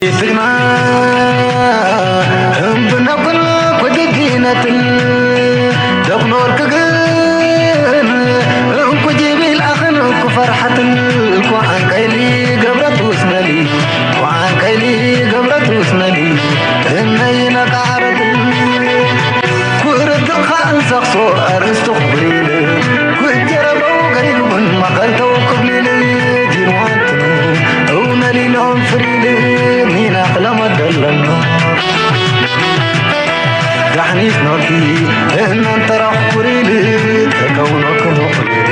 ትግና እምብነኩን ኩድዲነትን ደቕኖርክ ግን እንኩ ጅቢል ኣኽን ኩፈርሓትን ኩዓንቀይሊ ገብረት ውስነሊ ኩዓንቀይሊ ገብረት ውስነሊ እነይነቃረትን ኩርትኻ እንሰኽሶ ኣርእስቱ ክብሪል ኩጀረበው ገሪቡን መቐልተው ክብሊል ዲንዋንትኑ እውነሊሎም ፍሪል ኒና ክለመደለና ዳሕኒት ኖኪ እናንተራኽ ኩሪል ተከውኖ ክሞኽሪል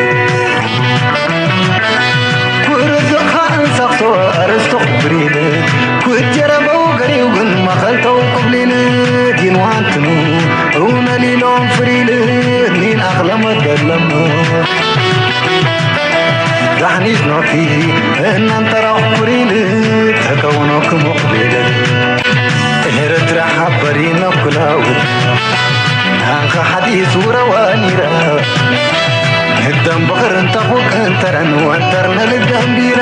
ኩርዝኻ እንሰኽሶ ኣርእስቱ ክብሪል ኩጀረበው ገሪው ግን መኸልተው ክብሊል ዲንዋንትኑ እውነሊሎም ፍሪል ኒን ኣኽለመት ደለሙ ዳሕኒት ኖኪ እናንተራኽ ኩሪል ተከውኖ ክሞኽሪል ኤርትራ ሓበሪኖ ኩላውት ናንኻ ሓዲስ ውረዋ ኒራ ህደም ብኽር እንተኹ እንተረን ወንተር ነልደም ቢራ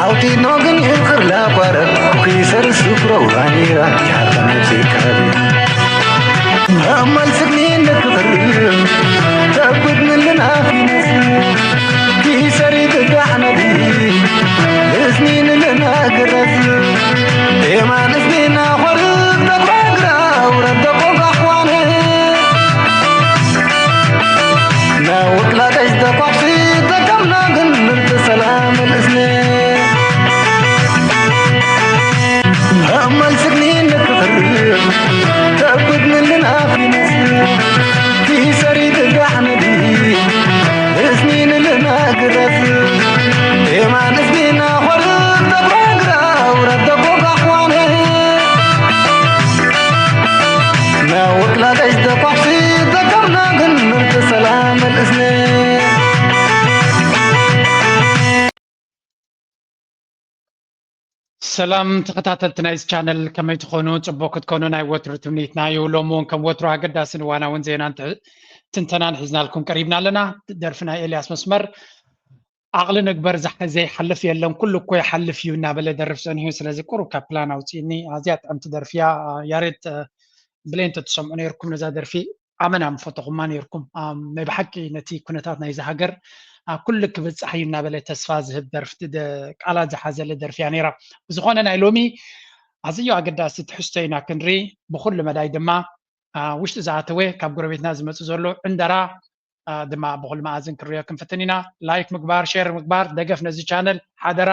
ኣውጢኖ ግን ይኽር ላቋረብ ኩኪሰር ስፍረዋ ኒራ ያኸነ ፊካሪ ኣማል ስግኒ ንክኽር ተብድ ምልና ፊነስ ኪሰሪ ትጋሕነዲ እዝኒ ንልና ግረስ ኤማን እዝኒና ኾርብ ተጓግራ ውረድ ደቆ ጋሕዋነ ናውቅላ ቀሽ ደቋሕሲ ተቀምና ግን ምርጥ ሰላም ልእዝኒ ኣማል ስግኒ ንክኽር ተብድ ምልና ፊነስ ኪሰሪ ትጋሕነዲ እዝኒ ንልና ግረስ ኤማን እዝኒና ኾርብ ተጓግራ ውረድ ደቆ ጋሕዋነ ናውቅላ ቀሽ ደቋሕሲ ተቀምና ግን ምርጥ ሰላም ልእዝኒ ሰላም ተኸታተልቲ ናይዚ ቻነል ከመይ ትኾኑ? ጽቡቕ ክትኮኑ ናይ ወትሩ ትምኒትና እዩ። ሎም እውን ከም ወትሩ ኣገዳስን እዋናውን ዜናን ትንተናን ሒዝናልኩም ቀሪብና ኣለና። ደርፊ ናይ ኤልያስ መስመር ዓቕሊ ንግበር ዘይሓልፍ የለን ኩሉ እኮ ይሓልፍ እዩ እናበለ ደርፍ ጸኒሑ። ስለዚ ቁሩብ ካብ ፕላን ኣውፅእኒ። ኣዝያ ጥዕምቲ ደርፊያ ያሬድ ብሌን ተትሰምዑ ነይርኩም ነዛ ደርፊ ኣመና ምፈተኹማ ነይርኩም። ናይ ብሓቂ ነቲ ኩነታት ናይዚ ሃገር ኩሉ ክብፃሕ እዩ እናበለ ተስፋ ዝህብ ደርፍቲ ቃላት ዝሓዘለ ደርፊያ ነይራ። ብዝኾነ ናይ ሎሚ ኣዝዮ ኣገዳሲ ትሕዝቶ ኢና ክንርኢ። ብኩሉ መዳይ ድማ ውሽጢ ዝኣተወ ካብ ጎረቤትና ዝመፁ ዘሎ ዕንደራ ድማ ብኩሉ መኣዝን ክንሪኦ ክንፍትን ኢና። ላይክ ምግባር ሼር ምግባር ደገፍ ነዚ ቻነል ሓደራ።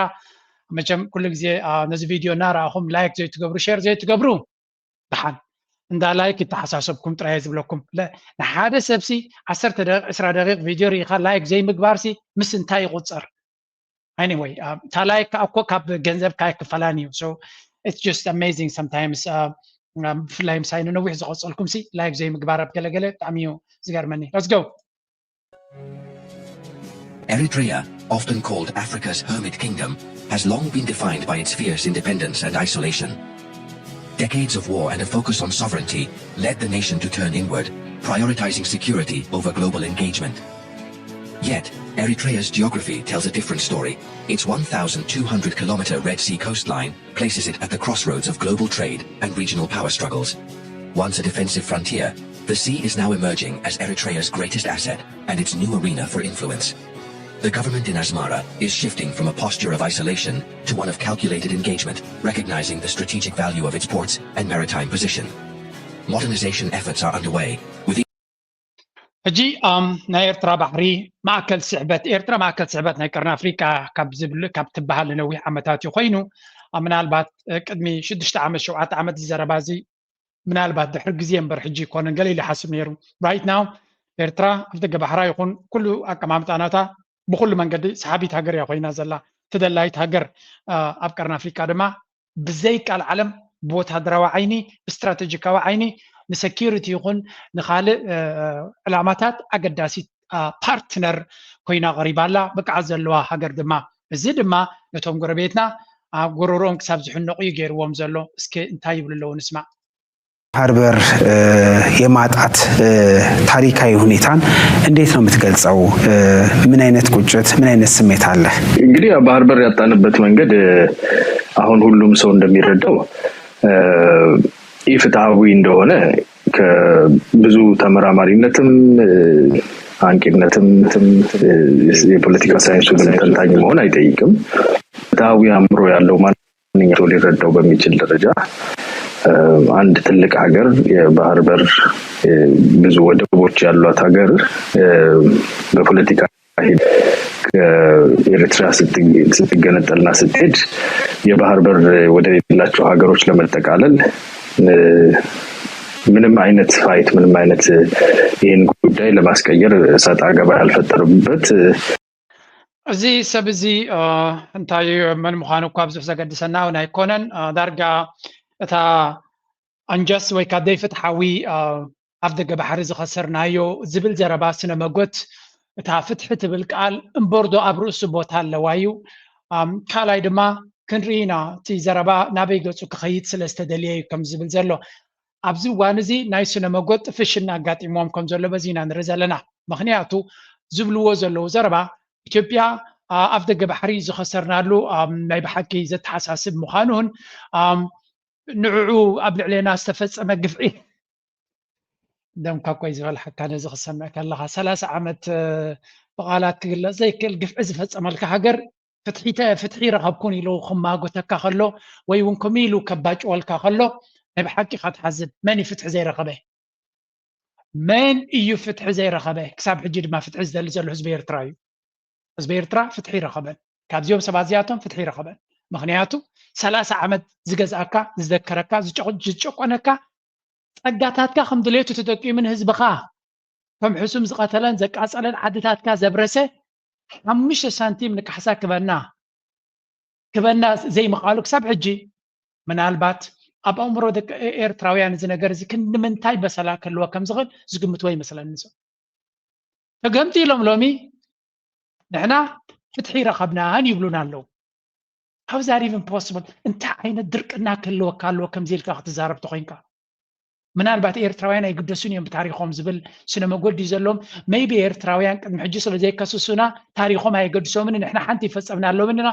መቸም ኩሉ ግዜ ነዚ ቪድዮ እናረኣኹም ላይክ ዘይትገብሩ ሼር ዘይትገብሩ ደሓን እንዳ ላይክ ይተሓሳሰብኩም ጥራየ ዝብለኩም። ንሓደ ሰብሲ ዓሰርተ ደቂቕ ዕስራ ደቂቕ ቪድዮ ርኢኻ ላይክ ዘይምግባርሲ ምስ እንታይ ይቑፀር? Anyway እታ ላይክ ከዓ እኮ ካብ ገንዘብካ ኣይክፈላን እዩ። So it's just amazing sometimes ብፍላይ ምሳይ ንነዊሕ ዝቐፀልኩም ሲ ላይክ ዘይምግባር ኣብ ገለገለ ብጣዕሚ እዩ ዝገርመኒ። Let's go. Eritrea, often called Africa's Hermit Kingdom, has long been defined by its fierce independence and isolation. Decades of war and a focus on sovereignty led the nation to turn inward, prioritizing security over global engagement. Yet, Eritrea's geography tells a different story. Its one thousand two hundred kilometer Red Sea coastline places it at the crossroads of global trade and regional power struggles. Once a defensive frontier, the sea is now emerging as Eritrea's greatest asset and its new arena for influence. The government in Asmara is shifting from a posture of isolation to one of calculated engagement, recognizing the strategic value of its ports and maritime position. Modernization efforts are underway, with ሕጂ ናይ ኤርትራ ባሕሪ ማእከል ስዕበት ኤርትራ ማእከል ስዕበት ናይ ቀርኒ ኣፍሪቃ ካብ ዝብል ካብ ትበሃል ንነዊሕ ዓመታት እዩ ኮይኑ ምናልባት ቅድሚ ሽዱሽተ ዓመት ሸውዓተ ዓመት ዝዘረባ እዚ ምናልባት ድሕሪ ግዜ እምበር ሕጂ ይኮነን ገለ ኢሉ ይሓስብ ነይሩ right now ኤርትራ ኣብ ደገ ባሕራ ይኹን ኩሉ ኣቀማምጣ ናታ ብኩሉ መንገዲ ሰሓቢት ሃገር እያ ኮይና ዘላ ተደላይት ሃገር ኣብ ቀርኒ ኣፍሪቃ ድማ ብዘይቃል ዓለም ብወታደራዊ ዓይኒ ብስትራተጂካዊ ዓይኒ ንሰኪሪቲ ይኹን ንካልእ ዕላማታት ኣገዳሲት ፓርትነር ኮይና ቀሪባ ኣላ ብቅዓት ዘለዋ ሃገር ድማ እዚ ድማ ነቶም ጎረቤትና ኣብ ጎረርኦም ክሳብ ዝሕነቑ እዩ ገይርዎም ዘሎ እስከ እንታይ ይብሉ ኣለዉ ንስማዕ የባህር በር የማጣት ታሪካዊ ሁኔታን እንዴት ነው የምትገልጸው? ምን አይነት ቁጭት፣ ምን አይነት ስሜት አለ? እንግዲህ የባህር በር ያጣንበት መንገድ አሁን ሁሉም ሰው እንደሚረዳው ኢፍትሐዊ እንደሆነ ከብዙ ተመራማሪነትም አንቂነትም የፖለቲካ ሳይንሱ ተንታኝ መሆን አይጠይቅም። ፍትሐዊ አእምሮ ያለው ማንኛውም ሰው ሊረዳው በሚችል ደረጃ አንድ ትልቅ ሀገር የባህር በር ብዙ ወደቦች ያሏት ሀገር በፖለቲካ ኤርትራ ስትገነጠልና ስትሄድ የባህር በር ወደ ሌላቸው ሀገሮች ለመጠቃለል ምንም አይነት ፋይት ምንም አይነት ይህን ጉዳይ ለማስቀየር እሰጥ አገባ ያልፈጠሩበት እዚ ሰብ እዚ እንታይ መን ምዃኑ እኳ ብዙሕ ዘገድሰና እውን ኣይኮነን። ዳርጋ እታ ኣንጀስ ወይ ከዓ ደይፍትሓዊ ኣብ ደገ ባሕሪ ዝኸሰርናዮ ዝብል ዘረባ ስነ መጎት እታ ፍትሒ ትብል ቃል እምበርዶ ኣብ ርእሱ ቦታ ኣለዋ እዩ። ካልኣይ ድማ ክንርኢ ኢና እቲ ዘረባ ናበይ ገፁ ክኸይድ ስለ ዝተደልየ እዩ ከም ዝብል ዘሎ። ኣብዚ እዋን እዚ ናይ ስነ መጎት ጥፍሽና ኣጋጢሞም ከም ዘሎ በዚ ኢና ንርኢ ዘለና። ምክንያቱ ዝብልዎ ዘለዉ ዘረባ ኢትዮጵያ ኣብ ደገ ባሕሪ ዝኸሰርናሉ ናይ ብሓቂ ዘተሓሳስብ ምዃኑን ንዕዑ ኣብ ልዕሌና ዝተፈጸመ ግፍዒ ደምካ ኮይ ዝበልሓካ ነዚ ክሰምዕ ከለኻ ሰላሳ ዓመት ብቓላት ክግለጽ ዘይክእል ግፍዒ ዝፈጸመልካ ሃገር ፍትሒ ረኸብኩን ኢሉ ክማጎተካ ከሎ ወይ እውን ከምኡ ኢሉ ከባጭወልካ ከሎ ናይ ብሓቂ ኢኻ ትሓዝን። መን እዩ ፍትሒ ዘይረኸበ? መን እዩ ፍትሒ ዘይረኸበ? ክሳብ ሕጂ ድማ ፍትሒ ዝደሊ ዘሎ ህዝቢ ኤርትራ እዩ። ህዝቢ ኤርትራ ፍትሒ ይረኸበን። ካብዚኦም ሰባት እዚኣቶም ፍትሒ ይረኸበን። ምክንያቱ ሰላሳ ዓመት ዝገዝኣካ፣ ዝደከረካ፣ ዝጨቆነካ ጸጋታትካ ከም ድሌቱ ተጠቂሙ ንህዝብኻ ከም ሕሱም ዝቐተለን ዘቃጸለን ዓድታትካ ዘብረሰ ሓሙሽተ ሳንቲም ንካሕሳ ክበና ክበና ዘይምኽኣሉ ክሳብ ሕጂ ምናልባት ኣብ ኣእምሮ ደቂ ኤርትራውያን እዚ ነገር እዚ ክንዲ ምንታይ በሰላ ክህልዎ ከም ዝኽእል ዝግምትዎ ይመስለኒ። ተገምጢሎም ሎሚ ንሕና ፍትሒ ረኸብናን ይብሉና ኣለዉ። How is that even possible? እንታይ ዓይነት ድርቅና ክህልወካ ኣለዎ ከምዚ ኢልካ ክትዛረብ ተኾይንካ? ምናልባት ኤርትራውያን ኣይግደሱን እዮም ብታሪኾም ዝብል ስነ መጎዲ ዘለዎም maybe ኤርትራውያን ቅድሚ ሕጂ ስለ ዘይከስሱና ታሪኾም ኣየገድሶምን ንሕና ሓንቲ ይፈጸምና ኣለዎም ኢና።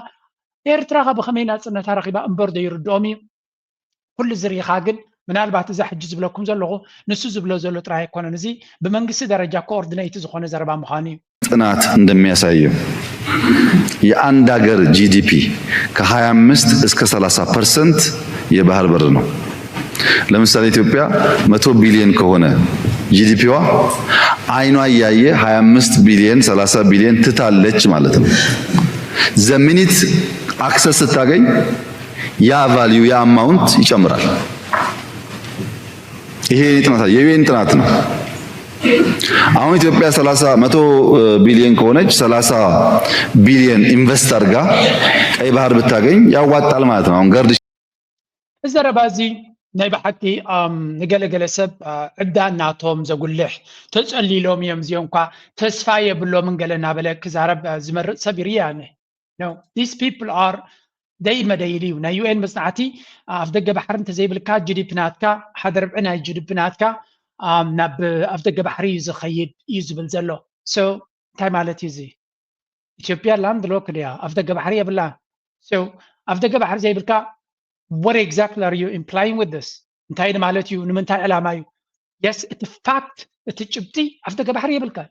ኤርትራ ከ ብኸመይ ናጽነታ ረኺባ እምበር ዶ ይርድኦም እዩ? ኩሉ ዝርኢኻ ግን ምናልባት እዛ ሕጂ ዝብለኩም ዘለኹ ንሱ ዝብሎ ዘሎ ጥራይ ኣይኮነን። እዚ ብመንግስቲ ደረጃ ኮኦርዲነይቲ ዝኾነ ዘረባ ምዃኑ እዩ። ጥናት እንደሚያሳየው የአንድ ሀገር ጂ ዲ ፒ ከ ሃያ አምስት እስከ ሰላሳ ፐርሰንት የባህር በር ነው። ለምሳሌ ኢትዮጵያ መቶ ቢሊዮን ከሆነ ጂ ዲ ፒዋ አይኗ እያየ ሃያ አምስት ቢሊዮን ሰላሳ ቢሊዮን ትታለች ማለት ነው። ዘ ሚኒት አክሰስ ስታገኝ ያ ቫልዩ ያ አማውንት ይጨምራል። ይሄ ጥናት የ ዩ ኤን ጥናት ነው። አሁን ኢትዮጵያ ሰላሳ መቶ ቢሊዮን ከሆነች ሰላሳ ቢሊዮን ኢንቨስት አድርጋ ቀይ ባህር ብታገኝ ያዋጣል ማለት ነው። አሁን ገርድ እዚ ዘረባ እዚ ናይ ብሓቂ ንገለገለ ሰብ ዕዳ እናቶም ዘጉልሕ ተጸሊሎም እዮም እዚኦም እኳ ተስፋ የብሎምን ገለ እናበለ ክዛረብ ዝመርጽ ሰብ ይርያ ኣነ። No, these people are ደይ መደይል እዩ ናይ ዩ ኤን መጽናዕቲ ኣብ ደገ ባሕሪ እንተዘይብልካ ጂ ዲ ፒ ናትካ ሓደ ርብዒ ናይ ጂ ዲ ፒ ናትካ ናብ ኣብ ደገ ባሕሪ እዩ ዝኸይድ እዩ ዝብል ዘሎ። So እንታይ ማለት እዩ እዚ? ኢትዮጵያ ላንድ ሎክድ እያ፣ ኣብ ደገ ባሕሪ የብላን። So ኣብ ደገ ባሕሪ ዘይብልካ what exactly are you implying with this? እንታይ ማለት እዩ? ንምንታይ ዕላማ እዩ? የስ እቲ ፋክት እቲ ጭብጢ ኣብ ደገ ባሕሪ የብልካን።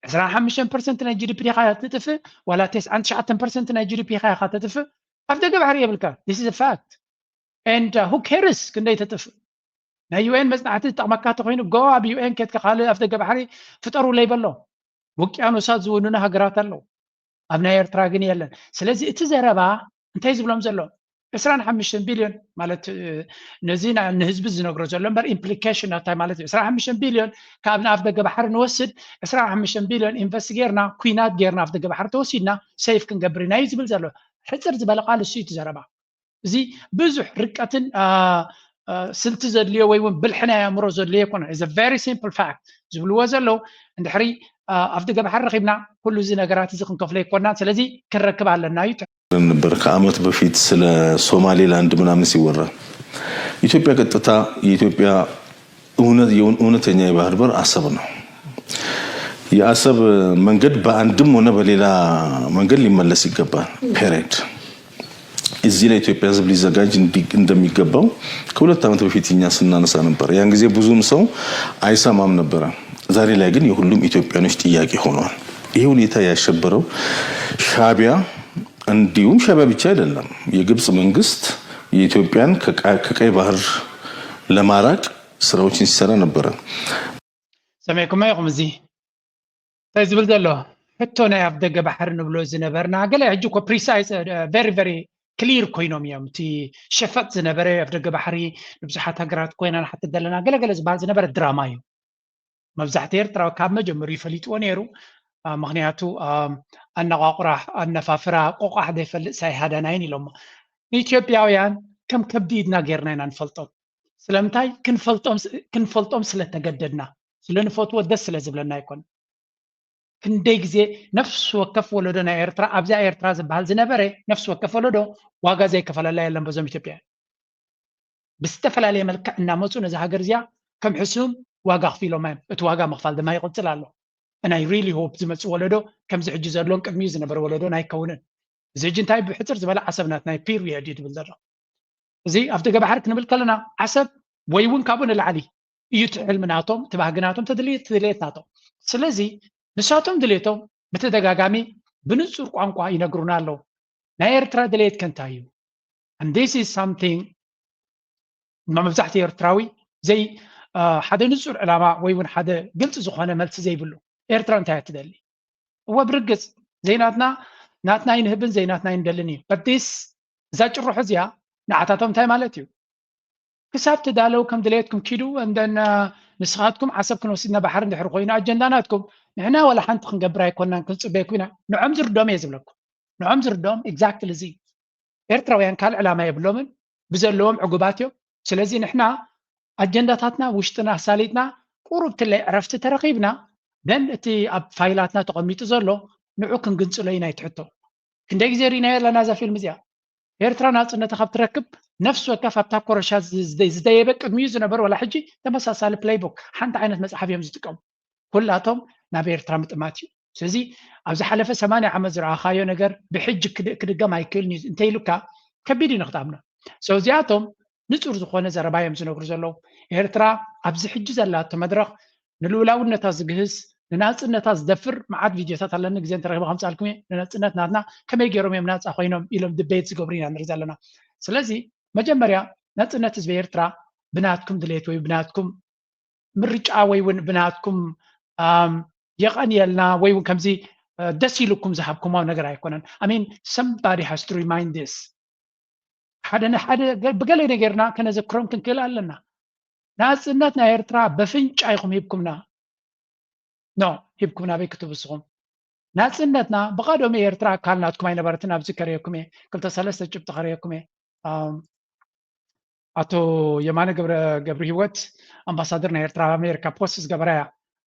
ዕስራን ሓሙሽተን ፐርሰንት ናይ ጂ ዲ ፒ ዲኻ ትጥፍእ ዋላ ተስዓን ትሽዓተን ፐርሰንት ናይ ጂ ዲ ፒ ኢኻ ተጥፍእ ኣብ ደገ ባሕሪ የብልካን። This is a fact and who cares ክንደይ ተጥፍእ? ናይ ዩ ኤን መጽናዕቲ ዝጠቕመካ ተኮይኑ go ኣብ ዩ ኤን ኬድካ ካልእ ኣብ ደገ ባሕሪ ፍጠሩለይ በሎ። ውቅያኖሳት ዝውንኑ ሃገራት ኣለዉ። ኣብ ናይ ኤርትራ ግን የለን። ስለዚ እቲ ዘረባ እንታይ ዝብሎም ዘሎ ዕስራን ሓሙሽተን ቢልዮን ማለት ነዚ ንህዝቢ ዝነግሮ ዘሎ እምበር ኢምፕሊኬሽን እንታይ ማለት እዩ? ዕስራን ሓሙሽተን ቢልዮን ካብ ንኣፍ ደገ ባሕሪ ንወስድ ዕስራን ሓሙሽተን ቢልዮን ኢንቨስት ጌርና ኩናት ጌርና ኣፍ ደገ ባሕሪ ተወሲድና ሰይፍ ክንገብር ኢና እዩ ዝብል ዘሎ። ሕፅር ዝበለ ቃል እሱ እዩ እቲ ዘረባ። እዚ ብዙሕ ርቀትን ስልቲ ዘድልዮ ወይ እውን ብልሒ ናይ ኣእምሮ ዘድልዮ ኣይኮነን። It's a very simple fact ዝብልዎ ዘለዉ እንድሕሪ ኣብ ደገ ባሕሪ ረኺብና ኩሉ እዚ ነገራት እዚ ክንከፍሎ ኣይኮናን። ስለዚ ክንረክብ ኣለና እዩ። ነበር ከዓመት በፊት ስለ ሶማሌላንድ ምናምን ሲወራ ኢትዮጵያ ቀጥታ የኢትዮጵያ እውነት የእውን- እውነተኛ የባህር በር አሰብ ነው። የአሰብ መንገድ በአንድም ሆነ በሌላ መንገድ ሊመለስ ይገባል። ፔሬድ። እዚህ ለኢትዮጵያ ሕዝብ ሊዘጋጅ እንዲ- እንደሚገባው ከሁለት ዓመት በፊት እኛ ስናነሳ ነበር። ያን ጊዜ ብዙም ሰው አይሰማም ነበረ። ዛሬ ላይ ግን የሁሉም ኢትዮጵያኖች ጥያቄ ሆኗል። ይህ ሁኔታ ያሸበረው ሻቢያ፣ እንዲሁም ሻቢያ ብቻ አይደለም፣ የግብፅ መንግስት የኢትዮጵያን ከቃ- ከቀይ ባህር ለማራቅ ስራዎችን ሲሰራ ነበረ። ሰሚዕኩሞ ኢኹም። እዚ እንታይ ዝብል ዘሎ ሕቶ ናይ ኣፍ ደገ ባሕሪ ንብሎ ዝነበርና ገለ ሕጂ እኮ ፕሪሳይስ ቨሪ ቨሪ ክሊር ኮይኖም እዮም። እቲ ሸፈጥ ዝነበረ ኣፍ ደገ ባሕሪ ንብዙሓት ሃገራት ኮይና ንሓትት ዘለና ገለገለ ዝበሃል ዝነበረ ድራማ እዩ። መብዛሕትኡ ኤርትራዊ ካብ መጀመሪኡ ፈሊጥዎ ነይሩ። አ፣ ምኽንያቱ አ፣ ኣነቋቑራ ኣነፋፍራ ቆቋሕ ዘይፈልጥ ሳይሃዳናይን ኢሎሞ። ንኢትዮጵያውያን ከም ከብዲ ኢድና ጌርና ኢና ንፈልጦም። ስለምንታይ? ክንፈልጦም ስ- ክንፈልጦም ስለተገደድና፣ ስለንፈትዎ፣ ደስ ስለ ዝብለና ኣይኮን። ክንደይ ግዜ ነፍሲ ወከፍ ወለዶ ናይ ኤርትራ ኣብዚኣ ኤርትራ ዝበሃል ዝነበረ ነፍሲ ወከፍ ወለዶ ዋጋ ዘይከፈለላ የለን በዞም ኢትዮጵያ ብዝተፈላለየ መልክዕ እናመፁ ነዚ ሃገር እዚኣ ከም ሕሱም ዋጋ ኣኽፊሎማ እዮም። እቲ ዋጋ ምኽፋል ድማ ይቕፅል ኣሎ። And I really hope ዝመፅእ ወለዶ ከምዚ ሕጂ ዘሎን ቅድሚኡ ዝነበረ ወለዶን ኣይከውንን። እዚ ሕጂ እንታይ ብሕፅር ዝበለ ዓሰብ ናትና እዩ ፒሪየድ እዩ ዝብል ዘሎ። እዚ ኣፍ ደገ ባሕሪ ክንብል ከለና ዓሰብ ወይ እውን ካብኡ ንላዕሊ እዩ እቲ ሕልሚ ናቶም፣ እቲ ባህጊ ናቶም፣ እቲ ድልየት ናቶም። ስለዚ ንሳቶም ድልየቶም ብተደጋጋሚ ብንፁር ቋንቋ ይነግሩና ኣለዉ። ናይ ኤርትራ ድልየት ከ እንታይ እዩ? And this is something መብዛሕትኡ ኤርትራዊ ዘይ ሓደ ንፁር ዕላማ ወይ እውን ሓደ ግልፂ ዝኾነ መልሲ ዘይብሉ። ኤርትራ እንታይ እያ ትደሊ? እወ ብርግፅ ዘይናትና ናትና ኣይንህብን ዘይናትና ኣይንደልን እዩ። But this እዛ ጭርሖ እዚኣ ንዓታቶም እንታይ ማለት እዩ? ክሳብ ትዳለው ከም ድሌትኩም ኪዱ እንደን ንስኻትኩም ዓሰብ ክንወስድና ባሕሪ እንድሕር ኮይኑ ኣጀንዳ ናትኩም ንሕና ወላ ሓንቲ ክንገብር ኣይኮናን ክንፅበየኩም ኢና። ንዖም ዝርዶም እየ ዝብለኩም። ንዖም ዝርዶም exactly እዚ ኤርትራውያን ካልእ ዕላማ የብሎምን ብዘለዎም ዕጉባት እዮም። ስለዚ ንሕና ኣጀንዳታትና ውሽጥና ኣሳሊጥና ቁሩብ ትለይ ዕረፍቲ ተረኺብና ደን እቲ ኣብ ፋይላትና ተቐሚጡ ዘሎ ንዑ ክንግንፅሎ ኢና ይትሕቶ። ክንደይ ግዜ ርኢናዮ ኣለና እዛ ፊልም እዚኣ። ኤርትራ ናፅነታ ካብ ትረክብ ነፍሲ ወከፍ ኣብታ ኮረሻ ዝደየበ ቅድሚኡ ዝነበሩ ዋላ ሕጂ ተመሳሳሊ ፕለይቡክ ሓንቲ ዓይነት መፅሓፍ እዮም ዝጥቀሙ። ኩላቶም ናብ ኤርትራ ምጥማት እዩ። ስለዚ ኣብ ዝሓለፈ ሰማንያ ዓመት ዝረኣኻዮ ነገር ብሕጂ ክድገም ኣይክእልን እዩ እንተይሉካ ከቢድ እዩ ንክትኣምኖ። እዚኣቶም ንፁር ዝኾነ ዘረባ እዮም ዝነግሩ ዘለዉ። ኤርትራ ኣብዚ ሕጂ ዘላቶ መድረኽ ንልኡላውነታ ዝግህስ ንናፅነታ ዝደፍር መዓት ቪድዮታት ኣለኒ ግዜ እንተረኪበ ከምፃልኩም እየ። ንናፅነት ናትና ከመይ ገይሮም እዮም ናፃ ኮይኖም ኢሎም ድቤት ዝገብሩ ኢና ንርኢ ዘለና። ስለዚ መጀመርያ ናፅነት ህዝቢ ኤርትራ ብናትኩም ድሌት ወይ ብናትኩም ምርጫ ወይ እውን ብናትኩም የቐንየልና ወይ እውን ከምዚ ደስ ኢልኩም ዝሃብኩሞ ነገር ኣይኮነን። I mean somebody has to remind this ሓደ ንሓደ ብገለ ነገርና ከነዘክሮም ክንክእል ኣለና። ናፅነት ናይ ኤርትራ በፍንጫ ኢኹም ሂብኩምና ኖ ሂብኩምና ኣበይ ክትብስኹም ናፅነትና ብቐደሙ ኤርትራ ኣካል ናትኩም ኣይነበረትን። ኣብዚ ከርእየኩም እየ ክልተ ሰለስተ ጭብጢ ከርእየኩም እየ። ኣቶ የማነ ገብረ ገብሪ ህይወት ኣምባሳደር ናይ ኤርትራ ኣብ ኣሜሪካ ፖስት ዝገበራ እያ።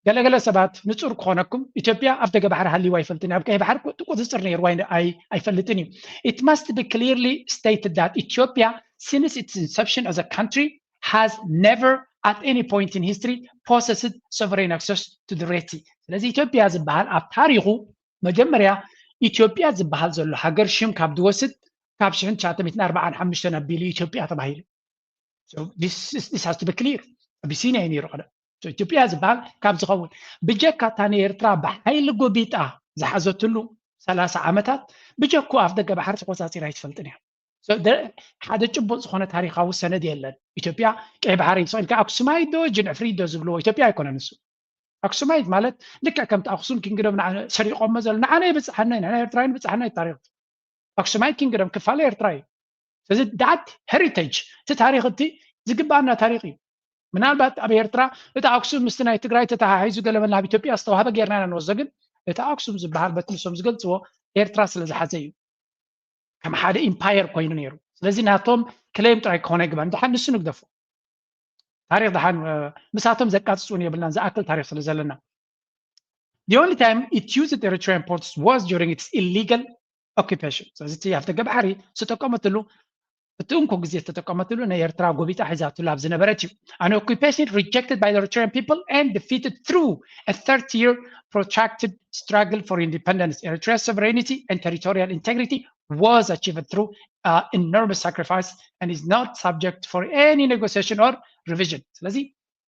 ገለገለ ሰባት ንፁር ክኾነኩም ኢትዮጵያ ኣብ ደገ ባሕሪ ሃሊዋ ኣይፈልጥን ኣብ ቀይ ባሕሪ ቁፅፅር ነይርዋ ኣይፈልጥን እዩ። It must be clearly stated that Ethiopia since its inception as a country has never at any point in history possessed sovereign access to the Red Sea። ስለዚ ኢትዮጵያ ዝበሃል ኣብ ታሪኹ መጀመርያ ኢትዮጵያ ዝበሃል ዘሎ ሃገር ሽም ካብ ዝወስድ ካብ ሽሕን ትሽዓተ ሚእትን ኣርባዓን ሓሙሽተን ኣቢሉ ኢትዮጵያ ተባሂሉ። This has to be clear። ኣቢሲንያ እዩ ነይሩ ቀደም። ኢትዮጵያ ዝበሃል ካብ ዝኸውን ብጀካ እታ ንኤርትራ ብሓይሊ ጎቢጣ ዝሓዘትሉ ሰላሳ ዓመታት ብጀኩ ኣፍ ደገ ባሕሪ ተቆፃፂራ ኣይትፈልጥን እያ። ሓደ ጭቡጥ ዝኾነ ታሪካዊ ሰነድ የለን። ኢትዮጵያ ቀይ ባሕሪ ስቕ ኢልካ ኣክሱማይት ዶ ጅንዕፍሪት ዶ ዝብልዎ ኢትዮጵያ ኣይኮነን። እሱ ኣክሱማይት ማለት ልክዕ ከምቲ ኣክሱም ኪንግዶም ሰሪቆሞ ዘሎ ንዓና ይብፅሓና እዩ። ንሕና ኤርትራውያን ይብፅሓና እዩ ታሪክ። ኣክሱማይት ኪንግዶም ክፋል ኤርትራ እዩ። ስለዚ that heritage እቲ ታሪክ እቲ ዝግባኣና ታሪክ እዩ። ምናልባት ኣብ ኤርትራ እቲ ኣክሱም ምስቲ ናይ ትግራይ ተተሓሒዙ ገለመለ ናብ ኢትዮጵያ ዝተዋህበ ጌርና ኢና ንወስዶ። ግን እቲ ኣክሱም ዝበሃል በቲ ንሶም ዝገልፅዎ ኤርትራ ስለ ዝሓዘ እዩ ከም ሓደ ኢምፓየር ኮይኑ ነይሩ። ስለዚ ናቶም ክሌም ጥራይ ክኾን ኣይግባን። ድሓን ንሱ ንግደፎ። ታሪክ ድሓን ምሳቶም ዘቃፅፁን የብልናን ዝኣክል ታሪክ ስለ ዘለና። The only time it used Eritrean ports was during its illegal occupation። ስለዚ እቲ ኣብ ደገ ባሕሪ ዝተጠቀመትሉ እቲ እንኮ ግዜ ዝተጠቀመትሉ ናይ ኤርትራ ጎቢጣ ሒዛትሉ ኣብ ዝነበረት እዩ። An occupation rejected by the Eritrean people and defeated through a thirty year protracted struggle for independence. Eritrea's sovereignty and territorial integrity was achieved through uh, enormous sacrifice and is not subject for any negotiation or revision. ስለዚ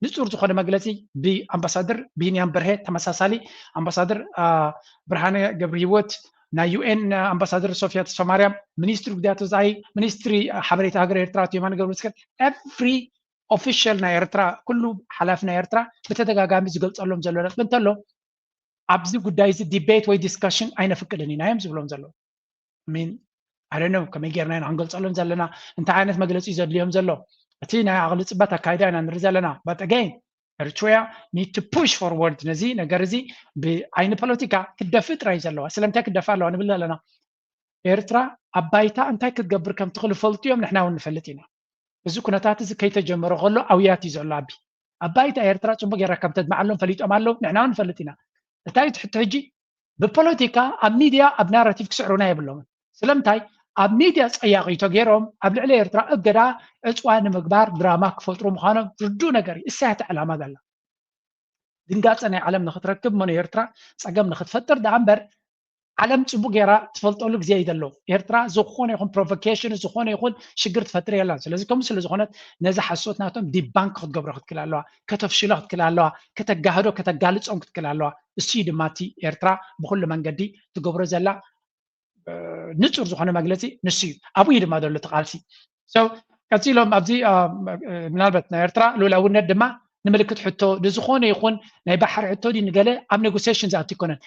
ንጹር ዝኾነ መግለጺ ብኣምባሳደር ቢንያም በርሀ ተመሳሳሊ ኣምባሳደር ብርሃነ ገብረ ህይወት ናይ ዩኤን ኣምባሳደር ሶፊያ ተስፋማርያም ሚኒስትሪ ጉዳያት ወፃኢ ሚኒስትሪ ሓበሬታ ሃገር ኤርትራ ኣቶ የማነ ገብረመስቀል every official ናይ ኤርትራ ኩሉ ሓላፊ ናይ ኤርትራ ብተደጋጋሚ ዝገልፀሎም ዘሎ ነጥቢ እንተሎ ኣብዚ ጉዳይ እዚ debate ወይ discussion ኣይነፍቅድን ኢና እዮም ዝብሎም ዘለዉ። I mean I don't know ከመይ ጌርና ኢና ክንገልፀሎም ዘለና እንታይ ዓይነት መግለፂ እዩ ዘድልዮም ዘሎ እቲ ናይ ዓቕሊ ፅበት ኣካይዳ ኢና ንርኢ ዘለና but again Eritrea need to push forward ነዚ ነገር እዚ ብዓይኒ ፖለቲካ ክትደፍእ ጥራይ ዘለዋ ስለምንታይ ክትደፍእ ኣለዋ ንብል ዘለና ኤርትራ ኣብ ባይታ እንታይ ክትገብር ከም ትኽእል ይፈልጡ እዮም ንሕና እውን ንፈልጥ ኢና እዚ ኩነታት እዚ ከይተጀመረ ከሎ ኣውያት እዩ ዘሎ ኣቢ ኣብ ባይታ ኤርትራ ፅቡቅ ጌራ ከም ተድምዓሎም ፈሊጦም ኣለዉ ንሕና እውን ንፈልጥ ኢና እንታይ ትሕቲ ሕጂ ብፖለቲካ ኣብ ሚድያ ኣብ ናራቲቭ ክስዕሩና የብሎምን ስለምንታይ ኣብ ሚድያ ፀያቂ ተገይሮም ኣብ ልዕሊ ኤርትራ እገዳ ዕፅዋ ንምግባር ድራማ ክፈጥሩ ምዃኖም ርዱእ ነገር እዩ እሳያት ዕላማ ዘላ ድንጋፀ ናይ ዓለም ንክትረክብ መን ኤርትራ ፀገም ንክትፈጥር ደኣ እምበር ዓለም ፅቡቅ ጌራ ትፈልጠሉ ግዜ እዩ ዘሎ ኤርትራ ዝኾነ ይኹን provocation ዝኾነ ይኹን ሽግር ትፈጥር የላን ስለዚ ከምኡ ስለ ዝኾነት ነዚ ሓሶት ናቶም debunk ክትገብሮ ክትክል ኣለዋ ከተፍሽሎ ክትክል ኣለዋ ከተጋህዶ ከተጋልፆም ክትክል ኣለዋ እሱ ድማ እቲ ኤርትራ ብኩሉ መንገዲ ትገብሮ ዘላ ንፁር ዝኾነ መግለፂ ንሱ እዩ ኣብኡ እዩ ድማ ዘሎ እቲ ቃልሲ ቀፂሎም ኣብዚ ምናልባት ናይ ኤርትራ ልኡላውነት ድማ ንምልክት ሕቶ ንዝኾነ ይኹን ናይ ባሕሪ ሕቶ ድዩ ንገለ ኣብ negotiation ዝኣቱ ኣይኮነን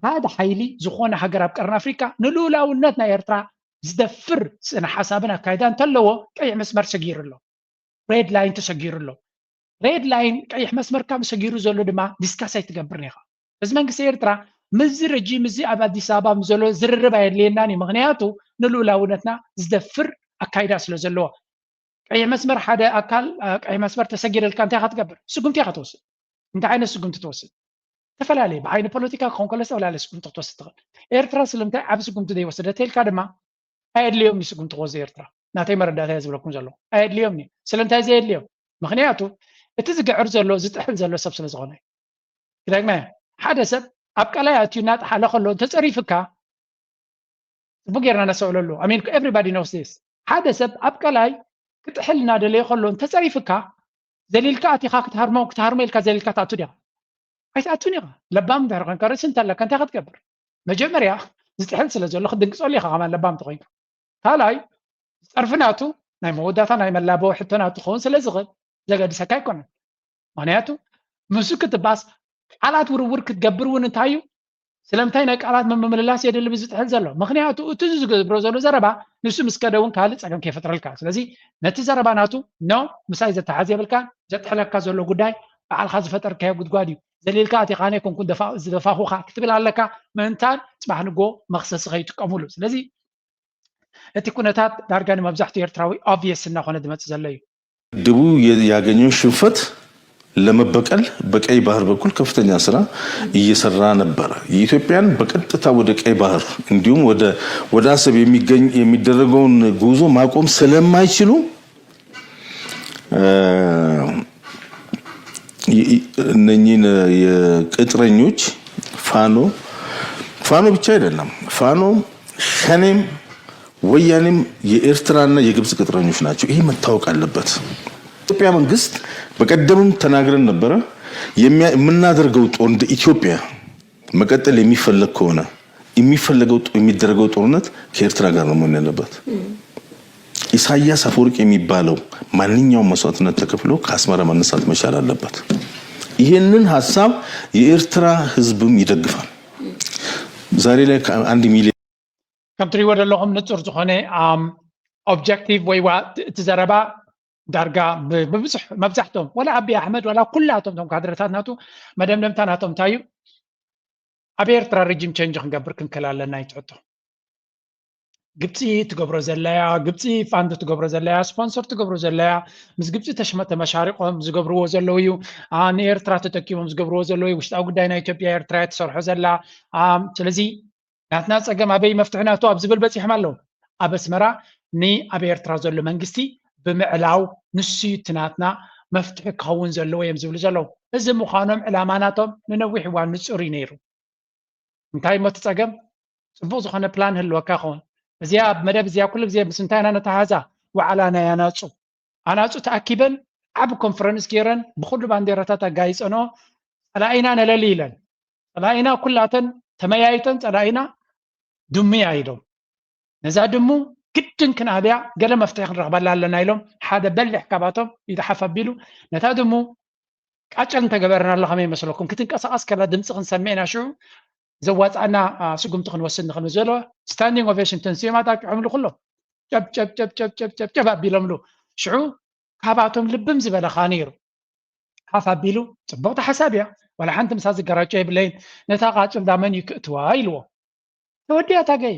ሓደ ሓይሊ ዝኾነ ሃገር ኣብ ቀርኒ ኣፍሪካ ንልኡላውነት ናይ ኤርትራ ዝደፍር ስነ ሓሳብን ኣካይዳ እንተለዎ ቀይሕ መስመር ሰጊሩ ኣሎ red line ተሰጊሩ ኣሎ red line ቀይሕ መስመር ካብ ሰጊሩ ዘሎ ድማ discuss ኣይትገብርን ኢኻ እዚ መንግስቲ ኤርትራ ምስዚ ረጂም እዚ ኣብ ኣዲስ ኣበባ ምስ ዘሎ ዝርርብ ኣየድልየናን እዩ ምክንያቱ ንልኡላውነትና ዝደፍር ኣካይዳ ስለ ዘለዎ ቀይሕ መስመር ሓደ ኣካል ቀይሕ መስመር ተሰጊረልካ እንታይ ኢኻ ትገብር ስጉምቲ ኢኻ ትወስድ እንታይ ዓይነት ስጉምቲ ትወስድ ዝተፈላለየ ብዓይኒ ፖለቲካ ክኾን ከሎ ዝተፈላለየ ስጉምቲ ክትወስድ ትኽእል ኤርትራ ስለምንታይ ዓብ ስጉምቲ ዘይወሰደት ኢልካ ድማ ኣየድልዮም እዩ ስጉምቲ ክወስድ ኤርትራ ናተይ መረዳእታ እየ ዝብለኩም ዘሎ ኣየድልዮም እዩ ስለምንታይ ዘየድልዮም ምክንያቱ እቲ ዝግዕር ዘሎ ዝጥሕል ዘሎ ሰብ ስለ ዝኾነ ክደግመ ሓደ ሰብ ኣብ ቀላይ ኣትዩ እናጠሓለ ከሎ እንተፀሪፍካ ፅቡቅ ጌርና ነስተውዕለሉ I mean everybody knows this ሓደ ሰብ ኣብ ቀላይ ክጥሕል እናደለየ ከሎ እንተፀሪፍካ ዘሊልካ ኣቲኻ ክትሃርሞ ክትሃርሞ ኢልካ ዘሊልካ ትኣቱ ዲኻ ኣይትኣቱን ኢኻ ለባም እንድሕር ኮንካ ርእሲ እንተለካ እንታይ ክትገብር መጀመርያ ዝጥሕል ስለ ዘሎ ክትድንግፀሉ ኢኻ ከማን ለባም ተኮይንካ ካልኣይ ፀርፊ ናቱ ናይ መወዳእታ ናይ መላበዊ ሕቶ ናቱ ክኸውን ስለ ዝኽእል ዘገድሰካ ኣይኮነን ምክንያቱ ምስኡ ክትባስ ቃላት ውርውር ክትገብር እውን እንታይ እዩ ስለምንታይ ናይ ቃላት ምምልላስ የድሊ ብዝጥሕል ዘሎ ምክንያቱ እቲ ዝገብሮ ዘሎ ዘረባ ንሱ ምስ ከደ እውን ካልእ ፀገም ከይፈጥረልካ ስለዚ ነቲ ዘረባ ናቱ ኖ ምሳይ ዘተሓዝ የብልካ ዘጥሕለካ ዘሎ ጉዳይ ባዕልካ ዝፈጠርካዮ ጉድጓድ እዩ ዘሊልካ ኣቲኻነ ኮንኩን ዝደፋኹካ ክትብል ኣለካ ምእንታን ፅባሕ ንጎ መክሰሲ ከይጥቀሙሉ ስለዚ እቲ ኩነታት ዳርጋ ንመብዛሕትኡ ኤርትራዊ obvious እናኾነ ዝመፅእ ዘሎ እዩ ግድቡ ያገኘውን ሽንፈት ለመበቀል በቀይ ባህር በኩል ከፍተኛ ስራ እየሰራ ነበረ። የኢትዮጵያን በቀጥታ ወደ ቀይ ባህር እንዲሁም ወደ አሰብ የሚደረገውን ጉዞ ማቆም ስለማይችሉ እነኚህን የቅጥረኞች ፋኖ ፋኖ ብቻ አይደለም ፋኖ ሸኔም ወያኔም የኤርትራና የግብጽ ቅጥረኞች ናቸው። ይሄ መታወቅ አለበት። ኢትዮጵያ መንግስት በቀደምም ተናግረን ነበረ። የምናደርገው ጦር እንደ ኢትዮጵያ መቀጠል የሚፈለግ ከሆነ የሚፈለገው የሚደረገው ጦርነት ከኤርትራ ጋር ነው መሆን ያለበት። ኢሳያስ አፈወርቅ የሚባለው ማንኛውም መስዋዕትነት ተከፍሎ ከአስመራ መነሳት መቻል አለበት። ይህንን ሀሳብ የኤርትራ ህዝብም ይደግፋል። ዛሬ ላይ ከአንድ ሚሊዮን ከም ትሪእዎ ዘለኹም ንፁር ዝኾነ objective ወይ እቲ ዘረባ ዳርጋ ብብዙሕ መብዛሕቶም ወላ ኣቢ ኣሕመድ ወላ ኩላቶም ቶም ካድረታት ናቱ መደምደምታ ናቶም እንታይ እዩ ኣብ ኤርትራ regime change ክንገብር ክንክእል ኣለና እዩ ትሕቶ ግብፂ ትገብሮ ዘለያ ግብፂ fund ትገብሮ ዘለያ sponsor ትገብሮ ዘለያ ምስ ግብፂ ተመሻሪቆም ዝገብርዎ ዘለዉ እዩ ንኤርትራ ተጠቂሞም ዝገብርዎ ዘለዉ እዩ ውሽጣዊ ጉዳይ ናይ ኢትዮጵያ ኤርትራ ትሰርሖ ዘላ ስለዚ ናትና ፀገም ኣበይ መፍትሒ ናቱ ኣብ ዝብል በፂሖም ኣለዉ ኣብ ኣስመራ ንኣብ ኤርትራ ዘሎ መንግስቲ ብምዕላው ንሱ እዩ እቲ ናትና መፍትሒ ክኸውን ዘለዎ እዮም ዝብሉ ዘለዉ። እዚ ምዃኖም ዕላማ ናቶም ንነዊሕ እዋን ንጹር እዩ ነይሩ። እንታይ እሞ እቲ ጸገም? ጽቡቕ ዝኾነ ፕላን ህልወካ ይኸውን። እዚኣ ኣብ መደብ እዚኣ ኩሉ ግዜ ምስ እንታይ ኢና ነተሓዛ? ዋዕላ ናይ ኣናጹ። ኣናጹ ተኣኪበን ዓቢ ኮንፈረንስ ገይረን ብኹሉ ባንዴራታት ኣጋይጸንኦ ጸላኢና ነለሊ ኢለን። ጸላኢና ኩላተን ተመያይጠን ጸላኢና ድሙያ ኢሎም። ነዛ ድሙ ግድን ክንኣብያ ገለ መፍትሒ ክንረኽበላ ኣለና ኢሎም ሓደ በሊሕ ካባቶም ኢዱ ሓፍ ኣቢሉ ነታ ድሙ ቃጨል እንተገበርና ኣሎ ከመይ ይመስለኩም? ክትንቀሳቐስ ከላ ድምፂ ክንሰምዕ ኢና። ሽዑ ዘዋፅኣና ስጉምቲ ክንወስድ ንኽእል ዘሎ ስታንዲንግ ኦቬሽን ተንስዮም ኣጣቂዖምሉ ኩሎም ጨብ ጨብ ጨብ ጨብ ጨብ ጨብ ጨብ ኣቢሎምሉ። ሽዑ ካባቶም ልብም ዝበለኻ ነይሩ። ሓፍ ኣቢሉ ጽብቕቲ ሓሳብ እያ፣ ዋላ ሓንቲ ምሳ ዝገራጮ የብለይን፣ ነታ ቃጭል ዳመን እዩ ክእትዋ ኢልዎ። ተወዲኣ እታ ገይ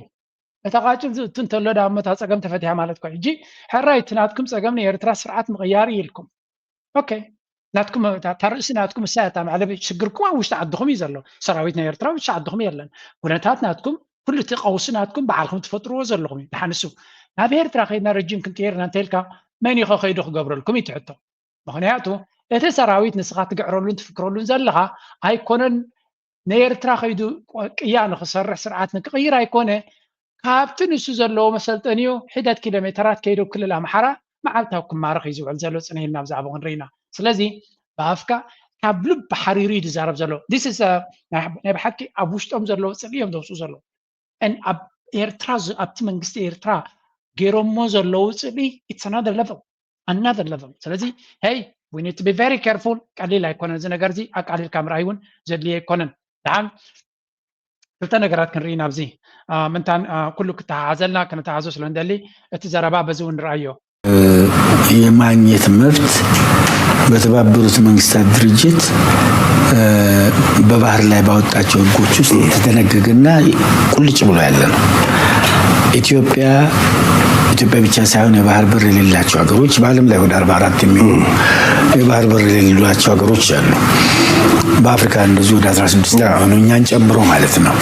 እታ ቃጭል ዝእቱ እንተሎ ዳሞ እታ ጸገም ተፈቲሓ ማለት እኮ። ሕጂ ሕራይ እቲ ናትኩም ጸገም ንኤርትራ ስርዓት ምቕያር እዩ ኢልኩም። ኦኬ ናትኩም እታ ርእሲ ናትኩም እሳ እታ መዕለቢ ሽግርኩም ኣብ ውሽጢ ዓድኹም እዩ ዘሎ። ሰራዊት ናይ ኤርትራ ውሽጢ ዓድኹም የለን። ኩነታት ናትኩም ኩሉ እቲ ቀውሲ ናትኩም ባዕልኩም ትፈጥርዎ ዘለኹም እዩ። ድሓን እሱ ናብ ኤርትራ ከይድና ረጂም ክንቅየር ኢና እንተኢልካ መን እዩ ከይዱ ክገብረልኩም እዩ ትሕቶ። ምኽንያቱ እቲ ሰራዊት ንስኻ ትግዕረሉን ትፍክረሉን ዘለኻ ኣይኮነን ንኤርትራ ከይዱ ቅያ ንክሰርሕ ስርዓት ንክቕይር ኣይኮነ ካብቲ ንሱ ዘለዎ መሰልጠኒኡ ሒደት ኪሎ ሜተራት ከይዱ ክልል ኣምሓራ መዓልታዊ ክማረኽ እዩ ዝውዕል ዘሎ ጽነ ኢልና ብዛዕባ ክንርኢና ስለዚ ብኣፍካ ካብ ልብ ሓሪሩ እዩ ዝዛረብ ዘሎ this is ናይ ብሓቂ ኣብ ውሽጦም ዘለዎ ጽልኢ እዮም ዘውፅኡ ዘለዉ ኣብ ኤርትራ ኣብቲ መንግስቲ ኤርትራ ገይሮሞ ዘለዉ ጽልኢ it's another level another level ስለዚ hey we need to be very careful ቀሊል ኣይኮነን እዚ ነገር እዚ ኣቃሊልካ ምርኣይ እውን ዘድልየ ኣይኮነን ደሓን ክልተ ነገራት ክንርኢ ናብዚ ምንታን ኩሉ ክተሓሓዘልና ክነተሓዞ ስለ ንደሊ እቲ ዘረባ በዚ እውን ንርኣዮ የማግኘት መብት በተባበሩት መንግስታት ድርጅት በባህር ላይ ባወጣቸው ህጎች ውስጥ የተደነገገና ቁልጭ ብሎ ያለ ነው። ኢትዮጵያ ኢትዮጵያ ብቻ ሳይሆን የባህር በር የሌላቸው ሀገሮች በዓለም ላይ ወደ አርባ አራት የሚሆኑ የባህር በር የሌላቸው ሀገሮች አሉ። በአፍሪካ እንደዚሁ ወደ አስራ ስድስት የሚሆኑ እኛን ጨምሮ ማለት ነው።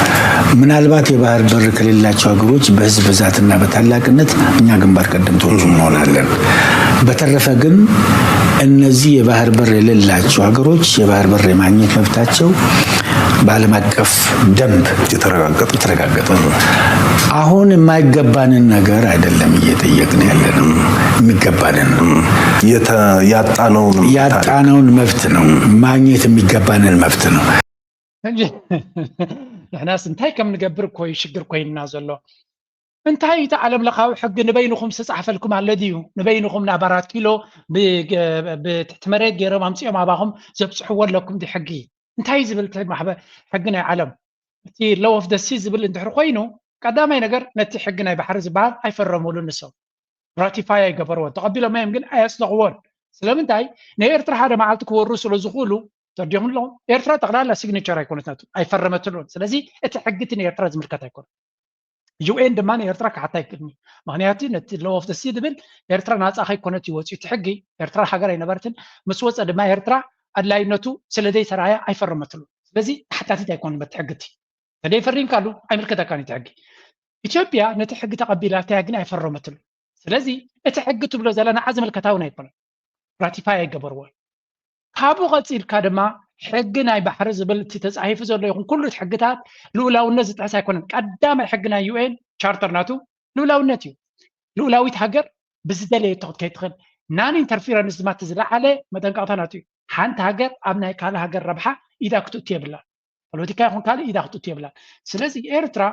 ምናልባት የባህር በር ከሌላቸው ሀገሮች በህዝብ ብዛትና በታላቅነት እኛ ግንባር ቀደምቶቹ እንሆናለን። በተረፈ ግን እነዚህ የባህር በር የሌላቸው ሀገሮች የባህር በር የማግኘት መብታቸው በዓለም አቀፍ ደንብ የተረጋገጠ ነው። አሁን የማይገባንን ነገር አይደለም እየጠየቅን ያለነው፣ የሚገባንን ያጣነውን መብት ነው፣ ማግኘት የሚገባንን መብት ነው። ንሕናስ እንታይ ከም ንገብር እኮ እዩ ሽግር ኮይንና ዘሎ። እንታይ እቲ ዓለም ለኻዊ ሕጊ ንበይንኹም ዝተፃሕፈልኩም ኣሎ ድዩ? ንበይንኹም ናብ ኣራት ኪሎ ብትሕቲ መሬት ገይሮም ኣምፅኦም ኣባኹም ዘብፅሕዎ ኣለኩም ዲ ሕጊ? እንታይ ዝብል ማሕበር ሕጊ ናይ ዓለም እቲ ሎው ኦፍ ሲ ዝብል እንድሕር ኮይኑ ቀዳማይ ነገር ነቲ ሕጊ ናይ ባሕሪ ዝበሃል ኣይፈረሙሉ ንሶም ራቲፋይ ኣይገበርዎን ተቐቢሎም እዮም ግን ኣየፅደቕዎን ስለምንታይ ናይ ኤርትራ ሓደ መዓልቲ ክወሩ ስለ ዝኽእሉ ተዲኹም ኣለኹም ኤርትራ ጠቕላላ ሲግኒቸር ኣይኮነትነቱ ኣይፈረመትሉን ስለዚ እቲ ሕጊ እቲ ንኤርትራ ዝምልከት ኣይኮነ ዩኤን ድማ ንኤርትራ ክሓታ ኣይክእልኒ ምክንያቱ ነቲ ሎው ኦፍ ሲ ዝብል ኤርትራ ናፃ ከይኮነት ይወፅዩ እቲ ሕጊ ኤርትራ ሃገር ኣይነበረትን ምስ ወፀ ድማ ኤርትራ ኣድላይነቱ ስለ ዘይተረኣየ ኣይፈረመትሉ ስለዚ ተሓታቲት ኣይኮነ በቲ ሕግቲ ተደይፈሪምካሉ ኣይምልከተካን እቲ ሕጊ ኢትዮጵያ ነቲ ሕጊ ተቐቢላትያ ግን ኣይፈረመትሉ ስለዚ እቲ ሕጊ ትብሎ ዘላ ንዓ ዝምልከታ እውን ኣይኮነን ራቲፋይ ኣይገበርዎን ካብኡ ቀፂልካ ድማ ሕጊ ናይ ባሕሪ ዝብል እቲ ተፃሂፉ ዘሎ ይኹን ኩሉ ሕግታት ልኡላውነት ዝጥሕስ ኣይኮነን ቀዳማይ ሕጊ ናይ ዩኤን ቻርተር ናቱ ልኡላውነት እዩ ልኡላዊት ሃገር ብዝደለየቶ ክትከይድ ትኽእል non interference ድማ እቲ ዝለዓለ መጠንቀቕታ ናቱ እዩ ሓንቲ ሃገር ኣብ ናይ ካልእ ሃገር ረብሓ ኢዳ ክትእቱ የብላን ፖለቲካ ይኹን ካልእ ኢዳ ክትእቱ የብላን ስለዚ ኤርትራ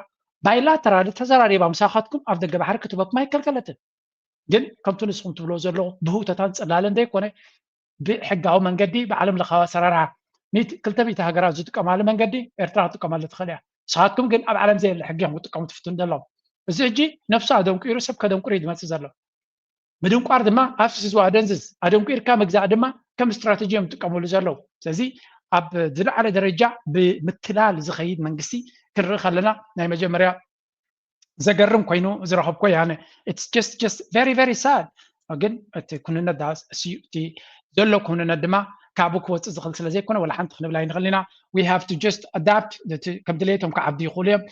bilateral ተዘራሪባ ምሳኻትኩም ኣብ ደገ ባሕሪ ክትበኩም ኣይከልከለትን ግን ከምቲ ንስኹም ትብሎ ዘለኹ ብህውተታን ፅላለን ዘይኮነ ብሕጋዊ መንገዲ ብዓለም ለኻዊ ኣሰራርሓ ክልተ ሚእቲ ሃገራት ዝጥቀማሉ መንገዲ ኤርትራ ክትጥቀመሉ ትኽእል እያ ንስኻትኩም ግን ኣብ ዓለም ዘየለ ሕጊ እዮም ክጥቀሙ ትፍትኑ ዘለዎም እዚ ሕጂ ነብሱ ኣደንቂሩ ሰብ ከደንቁር እዩ ዝመፅእ ዘሎ ምድንቋር ድማ ኣፍስስ ኣደንዝዝ ኣደንቂርካ ምግዛእ ድማ ከም ስትራተጂ እዮም ዝጥቀምሉ ዘለዉ ስለዚ ኣብ ዝለዓለ ደረጃ ብምትላል ዝኸይድ መንግስቲ ክንርኢ ከለና ናይ መጀመርያ ዘገርም ኮይኑ ዝረኸብኮ ያነ it's just just very very sad ግን እቲ ኩንነት ዳስ እቲ ዘሎ ኩንነት ድማ ካብኡ ክወፅእ ዝኽእል ስለ ዘይኮነ ወላ ሓንቲ ክንብል ኣይንኽእል ኢና we have to just adapt ከም ድሌቶም ክዓብዱ ይኽእሉ እዮም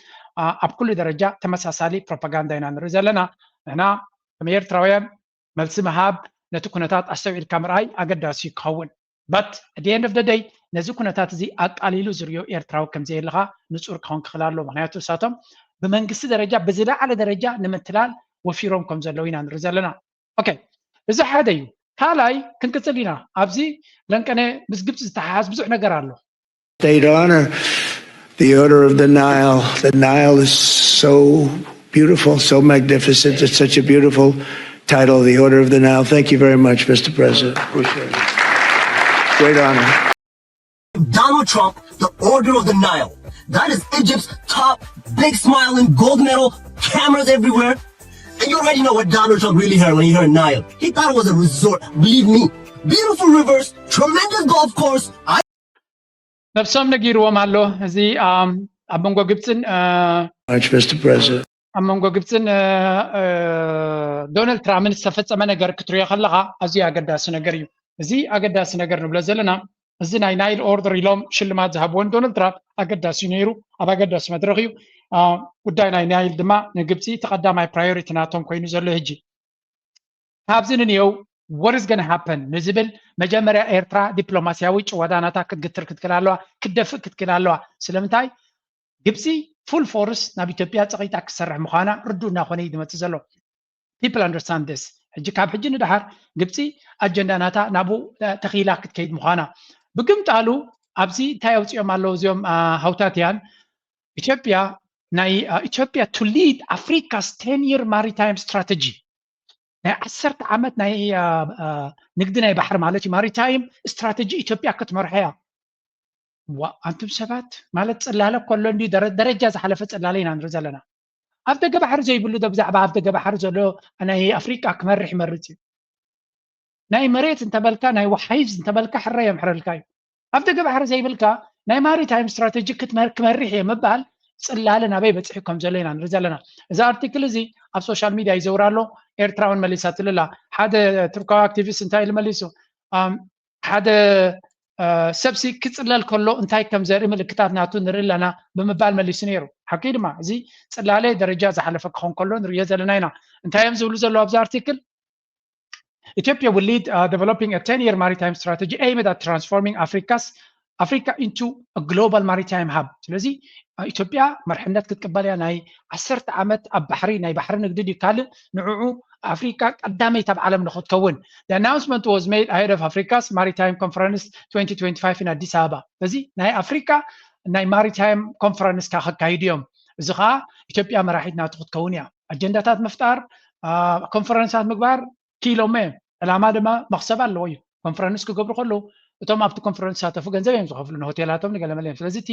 ኣብ ኩሉ ደረጃ ተመሳሳሊ ፕሮፓጋንዳ ኢና ንርኢ ዘለና ንሕና ከም ኤርትራውያን መልሲ ምሃብ፣ ነቲ ኩነታት ኣስተውዒልካ ምርኣይ ኣገዳሲ እዩ ክኸውን። But at the end of the day ነዚ ኩነታት እዚ ኣቃሊሉ ዝሪኦ ኤርትራዊ ከም ዘየለ ኸኣ ንጹር ክኸውን ክኽእል ኣለዎ። ምኽንያቱ ንሳቶም ብመንግስቲ ደረጃ ብዝለዓለ ደረጃ ንምትላል ወፊሮም ከም ዘለዉ ኢና ንርኢ ዘለና። ኦኬ፣ እዚ ሓደ እዩ። ካልኣይ ክንቅጽል ኢና። ኣብዚ ለንቀነ ምስ ግብጺ ዝተሓሓዝ ብዙሕ ነገር ኣሎ። State honor, the Order of the Nile. The Nile is so beautiful, so magnificent. It's such a beautiful title, the Order of the Nile. Thank you very much, Mister President. Appreciate it. Great honor. Donald Trump, the Order of the Nile. That is Egypt's top, big smiling, gold medal, cameras everywhere. And you already know what Donald Trump really heard when he heard Nile. He thought it was a resort. Believe me, beautiful rivers, tremendous golf course. I ነብሶም ነጊርዎም ኣሎ። እዚ ኣም፣ ኣብ መንጎ ግብፅን እ፣ Much, Mister President. ኣብ መንጎ ግብፅን እ፣ እ፣ ዶናልድ ትራምፕን ዝተፈፀመ ነገር ክትሪኦ ከለኻ ኣዝዩ ኣገዳሲ ነገር እዩ። እዚ ኣገዳሲ ነገር ንብሎ ዘለና እዚ ናይ ናይል ኦርደር ኢሎም ሽልማት ዝሃብዎ ንዶናልድ ትራምፕ ኣገዳሲ እዩ ነይሩ። ኣብ ኣገዳሲ መድረኽ እዩ። እ፣ ጉዳይ ናይ ናይል ድማ ንግብፂ እቲ ቀዳማይ ፕራዮሪቲ ናቶም ኮይኑ ዘሎ ሕጂ። ካብዚ ንንየው what is gonna happen ንዝብል መጀመርያ ኤርትራ ዲፕሎማስያዊ ጭወዳናታ ክትግትር ክትክእል ኣለዋ፣ ክትደፍእ ክትክእል ኣለዋ። ስለምንታይ ግብፂ ፉል ፎርስ ናብ ኢትዮጵያ ፀቒጣ ክትሰርሕ ምዃና ርዱእ እናኾነ እዩ ዝመፅእ ዘሎ። People understand this። ሕጂ ካብ ሕጂ ንደሓር ግብፂ ኣጀንዳ ናታ ናብኡ ተኺላ ክትከይድ ምዃና ብግምጣሉ ኣብዚ እንታይ ኣውፂኦም ኣለዉ እዚኦም ሃውታትያን ኢትዮጵያ ናይ ኢትዮጵያ to lead Africa's ten year maritime strategy ናይ ዓሰርተ ዓመት ናይ ንግዲ ናይ ባሕሪ ማለት እዩ። ማሪታይም ስትራተጂ ኢትዮጵያ ክትመርሖ እያ። ዋ ኣንቱም ሰባት ማለት ፅላለ ከሎ እንዲ ደረጃ ዝሓለፈ ፅላለ ኢና ንርኢ ዘለና። ኣብ ደገ ባሕሪ ዘይብሉ ዶ ብዛዕባ ኣብ ደገ ባሕሪ ዘሎ ናይ ኣፍሪቃ ክመርሕ ይመርፅ እዩ። ናይ መሬት እንተበልካ ናይ ወሓይዝ እንተበልካ ሕረ የምሕረልካ እዩ። ኣብ ደገ ባሕሪ ዘይብልካ ናይ ማሪታይም ስትራተጂ ክመርሕ እየ ምባል ፅላለ ናበይ በፂሑ ከም ዘሎ ኢና ንርኢ ዘለና። እዚ ኣርቲክል እዚ ኣብ ሶሻል ሚድያ ይዘውር ኣሎ። ኤርትራውን መሊሳትልላ ሓደ ቱርካዊ ኣክቲቪስት እንታይ ኢሉ መሊሱ? ሓደ ሰብሲ ክፅለል ከሎ እንታይ ከም ዘርኢ ምልክታት ናቱ ንርኢ ኣለና ብምባል መሊሱ ነይሩ። ሓቂ ድማ እዚ ፅላለ ደረጃ ዝሓለፈ ክኸውን ከሎ ንርእዮ ዘለና ኢና። እንታይ እዮም ዝብሉ ዘለዉ ኣብዚ ኣርቲክል? Ethiopia will lead uh, developing a ten year maritime strategy aimed at transforming Africa's Africa into a global maritime hub። ስለዚ ኢትዮጵያ መርሕነት ክትቅበል እያ። ናይ ዓሰርተ ዓመት ኣብ ባሕሪ ናይ ባሕሪ ንግዲ ድዩ ካልእ ንዕዑ ኣፍሪካ ቀዳመይቲ ኣብ ዓለም ንክትከውን። The announcement was made ahead of Africa's Maritime Conference twenty twenty-five in Addis Ababa። ስለዚ ናይ ኣፍሪካ ናይ ማሪታይም ኮንፈረንስ ከካይዱ እዮም። እዚ ከዓ ኢትዮጵያ መራሒት ናቱ ክትከውን እያ። ኣጀንዳታት ምፍጣር፣ ኮንፈረንሳት ምግባር ክኢሎሞ እዮም። ዕላማ ድማ መኽሰብ ኣለዎ እዩ። ኮንፈረንስ ክገብሩ ከለዉ እቶም ኣብቲ ኮንፈረንስ ዝሳተፉ ገንዘብ እዮም ዝኸፍሉ ንሆቴላቶም ንገለመለ እዮም። ስለዚ እቲ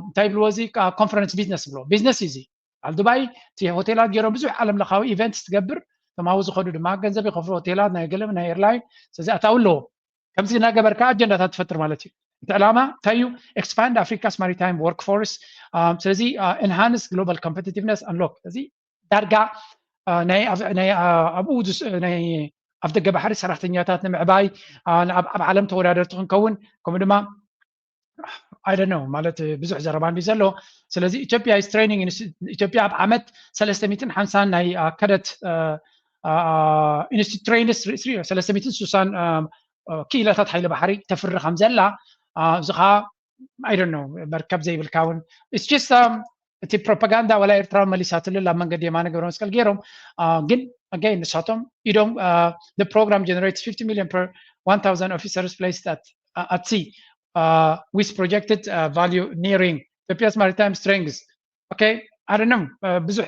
እንታይ ይብልዎ እዚ ኮንፈረንስ ቢዝነስ ይብልዎ። ቢዝነስ እዩ እዚ። ኣብ ዱባይ እቲ ሆቴላት ገይሮም ብዙሕ ዓለም ለኻዊ ኢቨንትስ ትገብር። እቶም ኣብኡ ዝኸዱ ድማ ገንዘብ ይኸፍሉ ሆቴላት ናይ ገለ ናይ ኤርላይን። ስለዚ ኣታዊ ኣለዎ። ከምዚ እናገበርካ ኣጀንዳታት ትፈጥር ማለት እዩ። እቲ ዕላማ እንታይ እዩ? Expand Africa's maritime workforce። ስለዚ enhance global competitiveness unlock እዚ ዳርጋ ናይ ኣብኡ ኣፍ ደገ ባሕሪ ሰራሕተኛታት ንምዕባይ ኣብ ዓለም ተወዳደርቲ ክንከውን ከምኡ ድማ I don't know ማለት ብዙሕ ዘረባ እንዲ ዘሎ። ስለዚ ኢትዮጵያ is training ኢትዮጵያ ኣብ ዓመት ሰለስተ ሚእትን ሓምሳን ናይ ከደት ኢንስቲትሬንስ ሰለስተ ሚእትን ስሳን ክኢላታት ሓይሊ ባሕሪ ተፍሪ ከም ዘላ እዚ ከዓ I don't know መርከብ ዘይብልካ እውን it's just እቲ ፕሮፓጋንዳ ዋላ ኤርትራዊ መሊሳትሉ ኣብ መንገዲ የማነ ገብረ መስቀል ገይሮም ግን again ንሳቶም ኢዶም the program generates fifty million per one thousand officers placed at at sea with projected value nearing Ethiopia's maritime strength okay I don't know ብዙሕ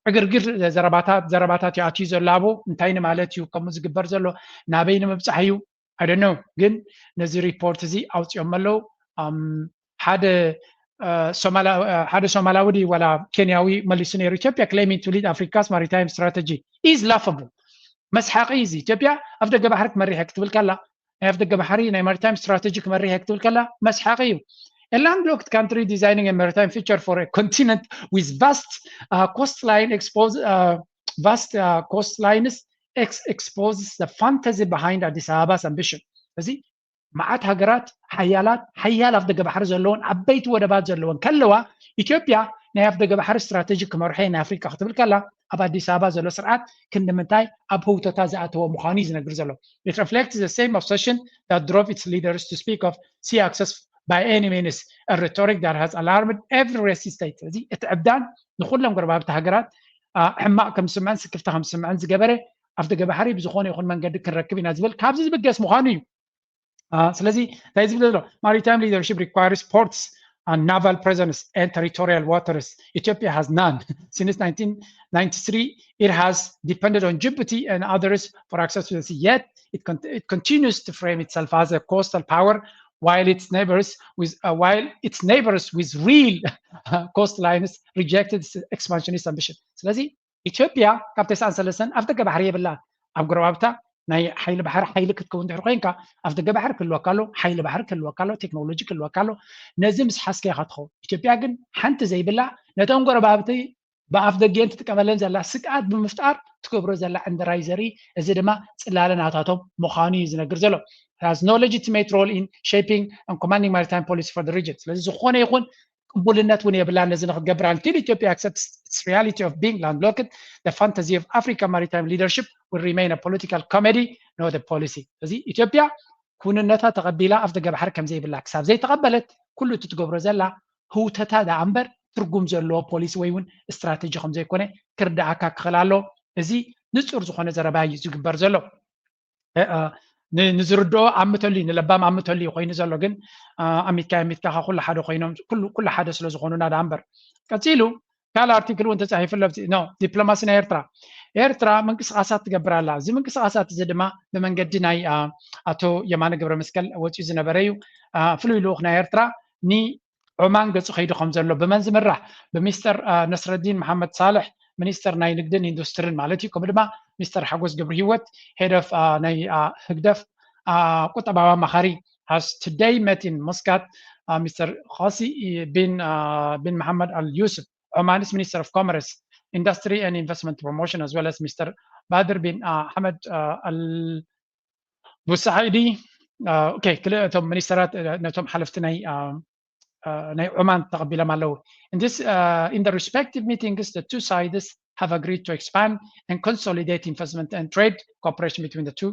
ዕግርግር ዘረባታት ዘረባታት እዩ ኣትዩ ዘሎ ኣብኡ እንታይ ንማለት እዩ ከምኡ ዝግበር ዘሎ ናበይ ንምብፃሕ እዩ I don't know ግን ነዚ ሪፖርት እዚ ኣውፅኦም ኣለዉ ሓደ ሓደ ሶማላዊ ድዩ ዋላ ኬንያዊ መሊሱ ነይሩ ኢትዮጵያ claiming to lead Africa's maritime strategy is laughable መስሓቂ እዚ ኢትዮጵያ ኣፍ ደገ ባሕሪ ክመሪሕ ክትብል ከላ ናይ ኣፍ ደገ ባሕሪ ናይ maritime strategy ክመሪሕ ክትብል ከላ መስሓቂ እዩ A landlocked country designing a maritime future for a continent with vast uh, coastline expose uh, vast uh, coastlines ex exposes the fantasy behind Addis Ababa's ambition እዚ መዓት ሃገራት ሓያላት ሓያል ኣፍ ደገ ባሕሪ ዘለዎን ዓበይቲ ወደባት ዘለዎን ከለዋ ኢትዮጵያ ናይ ኣፍደገ ባሕሪ ስትራተጂ ክመርሖ እየ ንኣፍሪካ ክትብል ከላ፣ ኣብ ኣዲስ ኣበባ ዘሎ ስርዓት ክንዲ ምንታይ ኣብ ህውተታ ዝኣተወ ምዃኑ እዩ ዝነግር ዘሎ። It reflects the same obsession that drove its leaders to speak of sea access by any means, a rhetoric that has alarmed every racist state. እዚ እቲ ዕብዳን ንኩሎም ጎረባብቲ ሃገራት ሕማቕ ከም ዝስምዐን ስክፍታ ከም ዝስምዐን ዝገበረ፣ ኣፍደገ ባሕሪ ብዝኾነ ይኹን መንገዲ ክንረክብ ኢና ዝብል ካብዚ ዝብገስ ምዃኑ እዩ። ስለዚ እንታይ ዝብል ዘሎ? Maritime leadership requires ports and naval presence and territorial waters. Ethiopia has none. Since nineteen ninety-three, it has depended on Djibouti and others for access to the sea. Yet, it, con- it continues to frame itself as a coastal power, while its neighbors with uh, while its neighbors with real coastlines rejected its expansionist ambition. ስለዚ ኢትዮጵያ ካብ ተስዓን ሰለስተን ኣፍደገ ባሕሪ የብላን። ኣብ ጎረባብታ ናይ ሓይሊ ባሕሪ ሓይሊ ክትከውን ድሕሪ ኮይንካ ኣፍደገ ባሕሪ ክህልወካ ኣሎ፣ ሓይሊ ባሕሪ ክህልወካ ኣሎ፣ ቴክኖሎጂ ክህልወካ ኣሎ። ነዚ ምስ ሓዝካ ኢኻ ትኸውን። ኢትዮጵያ ግን ሓንቲ ዘይብላ ነቶም ጎረባብቲ ብኣፍደገን ትጥቀመለን ዘላ ስግኣት ብምፍጣር ትገብሮ ዘላ ዕንደራይ ዘርኢ፣ እዚ ድማ ጽላለ ናታቶም ምዃኑ እዩ ዝነግር ዘሎ። It has no legitimate role in shaping and commanding maritime policy for the region. ስለዚ ዝኾነ ይኹን ቅቡልነት እውን የብላን ነዚ ንክትገብር። Until Ethiopia accepts its reality of being landlocked, the fantasy of African maritime leadership will remain a political comedy, not a policy. እዚ ኢትዮጵያ ክውንነታ ተቐቢላ ኣፍደገ ባሕሪ ከም ዘይብላ ክሳብ ዘይተቐበለት ኩሉ እቲ ትገብሮ ዘላ ህውተታ ደኣ እምበር ትርጉም ዘለዎ ፖሊሲ ወይ እውን ስትራተጂ ከም ዘይኮነ ክርዳኣካ ክኽእል ኣሎ። እዚ ንጹር ዝኾነ ዘረባ እዩ ዝግበር ዘሎ። ንዝርድኦ ኣምተሉ እዩ፣ ንለባም ኣምተሉ እዩ ኮይኑ ዘሎ። ግን ኣሚትካ ኣሚትካ ኩሉ ሓደ ኮይኖም ኩሉ ሓደ ስለ ዝኾኑና ደኣ እምበር። ቀጺሉ ካልእ ኣርቲክል እውን ተጻሒፉ ኣሎ። ዲፕሎማሲ ናይ ኤርትራ፣ ኤርትራ ምንቅስቃሳት ትገብር ኣላ። እዚ ምንቅስቃሳት እዚ ድማ ብመንገዲ ናይ ኣቶ የማነ ገብረ መስቀል ወፂኡ ዝነበረ እዩ። ፍሉይ ልኡኽ ናይ ኤርትራ ንዑማን ገፁ ከይዱ ከም ዘሎ ብመን ዝምራሕ? ብሚስተር ነስረዲን መሓመድ ሳልሕ፣ ሚኒስተር ናይ ንግድን ኢንዱስትሪን ማለት እዩ። ከምኡ ድማ ሚስተር ሓጎስ ገብረ ህይወት፣ ሄድ ኦፍ ናይ ህግደፍ ቁጠባዊ ኣማኻሪ። Has today met in Muscat Mister Qasi bin Mohammed Al Yusuf, Oman's Minister of Commerce, Industry and Investment Promotion, as well as Mister Badr bin Ahmed Al Busaidi. Okay, ክልተ እቶም ሚኒስተራት ነቶም ሓለፍቲ ናይ ናይ ዑማን ተቐቢሎም ኣለዉ። In this uh, in the respective meetings, the two sides have agreed to expand and consolidate investment and trade cooperation between the two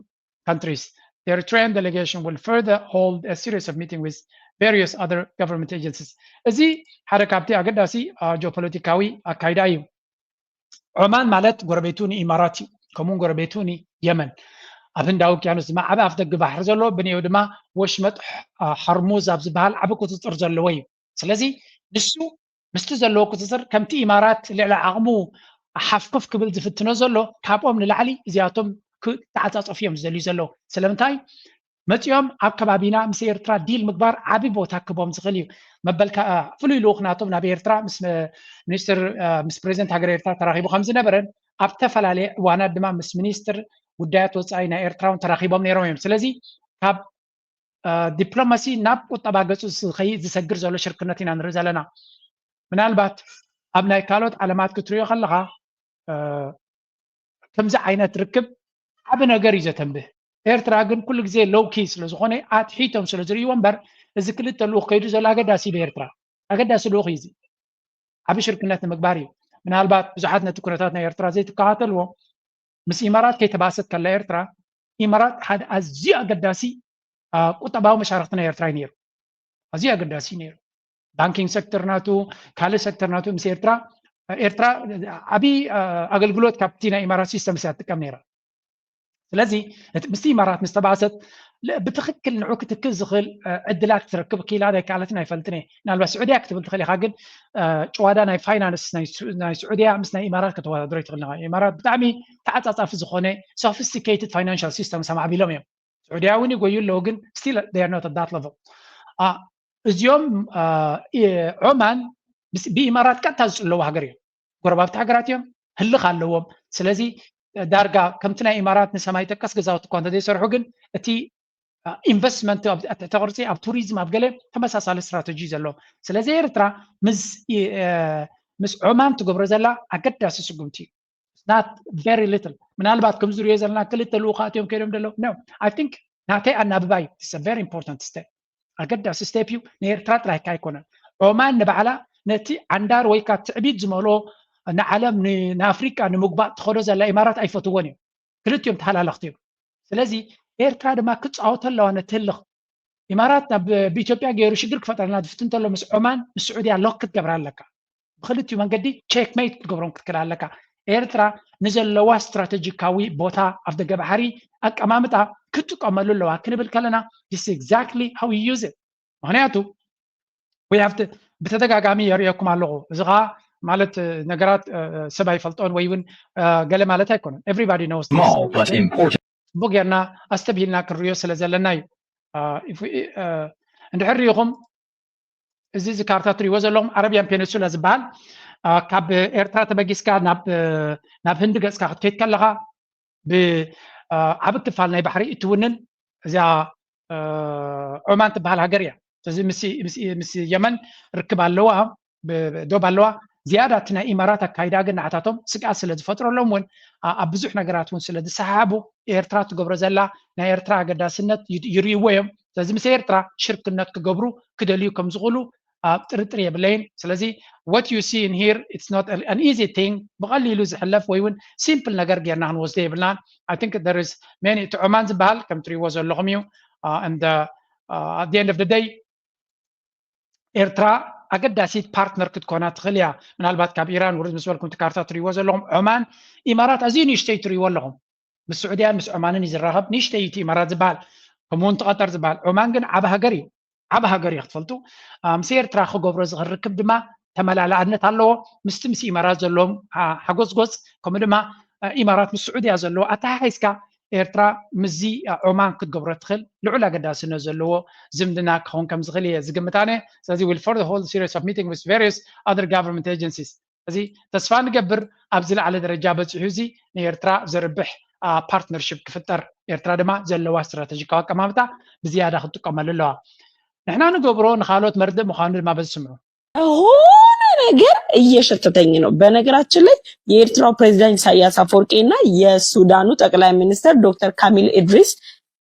countries. The Eritrean delegation will further hold a series of meetings with various other government agencies. እዚ ሓደ ካብቲ ኣገዳሲ ጂኦፖለቲካዊ ኣካይዳ እዩ። ዑማን ማለት ጎረቤቱ ንኢማራት እዩ፣ ከምኡውን ጎረቤቱ ንየመን። ኣብ ህንዳዊ ውቅያኖስ ድማ ዓቢ ኣፍደገ ባሕሪ ዘለዎ፣ ብንየው ድማ ወሽመጥ ሐርሙዝ ኣብ ዝበሃል ዓቢ ቁጽጽር ዘለዎ እዩ። ስለዚ ንሱ ምስቲ ዘለዎ ቁጽጽር ከምቲ ኢማራት ልዕሊ ዓቕሙ ሓፍኮፍ ክብል ዝፍትኖ ዘሎ፣ ካብኦም ንላዕሊ እዚኣቶም ክተዓጻጸፉ እዮም ዝደልዩ ዘለዉ። ስለምንታይ? መጺኦም ኣብ ከባቢና ምስ ኤርትራ ዲል ምግባር ዓቢ ቦታ ክቦም ዝኽእል እዩ። መበልካ ፍሉይ ልኡኽ ናቶም ናብ ኤርትራ ምስ ሚኒስትር ምስ ፕሬዚደንት ሃገር ኤርትራ ተራኺቡ ከም ዝነበረን ኣብ ዝተፈላለየ እዋናት ድማ ምስ ሚኒስትር ጉዳያት ወጻኢ ናይ ኤርትራ እውን ተራኺቦም ነይሮም እዮም። ስለዚ ካብ ዲፕሎማሲ ናብ ቁጠባ ገጹ ዝኸይድ ዝሰግር ዘሎ ሽርክነት ኢና ንርኢ ዘለና። ምናልባት ኣብ ናይ ካልኦት ዓለማት ክትሪኦ ከለኻ ከምዚ ዓይነት ርክብ ዓቢ ነገር እዩ ዘተንብህ። ኤርትራ ግን ኩሉ ግዜ ሎው ኪ ስለ ዝኾነ ኣትሒቶም ስለ ዝርእይዎ እምበር እዚ ክልተ ልኡኽ ከይዱ ዘሎ ኣገዳሲ እዩ። ብኤርትራ ኣገዳሲ ልኡኽ እዩ። እዚ ዓቢ ሽርክነት ንምግባር እዩ። ምናልባት ብዙሓት ነቲ ኩነታት ናይ ኤርትራ ዘይትከታተልዎ ምስ ኢማራት ከይተባእሰት ከላ ኤርትራ ኢማራት ሓደ ኣዝዩ ኣገዳሲ ቁጠባዊ መሻርክቲ ናይ ኤርትራ እዩ ነይሩ። ኣዝዩ ኣገዳሲ እዩ ነይሩ። ባንኪንግ ሴክተር ናቱ ካልእ ሴክተር ናቱ ምስ ኤርትራ ኤርትራ ዓብዪ ኣገልግሎት ካብቲ ናይ ኢማራት ሲስተም እያ ትጥቀም ነይራ። ስለዚ ምስቲ ኢማራት ምስ ተባእሰት ብትኽክል ንዑ ክትክእ ዝኽእል ዕድላት ክትረክብ ክኢላ ኣይከኣለትን ኣይፈልጥን እየ። ምናልባት ስዑድያ ክትብል ትኽእል ኢኻ፣ ግን ጭዋዳ ናይ ፋይናንስ ናይ ስዑድያ ምስ ናይ ኢማራት ከተወዳድሮ ይትኽእል ኢኻ። ኢማራት ብጣዕሚ ተዓጻጻፊ ዝኾነ ሶፊስቲኬትድ ፋይናንሻል ሲስተምስ ኣማዕቢሎም እዮም። ስዑድያ እውን ይጎዩ ኣለዉ፣ ግን still they are not at that level። እዚኦም ዖማን ብኢማራት ቀጥታ ዝጽለዉ ሃገር እዮም። ጎረባብቲ ሃገራት እዮም፣ ህልኽ ኣለዎም። ስለዚ ዳርጋ ከምቲ ናይ ኢማራት ንሰማይ ጠቀስ ገዛውቲ እኳ እንተዘይሰርሑ፣ ግን እቲ ኢንቨስትመንት ትሕቲ ቅርፂ ኣብ ቱሪዝም ኣብ ገለ ተመሳሳሊ ስትራተጂ ዘሎ። ስለዚ ኤርትራ ምስ ዖማን ትገብሮ ዘላ ኣገዳሲ ስጉምቲ እዩ። Not very little። ምናልባት ከም ዝሪኦ ዘለና ክልተ ልኡኻት እዮም ከይዶም ዘለዉ። No, I think ናተይ ኣናብባይ it's a very important step። ኣገዳሲ ስቴፕ እዩ። ንኤርትራ ጥራይካ ኣይኮነን። ዖማን ንባዕላ ነቲ ዓንዳር ወይ ከዓ ትዕቢት ዝመልኦ ንዓለም ንኣፍሪቃ ንምግባእ ትኸዶ ዘላ ኢማራት ኣይፈትዎን እዮም። ክልቲኦም ተሃላለኽቲ እዮም። ስለዚ ኤርትራ ድማ ክፃወቶ ኣለዋ ነቲ ህልኽ። ኢማራት ናብ ብኢትዮጵያ ገይሩ ሽግር ክፈጥረልና ዝፍትን ተሎ ምስ ዖማን ምስ ስዑድያ ሎክ ክትገብራ ኣለካ። ብክልቲኡ መንገዲ ቼክሜት ክትገብሮም ክትክእል ኣለካ። ኤርትራ ንዘለዋ ስትራቴጂካዊ ቦታ ኣብ ደገ ባሕሪ ኣቀማምጣ ክትጥቀመሉ ኣለዋ ክንብል ከለና this exactly how you use it። ምክንያቱ ብተደጋጋሚ የርእየኩም ኣለኹ። እዚ ከዓ ማለት ነገራት ሰብ ኣይፈልጦን ወይ እውን ገለ ማለት ኣይኮነን። Everybody knows። ጽቡቅ ጌርና ኣስተብሂልና ክንሪዮ ስለ ዘለና እዩ። እንድሕር ሪኢኹም እዚ እዚ ካርታ ትሪእዎ ዘለኹም ዓረብያን ፔኒንሱላ ዝበሃል ካብ ኤርትራ ተበጊስካ ናብ ህንዲ ገጽካ ክትከይድ ከለኻ ብዓቢ ክፋል ናይ ባሕሪ እትውንን እዚኣ ዖማን ትበሃል ሃገር እያ። ስለዚ ምስ የመን ርክብ ኣለዋ፣ ዶብ ኣለዋ። ዝያዳ እቲ ናይ ኢማራት ኣካይዳ ግን ንዓታቶም ስግኣት ስለ ዝፈጥረሎም እውን ኣብ ብዙሕ ነገራት እውን ስለ ዝሰሓሓቡ ኤርትራ ትገብሮ ዘላ ናይ ኤርትራ ኣገዳስነት ይርእይዎ እዮም። ስለዚ ምስ ኤርትራ ሽርክነት ክገብሩ ክደልዩ ከም ዝኽእሉ ጥርጥር የብለይን። ስለዚ what you see in here it's not an easy thing፣ ብቐሊሉ ዝሕለፍ ወይ እውን ሲምፕል ነገር ጌርና ክንወስዶ የብልናን። I think there is many፣ እቲ ዖማን ዝበሃል ከም ትሪእዎ ዘለኹም እዩ። And at the end of the day ኤርትራ ኣገዳሲት ፓርትነር ክትኮና ትኽእል እያ። ምናልባት ካብ ኢራን ውርድ ምስ በልኩም እቲ ካርታ ትሪእዎ ዘለኹም ዖማን ኢማራት ኣዝዩ ንእሽተይ ትሪእዎ ኣለኹም። ምስ ስዑድያን ምስ ዖማንን እዩ ዝራኸብ። ንእሽተይ እቲ ኢማራት ዝበሃል ከምኡ እውን ትቐጠር ዝበሃል። ዖማን ግን ዓቢ ሃገር እዩ። ዓቢ ሃገር እዩ ክትፈልጡ። ምስ ኤርትራ ክገብሮ ዝኽእል ርክብ ድማ ተመላላእነት ኣለዎ። ምስቲ ምስ ኢማራት ዘለዎም ሓጎጽጎጽ ከምኡ ድማ ኢማራት ምስ ስዑድያ ዘለዎ ኣተሓሒዝካ ኤርትራ ምስዚ ዖማን ክትገብሮ ትኽእል ልዑል ኣገዳስነት ዘለዎ ዝምድና ክኸውን ከም ዝኽእል እየ ዝግምት ኣነ። ስለዚ will further hold series of meeting with various other government agencies። እዚ ተስፋ ንገብር ኣብ ዝለዓለ ደረጃ በፂሑ እዚ ንኤርትራ ዘርብሕ ፓርትነርሽፕ ክፍጠር፣ ኤርትራ ድማ ዘለዋ ስትራተጂካዊ ኣቀማምጣ ብዝያዳ ክትጥቀመሉ ኣለዋ። ንሕና ንገብሮ ንካልኦት መርድእ ምዃኑ ድማ በዚ ስምዑ። የሆነ ነገር እየሸተተኝ ነው። በነገራችን ላይ የኤርትራው ፕሬዚዳንት ኢሳያስ አፈወርቂ እና የሱዳኑ ጠቅላይ ሚኒስትር ዶክተር ካሚል ኢድሪስ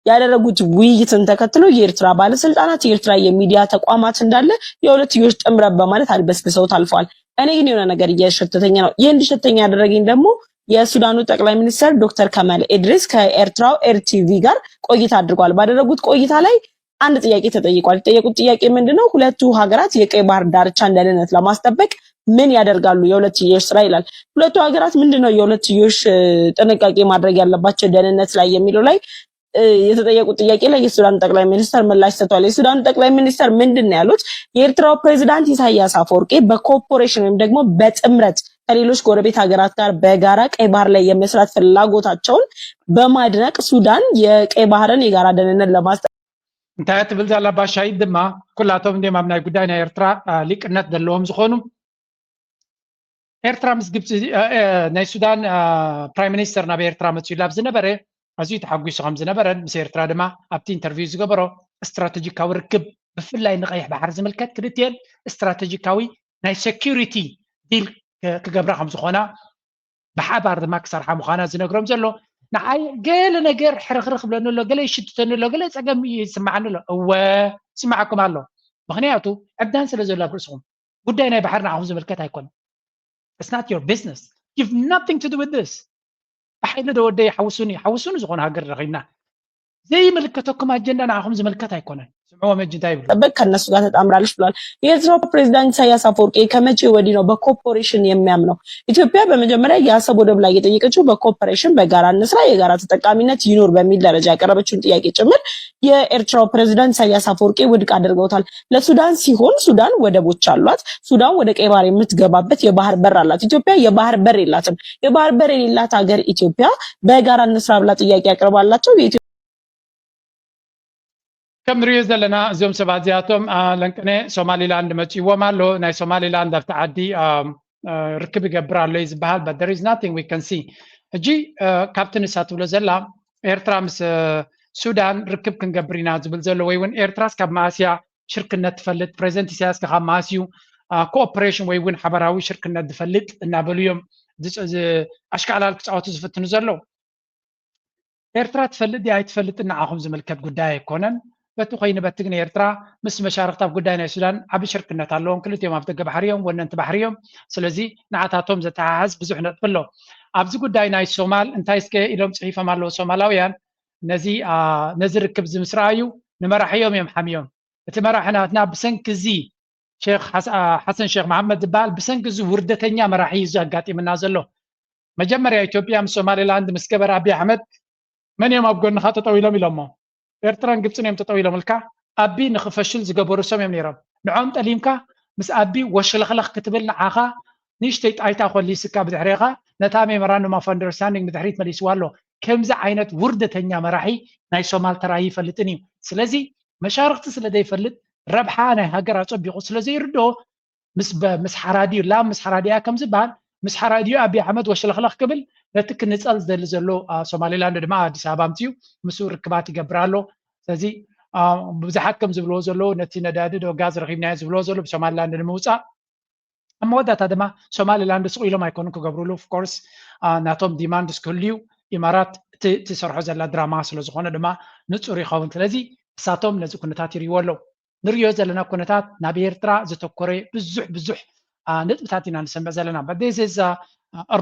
ያደረጉት ውይይትን ተከትሎ የኤርትራ ባለስልጣናት የኤርትራ የሚዲያ ተቋማት እንዳለ የሁለትዮሽ ጥምረት በማለት አድበስብሰው ታልፈዋል። እኔ ግን የሆነ ነገር እየሸተተኝ ነው። ይህ እንዲሸተተኝ ያደረገኝ ደግሞ የሱዳኑ ጠቅላይ ሚኒስትር ዶክተር ከማል ኢድሪስ ከኤርትራው ኤር ቲቪ ጋር ቆይታ አድርጓል። ባደረጉት ቆይታ ላይ አንድ ጥያቄ ተጠይቋል። የተጠየቁት ጥያቄ ምንድነው? ሁለቱ ሀገራት የቀይ ባህር ዳርቻን ደህንነት ለማስጠበቅ ምን ያደርጋሉ? የሁለትዮሽ ስራ ይላል። ሁለቱ ሀገራት ምንድነው የሁለትዮሽ ጥንቃቄ ማድረግ ያለባቸው ደህንነት ላይ የሚለው ላይ የተጠየቁት ጥያቄ ላይ የሱዳን ጠቅላይ ሚኒስትር ምላሽ ሰጥቷል። የሱዳን ጠቅላይ ሚኒስትር ምንድን ነው ያሉት? የኤርትራው ፕሬዚዳንት ኢሳያስ አፈወርቂ በኮርፖሬሽን ወይም ደግሞ በጥምረት ከሌሎች ጎረቤት ሀገራት ጋር በጋራ ቀይ ባህር ላይ የመስራት ፍላጎታቸውን በማድነቅ ሱዳን የቀይ ባህርን የጋራ ደህንነት ለማስጠ እንታይ ትብል ዘላ ባሻይት ድማ ኩላቶም እንዲም ኣብ ናይ ጉዳይ ናይ ኤርትራ ሊቅነት ዘለዎም ዝኾኑ ኤርትራ ምስ ግብፂ ናይ ሱዳን ፕራይም ሚኒስተር ናብ ኤርትራ መፅኡ ኣብ ዝነበረ ኣዝዩ ተሓጒሱ ከም ዝነበረን ምስ ኤርትራ ድማ ኣብቲ ኢንተርቪው ዝገበሮ ስትራቴጂካዊ ርክብ ብፍላይ ንቀይሕ ባሕሪ ዝምልከት ክልቲኤን ስትራቴጂካዊ ናይ ሴኪሪቲ ዲል ክገብራ ከም ዝኾና ብሓባር ድማ ክሰርሓ ምዃና ዝነግሮም ዘሎ ንዓይ ገለ ነገር ሕርኽርኽ ብለኒ ኣሎ፣ ገለ ይሽትተኒ ኣሎ፣ ገለ ፀገም ይስምዓኒ ኣሎ። እወ ይስምዓኩም ኣሎ፣ ምኽንያቱ ዕብዳን ስለ ዘሎ ኣብ ርእስኹም። ጉዳይ ናይ ባሕሪ ንዓኹም ዝምልከት ኣይኮነን። It's not your business. You've nothing to do with this. ብሓይሊ ዶ ወደይ ሓውሱኒ ሓውሱኒ ዝኾነ ሃገር ረኺብና ዘይምልከተኩም ኣጀንዳ ንዓኹም ዝምልከት ኣይኮነን። ስምዕዎም ሕጂ እንታይ ይብሉ? ጠበቅ ከነሱ ጋር ተጣምራለች ብለዋል። የኤርትራው ፕሬዚዳንት ኢሳያስ አፈወርቂ ከመቼ ወዲህ ነው በኮርፖሬሽን የሚያምነው? ኢትዮጵያ በመጀመሪያ የአሰብ ወደብ ላይ የጠየቀችው በኮርፖሬሽን በጋራ እንስራ፣ የጋራ ተጠቃሚነት ይኑር በሚል ደረጃ ያቀረበችውን ጥያቄ ጭምር የኤርትራው ፕሬዚዳንት ኢሳያስ አፈወርቂ ውድቅ አድርገውታል። ለሱዳን ሲሆን ሱዳን ወደቦች አሏት። ሱዳን ወደ ቀይ ባህር የምትገባበት የባህር በር አላት። ኢትዮጵያ የባህር በር የላትም። የባህር በር የሌላት ሀገር ኢትዮጵያ በጋራ እንስራ ብላ ጥያቄ ያቀርባላቸው የኢትዮ ከም ንሪኦ ዘለና እዚኦም ሰባት እዚኣቶም ለንቅነ ሶማሊላንድ መፂዎም ኣሎ። ናይ ሶማሊላንድ ኣብቲ ዓዲ ርክብ ይገብር ኣሎ እዩ ዝበሃል። But there is nothing we can see። ሕጂ ካብቲ ንሳ ትብሎ ዘላ ኤርትራ ምስ ሱዳን ርክብ ክንገብር ኢና ዝብል ዘሎ ወይ እውን ኤርትራስ ካብ መኣስያ ሽርክነት ትፈልጥ? ፕሬዚደንት ኢሳያስ ካብ መኣስዩ ኮኦፐሬሽን ወይ እውን ሓበራዊ ሽርክነት ዝፈልጥ እናበሉ እዮም ኣሽካዕላል ክፃወቱ ዝፍትኑ ዘለዉ። ኤርትራ ትፈልጥ ድያ ኣይትፈልጥን ንዓኹም ዝምልከት ጉዳይ ኣይኮነን። በቲ ኮይኑ በቲ ግን ኤርትራ ምስ መሻርክቲ ኣብ ጉዳይ ናይ ሱዳን ዓቢ ሽርክነት ኣለዎም። ክልቲኦም ኣብ ደገ ባሕሪ እዮም፣ ወነንቲ ባሕሪ እዮም። ስለዚ ንዓታቶም ዘተሓሕዝ ብዙሕ ነጥቢ ኣሎ። ኣብዚ ጉዳይ ናይ ሶማል እንታይ እስከ ኢሎም ጽሒፎም ኣለዉ ሶማላውያን? ነዚ ነዚ ርክብ እዚ ምስ ረኣዩ ንመራሒኦም እዮም ሓምዮም። እቲ መራሒ ናትና ብሰንኪ እዚ ሼክ ሓሰን ሼክ መሓመድ ዝበሃል ብሰንኪ እዚ ውርደተኛ መራሒ እዩ ዘጋጢምና ዘሎ። መጀመርያ ኢትዮጵያ ምስ ሶማሌላንድ ምስ ገበረ ኣቢ ኣሕመድ መን እዮም ኣብ ጎንኻ ጠጠው ኢሎም ኢሎሞ? ኤርትራን ግብፅን እዮም ጠጠው ኢሎም ኢልካ ኣቢ ንክፈሽል ዝገበሩ ሰብ እዮም ነይሮም። ንዖም ጠሊምካ ምስ ኣቢ ወሽለኽለኽ ክትብል ንዓኻ ንእሽተይ ጣይታ ኮሊስካ ብድሕሬኻ ነታ memorandum of understanding ብድሕሪት መሊስዋ ኣሎ። ከምዚ ዓይነት ውርደተኛ መራሒ ናይ ሶማል ተራይ ይፈልጥን እዩ። ስለዚ መሻርክቲ ስለ ዘይፈልጥ ረብሓ ናይ ሃገር ኣጸቢቑ ስለ ዘይርድኦ ምስ በ- ምስ ሓራዲኡ ላም ምስ ሓራዲኣ ከም ዝበሃል ምስ ሓራዲኡ ኣቢ ኣሕመድ ወሽለኽለኽ ክብል ነቲ ክንጸል ዝደሊ ዘሎ ሶማሌላንድ ድማ ኣዲስ ኣበባ ኣምፅኡ ምስኡ ርክባት ይገብር ኣሎ። ስለዚ ብዙሓት ከም ዝብልዎ ዘለዉ ነቲ ነዳዲ ዶ ጋዝ ረኺብናዮ ዝብልዎ ዘሎ ብሶማሌላንድ ንምውፃእ ኣብ መወዳእታ ድማ ሶማሌላንድ ስቕ ኢሎም ኣይኮኑን ክገብርሉ። ኦፍኮርስ ናቶም ዲማንድስ ክህልዩ ኢማራት ትሰርሖ ዘላ ድራማ ስለዝኾነ ድማ ንፁር ይኸውን። ስለዚ እሳቶም ነዚ ኩነታት ይርእይዎ ኣለዉ። ንሪኦ ዘለና ኩነታት ናብ ኤርትራ ዘተኮረ ብዙሕ ብዙሕ ነጥብታት ኢና ንሰምዕ ዘለና። But this is a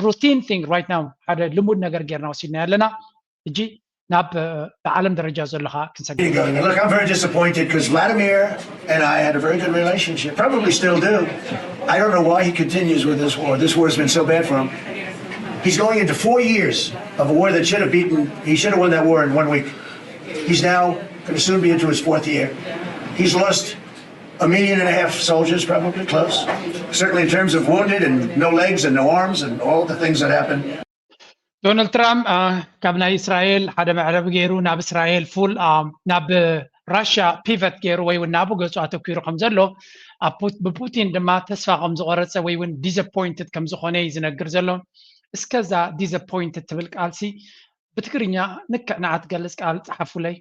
routine thing right now። ሓደ ልሙድ ነገር ጌርና ወሲድና ኣለና። ሕጂ ናብ ብዓለም ደረጃ ዘለኻ ክንሰግድ Look, I'm very disappointed because Vladimir and I had a very good relationship, probably still do. I don't know why he continues with this war. This war has been so bad for him. He's going into four years of a war that should have beaten, he should have won that war in one week. He's now going to soon be into his fourth year. He's lost a million and a half soldiers, probably close. Certainly in terms of wounded and no legs and no arms and all the things that happened. ዶናልድ ትራምፕ ካብ ናይ እስራኤል ሓደ መዕረቢ ገይሩ ናብ እስራኤል ፉል ናብ ራሽያ ፒቨት ገይሩ ወይ እውን ናብኡ ገጹ ኣተኪሩ ከም ዘሎ ብፑቲን ድማ ተስፋ ከም ዝቆረጸ ወይ እውን ዲስኣፖይንትድ ከም ዝኾነ እዩ ዝነግር ዘሎ። እስከዛ ዲስኣፖይንትድ ትብል ቃልሲ ብትግርኛ ንክዕ ንዓ ትገልጽ ቃል ጸሓፉለይ።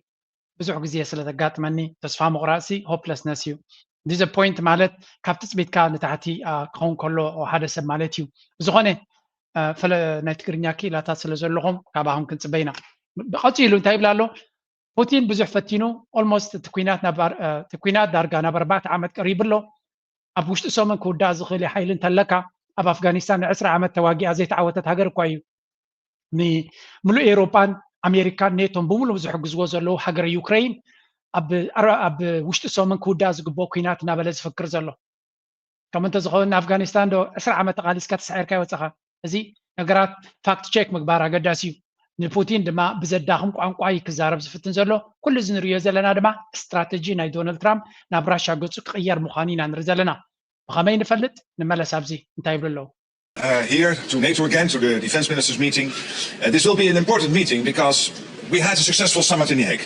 ብዙሕ ግዜ ስለ ዘጋጥመኒ ተስፋ ምቑራጽሲ ሆፕለስነስ እዩ። ዲስኣፖይንት ማለት ካብ ትጽቢትካ ንታሕቲ ክኸውን ከሎ ሓደ ሰብ ማለት እዩ። ብዝኾነ ፈለ ናይ ትግርኛ ክኢላታት ስለ ዘለኹም ካባኹም ክንጽበ ኢና። ብቐጺሉ እንታይ ይብል ኣሎ? ፑቲን ብዙሕ ፈቲኑ ኦልሞስት እቲ ኩናት ናብ እቲ ኩናት ዳርጋ ናብ ኣርባዕተ ዓመት ቀሪቡ ኣሎ። ኣብ ውሽጢ ሰሙን ክውዳእ ዝኽእል ሓይሊ እንተለካ ኣብ ኣፍጋኒስታን ንዕስራ ዓመት ተዋጊኣ ዘይተዓወተት ሃገር እኳ እዩ። ንምሉእ ኤውሮጳን ኣሜሪካን ኔቶን ብምሉእ ዝሕግዝዎ ዘለዉ ሃገረ ዩክረይን ኣብ ውሽጢ ሰሙን ክውዳእ ዝግብኦ ኩናት እናበለ ዝፍክር ዘሎ። ከም እንተዝኸውን ንኣፍጋኒስታን ዶ ዕስራ ዓመት ተቓሊስካ ተሳዒርካ ይወፀኻ። እዚ ነገራት ፋክት ቼክ ምግባር ኣገዳሲ እዩ። ንፑቲን ድማ ብዘዳኽም ቋንቋ እዩ ክዛረብ ዝፍትን ዘሎ። ኩሉ እዚ ንሪኦ ዘለና ድማ ስትራተጂ ናይ ዶናልድ ትራምፕ ናብ ራሻ ገፁ ክቕየር ምዃኑ ኢና ንርኢ ዘለና። ብኸመይ ንፈልጥ? ንመለስ ኣብዚ እንታይ ይብሉ ኣለዉ? Uh, here to NATO again, to the defense ministers meeting. Uh, this will be an important meeting because we had a successful summit in The Hague.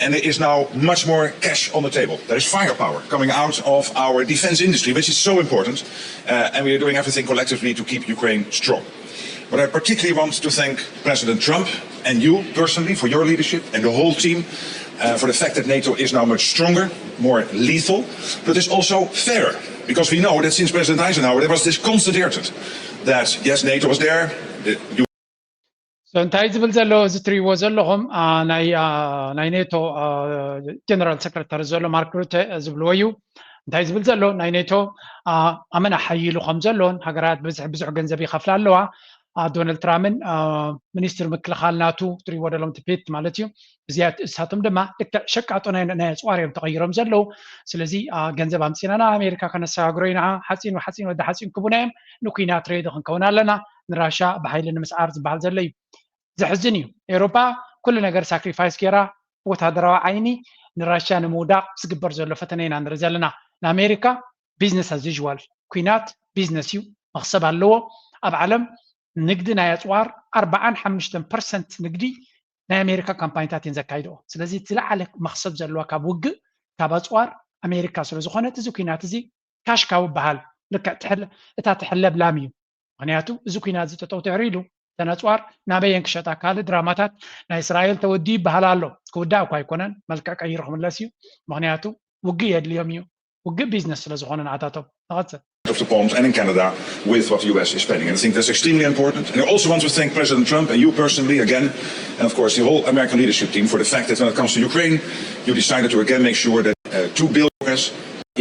And there is now much more cash on the table. There is firepower coming out of our defense industry, which is so important. Uh, and we are doing everything collectively to keep Ukraine strong. But I particularly want to thank President Trump and you personally for your leadership and the whole team uh, for the fact that NATO is now much stronger, more lethal, but it's also fairer. Because we know that since President Eisenhower, there was this constant attitude that yes, NATO was there. The, you So እንታይ ዝብል ዘሎ እዚ ትሪእዎ ዘለኹም ናይ ናይ ኔቶ ጀነራል ሰክረታሪ ዘሎ ማርክ ሩተ ዝብልዎ እዩ። እንታይ ዝብል ዘሎ ናይ ኔቶ ኣመና ሓይሉ ከም ዘሎን ሃገራት ብዙሕ ብዙሕ ገንዘብ ይኸፍላ ኣለዋ። ዶናልድ ትራምፕን ሚኒስትር ምክልኻል ናቱ ትሪእዎ ደሎም ትፔት ማለት እዩ። እዚኣ እሳቶም ድማ ልክዕ ሸቃጦ ናይ ኣፅዋር እዮም ተቐይሮም ዘለዉ። ስለዚ ገንዘብ ኣምፂና ናብ ኣሜሪካ ከነሰጋግሮ ኢና። ሓፂን ሓፂን ወዲ ሓፂን ክቡና እዮም። ንኩናት ሬዲ ክንከውን ኣለና። ንራሻ ብሓይሊ ንምስዓር ዝበሃል ዘሎ እዩ። ዘሕዝን እዩ። ኤውሮፓ ኩሉ ነገር ሳክሪፋይስ ገይራ ብወታደራዊ ዓይኒ ንራሽያ ንምውዳቕ ዝግበር ዘሎ ፈተነ ኢና ንርኢ ዘለና። ንኣሜሪካ ቢዝነስ ኣዝ ዩዥዋል ኩናት ቢዝነስ እዩ፣ መኽሰብ ኣለዎ። ኣብ ዓለም ንግዲ ናይ ኣፅዋር ኣርባዓን ሓሙሽተን ፐርሰንት ንግዲ ናይ ኣሜሪካ ካምፓኒታት እየን ዘካይድኦ። ስለዚ እቲ ዝለዓለ መኽሰብ ዘለዋ ካብ ውግእ ካብ ኣፅዋር ኣሜሪካ ስለ ዝኾነት እዚ ኩናት እዚ ካሽ ካው ይበሃል። ልክዕ እታ ትሕለብ ላም እዩ። ምክንያቱ እዚ ኩናት እዚ ጠጠው ትሕር ኢሉ እተን ኣፅዋር ናበየን ክሸጣ? ካልእ ድራማታት ናይ እስራኤል ተወዲኡ ይበሃል ኣሎ። ክውዳእ እኳ ኣይኮነን፣ መልክዕ ቀይሩ ክምለስ እዩ። ምክንያቱ ውግእ የድልዮም እዩ። ውግእ ቢዝነስ ስለ ዝኾነ ንዓታቶም። ንቐፅል። of the Palms and in Canada with what the U S is spending. And I think that's extremely important. And I also want to thank President Trump and you personally again, and of course the whole American leadership team for the fact that when it comes to Ukraine, you decided to again make sure that uh, two billion dollars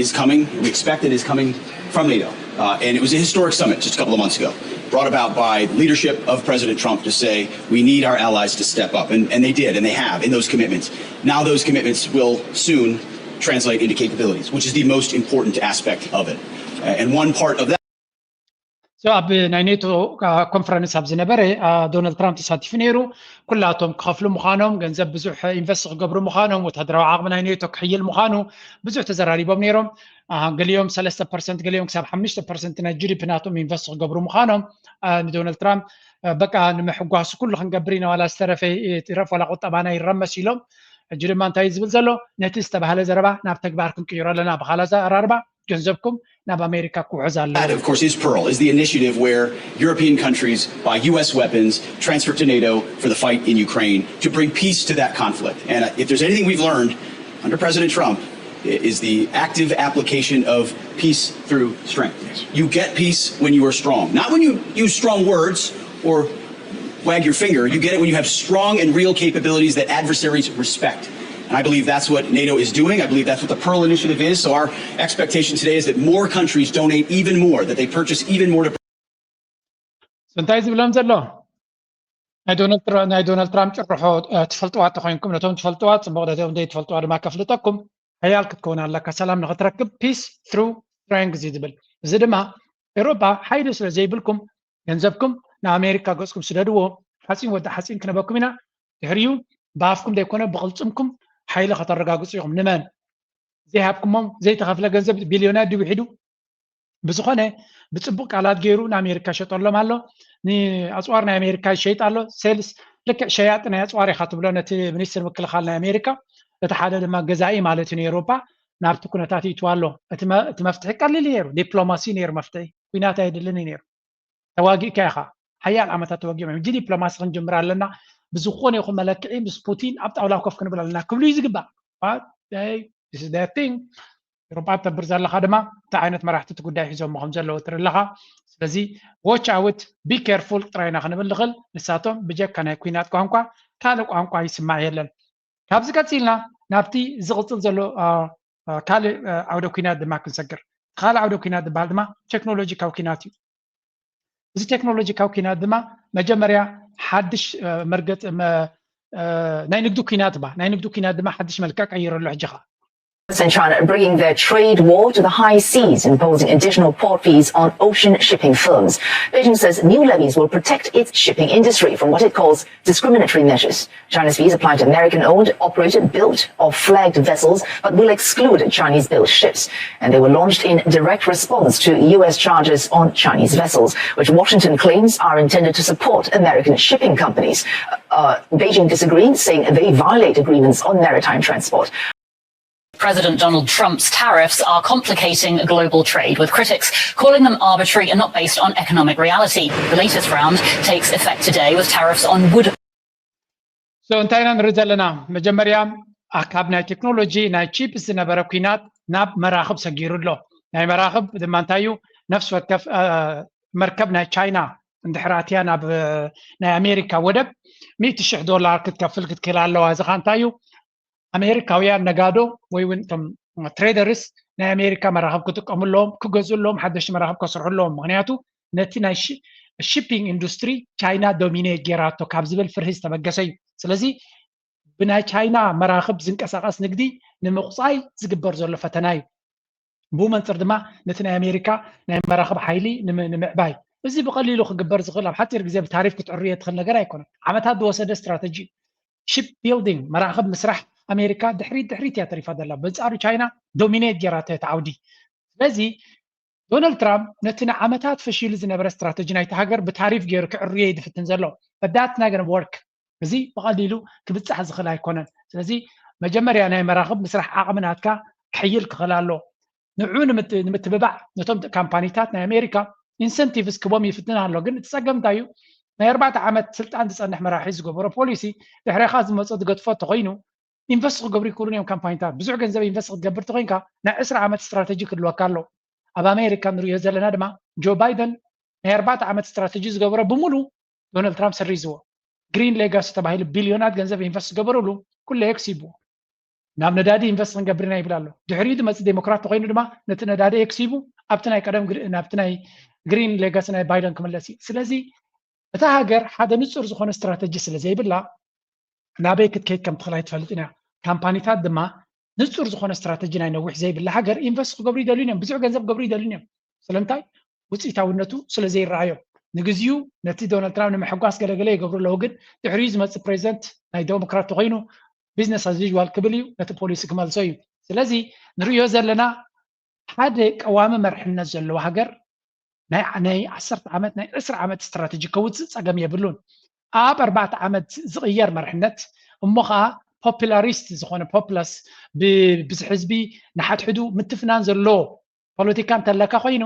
is coming, we expect it is coming from NATO. Uh, and it was a historic summit just a couple of months ago, brought about by leadership of President Trump to say we need our allies to step up. And, and they did, and they have in those commitments. Now those commitments will soon translate into capabilities, which is the most important aspect of it. Uh, and one part of that So ኣብ ናይ ኔቶ ኮንፈረንስ ኣብ ዝነበረ ዶናልድ ትራምፕ ተሳቲፉ ነይሩ። ኩላቶም ክኸፍሉ ምዃኖም፣ ገንዘብ ብዙሕ ኢንቨስት ክገብሩ ምዃኖም፣ ወታደራዊ ዓቕሚ ናይ ኔቶ ክሕይል ምዃኑ ብዙሕ ተዘራሪቦም ነይሮም። ገሊኦም ሰለስተ ፐርሰንት፣ ገሊኦም ክሳብ ሓሙሽተ ፐርሰንት ናይ ጂዲፒ ናቶም ኢንቨስት ክገብሩ ምዃኖም ንዶናልድ ትራምፕ በቃ ንምሕጓሱ ኩሉ ክንገብር ኢና፣ ዋላ ዝተረፈ ይትረፍ ዋላ ቁጠባና ይረመስ ኢሎም። ሕጂ ድማ እንታይ እዩ ዝብል ዘሎ? ነቲ ዝተባህለ ዘረባ ናብ ተግባር ክንቅይሮ ኣለና። ብኻላ ኣዘራርባ ገንዘብኩም ናብ ኣሜሪካ ክውዕዝ ኣለዎ። That, of course, is Pearl, is the initiative where European countries buy U S weapons, transfer to NATO for the fight in Ukraine to bring peace to that conflict. And uh, if there's anything we've learned under President Trump, is the active application of peace through strength. You get peace when you are strong, not when you use strong words or wag your finger. You get it when you have strong and real capabilities that adversaries respect. And I believe that's what NATO is doing. I believe that's what the Pearl Initiative is. So our expectation today is that more countries donate even more, that they purchase even more to እንታይ ዝብሎም ዘሎ? ናይ ዶናልድ ትራምፕ ጭርሖ ትፈልጥዋ ተኮይንኩም፣ ነቶም ትፈልጥዋ ፅቡቕ፣ ነቶም ዘይትፈልጥዋ ድማ ከፍልጠኩም። ሓያል ክትከውን ኣለካ ሰላም ንክትረክብ፣ peace through strength እዩ ዝብል። እዚ ድማ ኤውሮጳ ሓይሊ ስለ ዘይብልኩም ገንዘብኩም ንኣሜሪካ ገፅኩም ስደድዎ፣ ሓፂን ወዲ ሓፂን ክነበኩም ኢና። ድሕሪኡ ብኣፍኩም ዘይኮነ ብቕልፅምኩም ሓይሊ ከተረጋግፁ ኢኹም። ንመን ዘይሃብኩሞም ዘይተኸፍለ ገንዘብ ቢልዮናት ድዩ ውሒዱ? ብዝኾነ ብፅቡቅ ቃላት ገይሩ ንኣሜሪካ ይሸጠሎም ኣሎ። ንኣፅዋር ናይ ኣሜሪካ ይሸይጥ ኣሎ። ሴልስ ልክዕ ሸያጢ ናይ ኣፅዋር ኢኻ ትብሎ ነቲ ሚኒስትር ምክልኻል ናይ ኣሜሪካ። እቲ ሓደ ድማ ገዛኢ ማለት እዩ ንኤውሮጳ ናብቲ ኩነታት ይእትዋ ኣሎ። እቲ መፍትሒ ቀሊል ነይሩ፣ ዲፕሎማሲ ነይሩ መፍትሒ። ኩናት ኣየድልን እዩ ነይሩ። ተዋጊእካ ኢኻ። ሓያል ዓመታት ተዋጊኦም እዮም። ሕጂ ዲፕሎማሲ ክንጅምር ኣለና፣ ብዝኾነ ይኹን መለክዒ ምስ ፑቲን ኣብ ጣውላ ኮፍ ክንብል ኣለና ክብሉ እዩ ዝግባእ። ቲንግ ኤውሮጳ ተብር ዘለኻ ድማ እንታይ ዓይነት መራሕቲ እቲ ጉዳይ ሒዞሞ ከም ዘለዉ ትርኢ ኣለኻ። ስለዚ watch out፣ be careful ጥራይና ክንብል ንኽእል። ንሳቶም ብጀካ ናይ ኩናት ቋንቋ ካልእ ቋንቋ ይስማዕ የለን። ካብዚ ቀፂልና ናብቲ ዝቕፅል ዘሎ ካልእ ዓውደ ኩናት ድማ ክንሰግር። ካልእ ዓውደ ኩናት ዝበሃል ድማ ቴክኖሎጂካዊ ኩናት እዩ። እዚ ቴክኖሎጂካዊ ኩናት ድማ መጀመርያ ሓድሽ መርገፅ ናይ ንግዲ ኩናት ባ ናይ ንግዲ ኩናት ድማ ሓድሽ መልክዕ ቀይሩ ኣሎ ሕጂ ኸዓ። And China bringing their trade war to the high seas, imposing additional port fees on ocean shipping firms. Beijing says new levies will protect its shipping industry from what it calls discriminatory measures. China's fees apply to American-owned, operated, built, or flagged vessels, but will exclude Chinese-built ships. And they were launched in direct response to U S charges on Chinese vessels, which Washington claims are intended to support American shipping companies. Uh, Beijing disagrees, saying they violate agreements on maritime transport. President Donald Trump's tariffs are complicating global trade, with critics calling them arbitrary and not based on economic reality. The latest round takes effect today, with tariffs on wood. So እንታይ ኢና ንርኢ ዘለና? መጀመርያ ካብ ናይ ቴክኖሎጂ ናይ ቺፕስ ዝነበረ ኩናት ናብ መራኽብ ሰጊሩ ኣሎ። ናይ መራኽብ ድማ እንታይ እዩ? ነፍሲ ወከፍ መርከብ ናይ ቻይና እንድሕር ኣትያ ናብ ናይ ኣሜሪካ ወደብ ሚእቲ ሽሕ ዶላር ክትከፍል ክትክእል ኣለዋ። እዚ ኸ እንታይ እዩ? ኣሜሪካውያን ነጋዶ ወይ እውን እቶም ትሬደርስ ናይ ኣሜሪካ መራኽብ ክጥቀሙ ኣለዎም፣ ክገዝኡ ኣለዎም፣ ሓደሽቲ መራኽብ ከስርሑ ኣለዎም። ምክንያቱ ነቲ ናይ ሺፒንግ ኢንዱስትሪ ቻይና ዶሚኔት ጌራቶ ካብ ዝብል ፍርሂ ዝተበገሰ እዩ። ስለዚ ብናይ ቻይና መራኽብ ዝንቀሳቐስ ንግዲ ንምቑፃይ ዝግበር ዘሎ ፈተና እዩ። ብኡ መንፅር ድማ ነቲ ናይ ኣሜሪካ ናይ መራኽብ ሓይሊ ንምዕባይ። እዚ ብቐሊሉ ክግበር ዝኽእል ኣብ ሓፂር ግዜ ብታሪፍ ክትዕርዮ ትኽእል ነገር ኣይኮነን። ዓመታት ዝወሰደ ስትራተጂ እዩ። ሺፕ ቢልዲንግ መራኽብ ምስራሕ ኣሜሪካ ድሕሪት ድሕሪት እያ ተሪፋ ዘላ። በንፃሩ ቻይና ዶሚኔት ጌራቶ እቲ ዓውዲ። ስለዚ ዶናልድ ትራምፕ ነቲ ንዓመታት ፈሺሉ ዝነበረ ስትራተጂ ናይቲ ሃገር ብታሪፍ ገይሩ ክዕርዮ እዩ ዝፍትን ዘሎ። But that's not gonna work። እዚ ብቐሊሉ ክብፃሕ ዝኽእል ኣይኮነን። ስለዚ መጀመርያ ናይ መራኽብ ምስራሕ ዓቕሚ ናትካ ክሕይል ክኽእል ኣሎ። ንዑ ንምትብባዕ ነቶም ካምፓኒታት ናይ ኣሜሪካ ኢንሰንቲቭስ ክቦም ይፍትን ኣሎ። ግን እቲ ፀገም እንታይ እዩ? ናይ ኣርባዕተ ዓመት ስልጣን ዝፀንሕ መራሒ ዝገበሮ ፖሊሲ ድሕሬኻ ዝመፁ ዝገድፎ ተኮይኑ ኢንቨስት ክገብሩ ይክእሉን እዮም ካምፓኒታት። ብዙሕ ገንዘብ ኢንቨስት ክትገብር ተኮይንካ ናይ ዕስራ ዓመት ስትራተጂ ክህልወካ ኣሎ። ኣብ ኣሜሪካ ንሪኦ ዘለና ድማ ጆ ባይደን ናይ ኣርባዕተ ዓመት ስትራተጂ ዝገበሮ ብምሉ ዶናልድ ትራምፕ ሰሪዝዎ። ግሪን ሌጋሲ ተባሂሉ ቢልዮናት ገንዘብ ኢንቨስት ዝገበረሉ ኩለ የክሲብዎ። ናብ ነዳዲ ኢንቨስት ክንገብር ኢና ይብል ኣሎ። ድሕሪኡ ዝመፅእ ዴሞክራት ተኮይኑ ድማ ነቲ ነዳዲ የክሲቡ ኣብቲ ናይ ቀደም ናብቲ ናይ ግሪን ሌጋሲ ናይ ባይደን ክምለስ እዩ። ስለዚ እታ ሃገር ሓደ ንፁር ዝኾነ ስትራተጂ ስለ ዘይብላ ናበይ ክትከይድ ከም ትኽእል ኣይትፈልጥን እያ። ካምፓኒታት ድማ ንፁር ዝኾነ ስትራተጂ ናይ ነዊሕ ዘይብላ ሃገር ኢንቨስት ክገብሩ ይደልዩን እዮም፣ ብዙሕ ገንዘብ ክገብሩ ይደልዩን እዮም። ስለምንታይ? ውፅኢታውነቱ ስለ ዘይረኣዮም። ንግዚኡ ነቲ ዶናልድ ትራምፕ ንምሕጓስ ገለገለ ይገብሩ ኣለዉ፣ ግን ድሕሪኡ ዝመፅእ ፕሬዚደንት ናይ ዴሞክራት ተኮይኑ ቢዝነስ ኣዝ ዩል ክብል እዩ፣ ነቲ ፖሊሲ ክመልሶ እዩ። ስለዚ ንሪኦ ዘለና ሓደ ቀዋሚ መርሕነት ዘለዎ ሃገር ናይ ናይ ዓሰርተ ዓመት ናይ ዕስራ ዓመት ስትራተጂ ከውፅእ ፀገም የብሉን። ኣብ ኣርባዕተ ዓመት ዝቕየር መርሕነት እሞ ከዓ ፖፕላሪስት ዝኾነ ፖፕለስ ብብዝሒ ህዝቢ ንሓድሕዱ ምትፍናን ዘለዎ ፖለቲካ እንተለካ ኮይኑ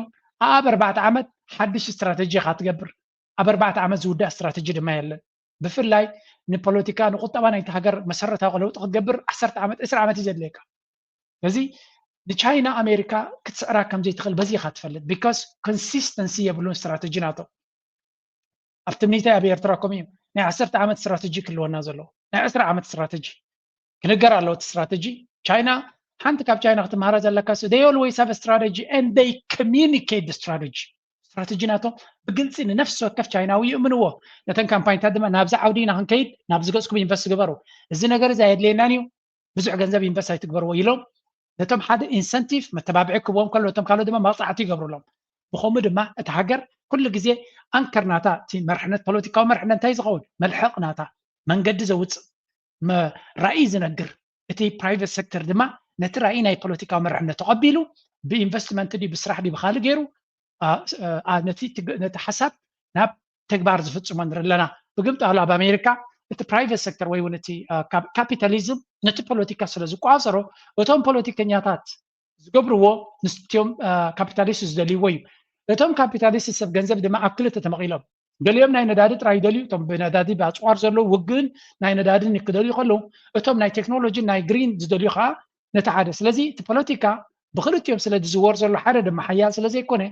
ኣብ ኣርባዕተ ዓመት ሓድሽ ስትራተጂ ኢኻ ትገብር። ኣብ ኣርባዕተ ዓመት ዝውዳእ ስትራተጂ ድማ የለን። ብፍላይ ንፖለቲካ ንቁጠባ ናይቲ ሃገር መሰረታዊ ለውጢ ክትገብር ዓሰርተ ዓመት ዕስራ ዓመት እዩ ዘድልየካ። ስለዚ ንቻይና ኣሜሪካ ክትስዕራ ከምዘይትኽእል በዚ ኢኻ ትፈልጥ። ቢካስ ኮንሲስተንሲ የብሉን ስትራተጂ ናቶም። ኣብ ትምኒተይ ኣብ ኤርትራ ከምኡ እዩ። ናይ ዓሰርተ ዓመት ስትራተጂ ክህልወና ዘለዎ ናይ ዕስራ ዓመት ስትራተጂ ክንገር ኣለዎ። እቲ ስትራተጂ ቻይና ሓንቲ ካብ ቻይና ክትመሃራ ዘለካ ስ they always have strategy and they communicate the strategy። ስትራተጂ ናቶም ብግልፂ ንነፍሲ ወከፍ ቻይናዊ ይእምንዎ። ነተን ካምፓኒታት ድማ ናብዚ ዓውዲ ኢና ክንከይድ፣ ናብዚ ገፅኩም ኢንቨስት ግበሩ፣ እዚ ነገር እዚ ኣየድልየናን እዩ፣ ብዙሕ ገንዘብ ኢንቨስት ኣይትግበርዎ ኢሎም ነቶም ሓደ ኢንሰንቲቭ መተባብዒ ክብዎም ከሎ ነቶም ካልኦት ድማ መቕፃዕቲ ይገብሩሎም። ብኸምኡ ድማ እቲ ሃገር ኩሉ ግዜ ኣንከር ናታ እቲ መርሕነት ፖለቲካዊ መርሕነት እንታይ ዝኸውን መልሕቕ ናታ መንገዲ ዘውፅእ ራእይ ዝነግር እቲ ፕራይቨት ሴክተር ድማ ነቲ ራእይ ናይ ፖለቲካዊ መርሕነት ተቐቢሉ ብኢንቨስትመንት ድዩ ብስራሕ ድዩ ብካልእ ገይሩ ነቲ ሓሳብ ናብ ተግባር ዝፍፅሞ ንርኢ ኣለና። ብግምጣሉ ኣብ ኣሜሪካ እቲ ፕራይቨት ሴክተር ወይ እውን እቲ ካፒታሊዝም ነቲ ፖለቲካ ስለ ዝቋፀሮ እቶም ፖለቲከኛታት ዝገብርዎ ንስቲኦም ካፒታሊስት ዝደልይዎ እዩ። እቶም ካፒታሊስት ሰብ ገንዘብ ድማ ኣብ ክልተ ተመቒሎም ገሊኦም ናይ ነዳዲ ጥራይ ይደልዩ፣ እቶም ብነዳዲ ብኣፅዋር ዘለዉ ውግእን ናይ ነዳድን ክደልዩ ከለዉ እቶም ናይ ቴክኖሎጂ ናይ ግሪን ዝደልዩ ከዓ ነቲ ሓደ። ስለዚ እቲ ፖለቲካ ብክልቲኦም ስለ ዝዝወር ዘሎ ሓደ ድማ ሓያል ስለ ዘይኮነ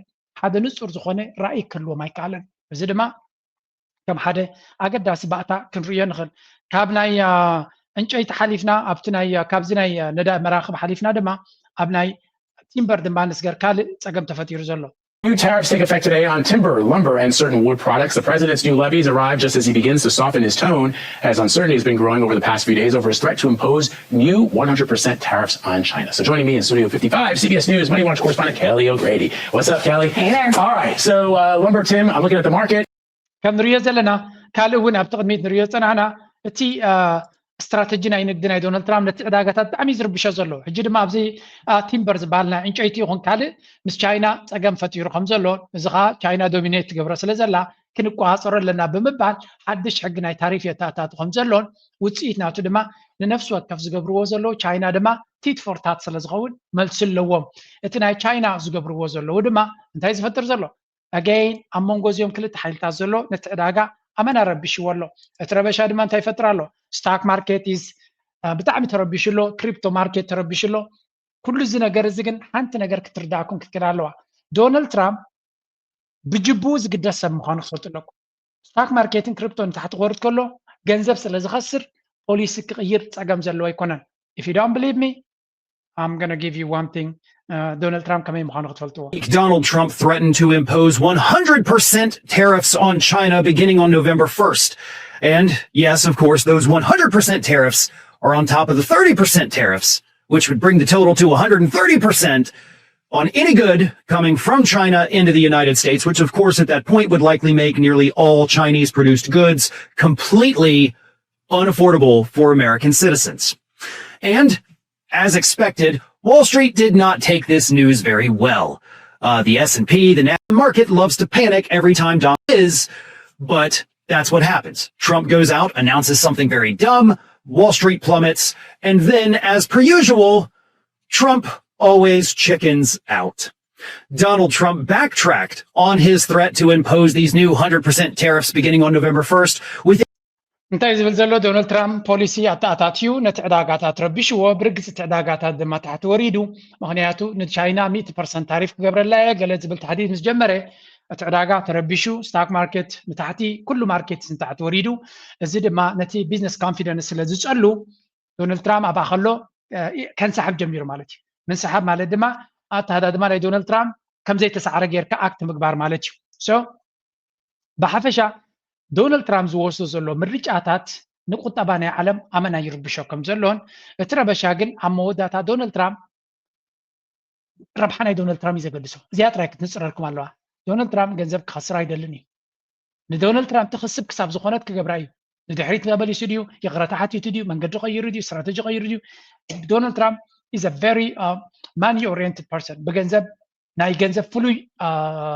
ሓደ ንፁር ዝኾነ ራእይ ክህልዎም ኣይከኣለን። እዚ ድማ ከም ሓደ ኣገዳሲ ባእታ ክንርእዮ ንኽእል። ካብ ናይ ዕንጨይቲ ሓሊፍና ኣብቲ ናይ ካብዚ ናይ ነዳ መራኽብ ሓሊፍና ድማ ኣብ ናይ ቲምበር ድማ ንስገር ካልእ ፀገም ተፈጢሩ ዘሎ New tariffs take effect today on timber, lumber, and certain wood products. The president's new levies arrive just as he begins to soften his tone, as uncertainty has been growing over the past few days over his threat to impose new one hundred percent tariffs on China. So joining me in Studio fifty-five, C B S News Money Watch correspondent Kelly O'Grady. What's up, Kelly? Hey there. All right, so uh, lumber, Tim, I'm looking at the market. ከም ንሪኦ ዘለና ካልእ እውን ኣብቲ ቅድሚት ንሪኦ ዝፀናሕና እቲ ስትራተጂ ናይ ንግዲ ናይ ዶናልድ ትራምፕ ነቲ ዕዳጋታት ብጣዕሚ እዩ ዝርብሾ ዘሎ። ሕጂ ድማ ኣብዚ ቲምበር ዝበሃል ናይ ዕንጨይቲ ይኹን ካልእ ምስ ቻይና ፀገም ፈጢሩ ከም ዘሎ እዚ ከዓ ቻይና ዶሚኔት ትገብሮ ስለ ዘላ ክንቆፃፀሮ ኣለና ብምባል ሓድሽ ሕጊ ናይ ታሪፍ የተኣታቱ ከም ዘሎን ውፅኢት ናቱ ድማ ንነፍሲ ወከፍ ዝገብርዎ ዘለዉ ቻይና ድማ ቲት ፎር ታት ስለ ዝኸውን መልሲ ኣለዎም። እቲ ናይ ቻይና ዝገብርዎ ዘለዉ ድማ እንታይ ዝፈጥር ዘሎ ኣገይን ኣብ መንጎ እዚኦም ክልተ ሓይልታት ዘሎ ነቲ ዕዳጋ ኣመና ረቢሽዎ ኣሎ። እቲ ረበሻ ድማ እንታይ ይፈጥር ኣሎ? ስታክ ማርኬት ኢዝ ብጣዕሚ ተረቢሹ ኣሎ። ክሪፕቶ ማርኬት ተረቢሹ ኣሎ። ኩሉ እዚ ነገር እዚ ግን ሓንቲ ነገር ክትርዳእኩም ክትክእል ኣለዋ። ዶናልድ ትራምፕ ብጅቡኡ ዝግደስ ሰብ ምዃኑ ክትፈልጡ ኣለኩም። ስታክ ማርኬትን ክሪፕቶ ንታሕቲ ክወርድ ከሎ ገንዘብ ስለ ዝኸስር ፖሊሲ ክቕይር ፀገም ዘለዎ ኣይኮነን። If you don't believe me, I'm gonna give you one thing. ዶናልድ ትራምፕ ከመይ ምዃኑ ክትፈልጥዎ። Donald Trump threatened to impose one hundred percent tariffs on China beginning on November first. And yes, of course, those one hundred percent tariffs are on top of the thirty percent tariffs, which would bring the total to one hundred thirty percent on any good coming from China into the United States, which, of course, at that point would likely make nearly all Chinese produced goods completely unaffordable for American citizens. And as expected, Wall Street did not take this news very well. Uh, the S and P, the market loves to panic every time Donald is, but that's what happens. Trump goes out, announces something very dumb, Wall Street plummets, and then, as per usual, Trump always chickens out. Donald Trump backtracked on his threat to impose these new one hundred percent tariffs beginning on November first with እንታይ ዝብል ዘሎ ዶናልድ ትራምፕ ፖሊሲ ኣተኣታትዩ ነቲ ዕዳጋታት ረቢሽዎ፣ ብርግጽ እቲ ዕዳጋታት ድማ ታሕቲ ወሪዱ። ምኽንያቱ ንቻይና ሚእቲ ፐርሰንት ታሪፍ ክገብረላ እየ ገለ ዝብል ታሕዲድ ምስ ጀመረ እቲ ዕዳጋ ተረቢሹ፣ ስታክ ማርኬት ንታሕቲ፣ ኩሉ ማርኬት ንታሕቲ ወሪዱ። እዚ ድማ ነቲ ቢዝነስ ኮንፊደንስ ስለ ዝጸሉ ዶናልድ ትራምፕ ኣብኣ ከሎ ከንሰሓብ ጀሚሩ ማለት እዩ። ምንስሓብ ማለት ድማ ኣተሃዳድማ ናይ ዶናልድ ትራምፕ ከምዘይተሳዕረ ጌርካ ኣክት ምግባር ማለት እዩ። ብሓፈሻ ዶናልድ ትራምፕ ዝወስዶ ዘሎ ምርጫታት ንቁጠባ ናይ ዓለም ኣመና ይርብሾ ከም ዘሎን፣ እቲ ረበሻ ግን ኣብ መወዳእታ ዶናልድ ትራምፕ ረብሓ ናይ ዶናልድ ትራምፕ እዩ ዘገድሶ። እዚኣ ጥራይ ክትንፅረልኩም ኣለዋ። ዶናልድ ትራምፕ ገንዘብ ክኸስር ኣይደልን እዩ። ንዶናልድ ትራምፕ ትኽስብ ክሳብ ዝኾነት ክገብራ እዩ። ንድሕሪት ተመሊሱ ድዩ፣ ይቕረታ ሓቲቱ ድዩ፣ መንገዲ ቀይሩ ድዩ፣ ስትራተጂ ቀይሩ ድዩ? ዶናልድ ትራምፕ is a very money oriented person። ብገንዘብ ናይ ገንዘብ ፍሉይ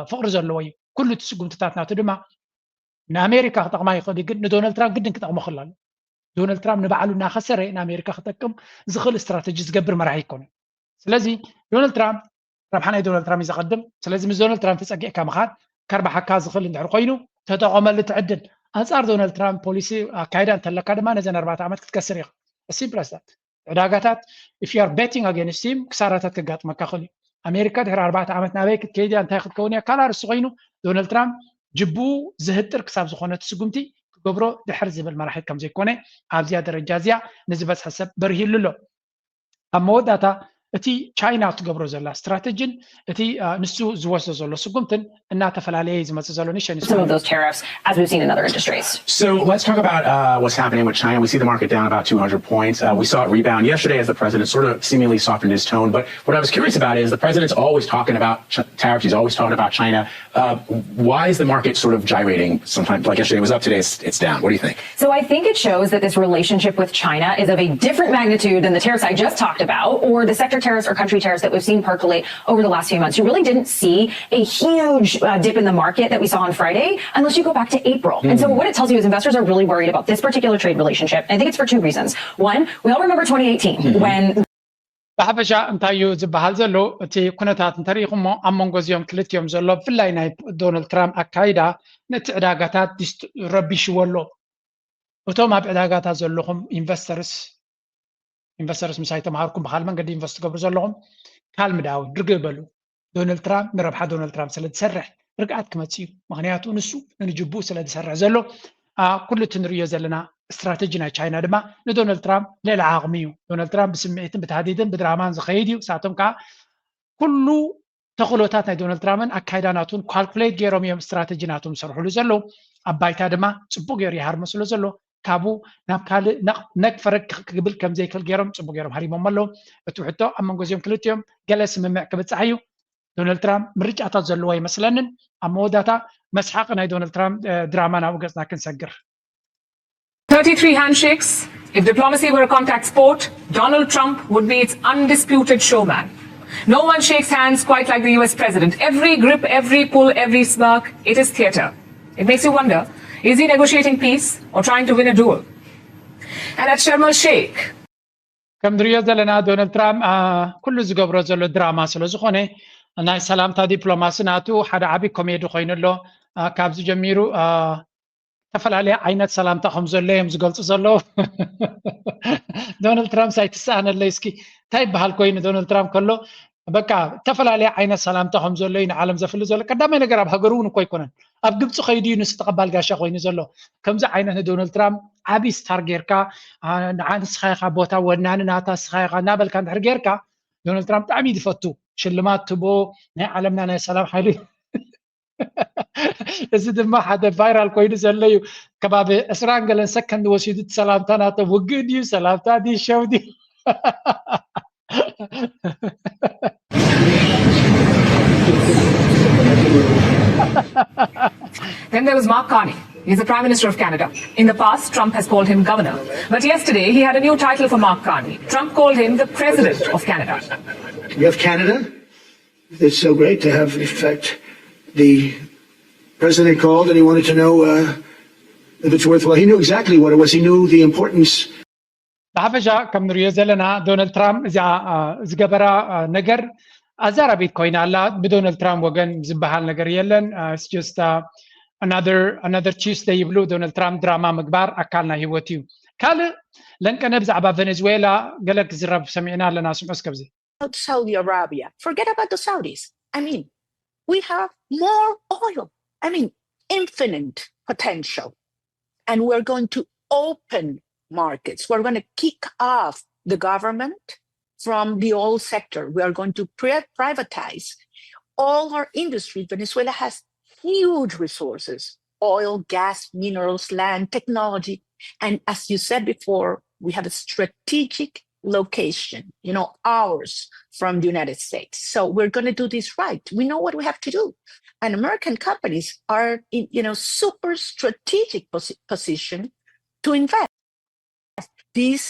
ፍቕሪ ዘለዎ እዩ። ኩሉ እቲ ስጉምትታት ናቱ ድማ ንኣሜሪካ ክጠቕማ ይኽእል እዩ፣ ግን ንዶናልድ ትራምፕ ግድን ክጠቕሞ ክእል ኣሎ። ዶናልድ ትራምፕ ንባዕሉ እናኸሰረ ንኣሜሪካ ክጠቅም ዝኽእል ስትራተጂ ዝገብር መራሒ ኣይኮነን። ስለዚ ዶናልድ ትራምፕ ረብሓ ናይ ዶናልድ ትራምፕ እዩ ዘቐድም። ስለዚ ምስ ዶናልድ ትራምፕ ተጸጊዕካ ምኻድ ከርባሓካ ዝኽእል እንድሕር ኮይኑ ተጠቐመሉ እቲ ዕድል። ኣንጻር ዶናልድ ትራምፕ ፖሊሲ ኣካይዳ እንተለካ ድማ ነዘን ኣርባዕተ ዓመት ክትከስር ኢኻ። ሲምፕል ኣስ ዳት። ዕዳጋታት if you are betting against him ክሳራታት ከጋጥመካ ክእል እዩ። ኣሜሪካ ድሕሪ ኣርባዕተ ዓመት ናበይ ክትከይድ እያ፣ እንታይ ክትከውን እያ ካልኣ ርእሲ ኮይኑ ዶናልድ ትራምፕ ጅብኡ ዝህጥር ክሳብ ዝኾነ እቲ ስጉምቲ ክገብሮ ድሕር ዝብል መራሒ ከም ዘይኮነ ኣብዚኣ ደረጃ እዚኣ ንዝበዝሐ ሰብ በርሂሉ ኣሎ። ኣብ መወዳእታ እቲ ቻይና ትገብሮ ዘላ ስትራተጂን እቲ ንሱ ዝወስዶ ዘሎ ስጉምትን እናተፈላለየ እዩ ዝመፅእ ዘሎ። ንሸን some of those tariffs as we've seen in other industries. So let's talk about uh, what's happening with China. We see the market down about two hundred points. Uh, we saw it rebound yesterday as the president sort of seemingly softened his tone. But what I was curious about is the president's always talking about ch- tariffs. He's always talking about China. Uh, why is the market sort of gyrating sometimes? Like yesterday was up, today it's, it's down. What do you think? So I think it shows that this relationship with China is of a different magnitude than the tariffs I just talked about, or the sector tariffs or country tariffs that we've seen percolate over the last few months. You really didn't see a huge uh, dip in the market that we saw on Friday, unless you go back to April. Mm-hmm. And so what it tells you is investors are really worried about this particular trade relationship. And I think it's for two reasons. One, we all remember twenty eighteen mm-hmm. when ብሓፈሻ እንታይ እዩ ዝበሃል ዘሎ? እቲ ኩነታት እንተሪኢኹሞ ኣብ መንጎ እዚኦም ክልቲኦም ዘሎ ብፍላይ ናይ ዶናልድ ትራምፕ ኣካይዳ ነቲ ዕዳጋታት ረቢሽዎ ኣሎ። እቶም ኣብ ዕዳጋታት ዘለኹም ኢንቨስተርስ ኢንቨስተርስ ምሳይ ተምሃርኩም ብካል መንገዲ ኢንቨስት ትገብሩ ዘለኹም ካልም ዳውን ርግእ በሉ። ዶናልድ ትራምፕ ንረብሓ ዶናልድ ትራምፕ ስለ ዝሰርሕ ርግኣት ክመፅእ እዩ። ምክንያቱ ንሱ ንንጅቡ ስለ ዝሰርሕ ዘሎ ኩሉ እቲ ንሪዮ ዘለና ስትራተጂ ናይ ቻይና ድማ ንዶናልድ ትራምፕ ልዕሊ ዓቕሚ እዩ። ዶናልድ ትራምፕ ብስምዒትን ብታህዲድን ብድራማን ዝኸይድ እዩ። እሳቶም ከዓ ኩሉ ተኽእሎታት ናይ ዶናልድ ትራምፕን ኣካይዳ ናቱን ካልኩሌት ገይሮም እዮም ስትራተጂ ናቶም ዝሰርሕሉ ዘለዉ። ኣብ ባይታ ድማ ፅቡቅ ገይሩ ይሃርሞ ስለ ዘሎ ካብኡ ናብ ካልእ ነቅ- ነግ ፈረግ ክብል ከም ዘይክእል ገይሮም ፅቡቅ ገይሮም ሃሪሞም ኣለዉ። እቲ ውሕቶ ኣብ መንጎ እዚኦም ክልቲኦም ገለ ስምምዕ ክብፃሕ እዩ። ዶናልድ ትራምፕ ምርጫታት ዘለዎ ኣይመስለንን። ኣብ መወዳእታ መስሓቂ ናይ ዶናልድ ትራምፕ ድራማ ናብኡ ገፅና ክንሰግር። Thirty-three handshakes. If diplomacy were a contact sport, Donald Trump would be its undisputed showman. No one shakes hands quite like the U S president. Every grip, every pull, every smirk, it is theater. It makes you wonder, is he negotiating peace or trying to win a duel? And at Sharm el Sheikh, ከም ንሪኦ ዘለና ዶናልድ ትራምፕ ኩሉ ዝገብሮ ዘሎ ድራማ ስለ ዝኾነ ናይ ሰላምታ ዲፕሎማሲ ናቱ ሓደ ዓብዪ ኮሜዲ ኮይኑ ኣሎ። ካብዚ ጀሚሩ ዝተፈላለየ ዓይነት ሰላምታ ከም ዘሎ እዮም ዝገልፁ ዘለዉ። ዶናልድ ትራምፕ ኣይትሰኣነለይ እስኪ እንታይ ይበሃል ኮይኑ ዶናልድ ትራምፕ ከሎ በቃ ዝተፈላለየ ዓይነት ሰላምታ ከም ዘሎ እዩ ንዓለም ዘፍሊ ዘሎ። ቀዳማይ ነገር ኣብ ሃገሩ እውን እኮ ኣይኮነን ኣብ ግብፂ ከይዱ እዩ ንሱ ተቐባል ጋሻ ኮይኑ ዘሎ። ከምዚ ዓይነት ንዶናልድ ትራምፕ ዓብዪ ስታር ጌርካ ንስኻ ኢኻ ቦታ ወናኒ ናታ ንስኻ ኢኻ እናበልካ እንድሕር ጌርካ ዶናልድ ትራምፕ ብጣዕሚ እዩ ዝፈቱ። ሽልማት ትቦ ናይ ዓለምና ናይ ሰላም ሓይሊ እዚ ድማ ሓደ ቫይራል ኮይኑ ዘሎ እዩ። ከባቢ ዕስራን ገለን ሰከንድ ወሲዱ እቲ ሰላምታ ናቶም ውግእ ድዩ ሰላምታ ድዩ ሸው ድዩ Then there was Mark Carney. He's the Prime Minister of Canada. In the past, Trump has called him governor. But yesterday, he had a new title for Mark Carney. Trump called him the President of Canada. You have Canada? It's so great to have, in fact, the president called and he wanted to know uh, if it's worthwhile. He knew exactly what it was. He knew the importance. ብሓፈሻ ከም ንሪኦ ዘለና ዶናልድ ትራምፕ እዚኣ ዝገበራ ነገር ኣዛራቢት ኮይና ኣላ። ብዶናልድ ትራምፕ ወገን ዝበሃል ነገር የለን። ስ another another Tuesday ይብሉ። ዶናልድ ትራምፕ ድራማ ምግባር ኣካል ናይ ህይወት እዩ። ካልእ ለንቀነ ብዛዕባ ቬኔዙዌላ ገለ ክዝረብ ሰሚዕና ኣለና። ስምዑ እስከ ብዚ። Saudi Arabia. Forget about the Saudis. I mean, we have more oil. I mean, infinite potential. And we're going to open markets. We're going to kick off the government from the oil sector. We are going to pri- privatize all our industries. Venezuela has huge resources: oil, gas, minerals, land, technology. And as you said before, we have a strategic location, you know, hours from the United States. So we're going to do this right. We know what we have to do. And American companies are in, you know, super strategic posi- position to invest. These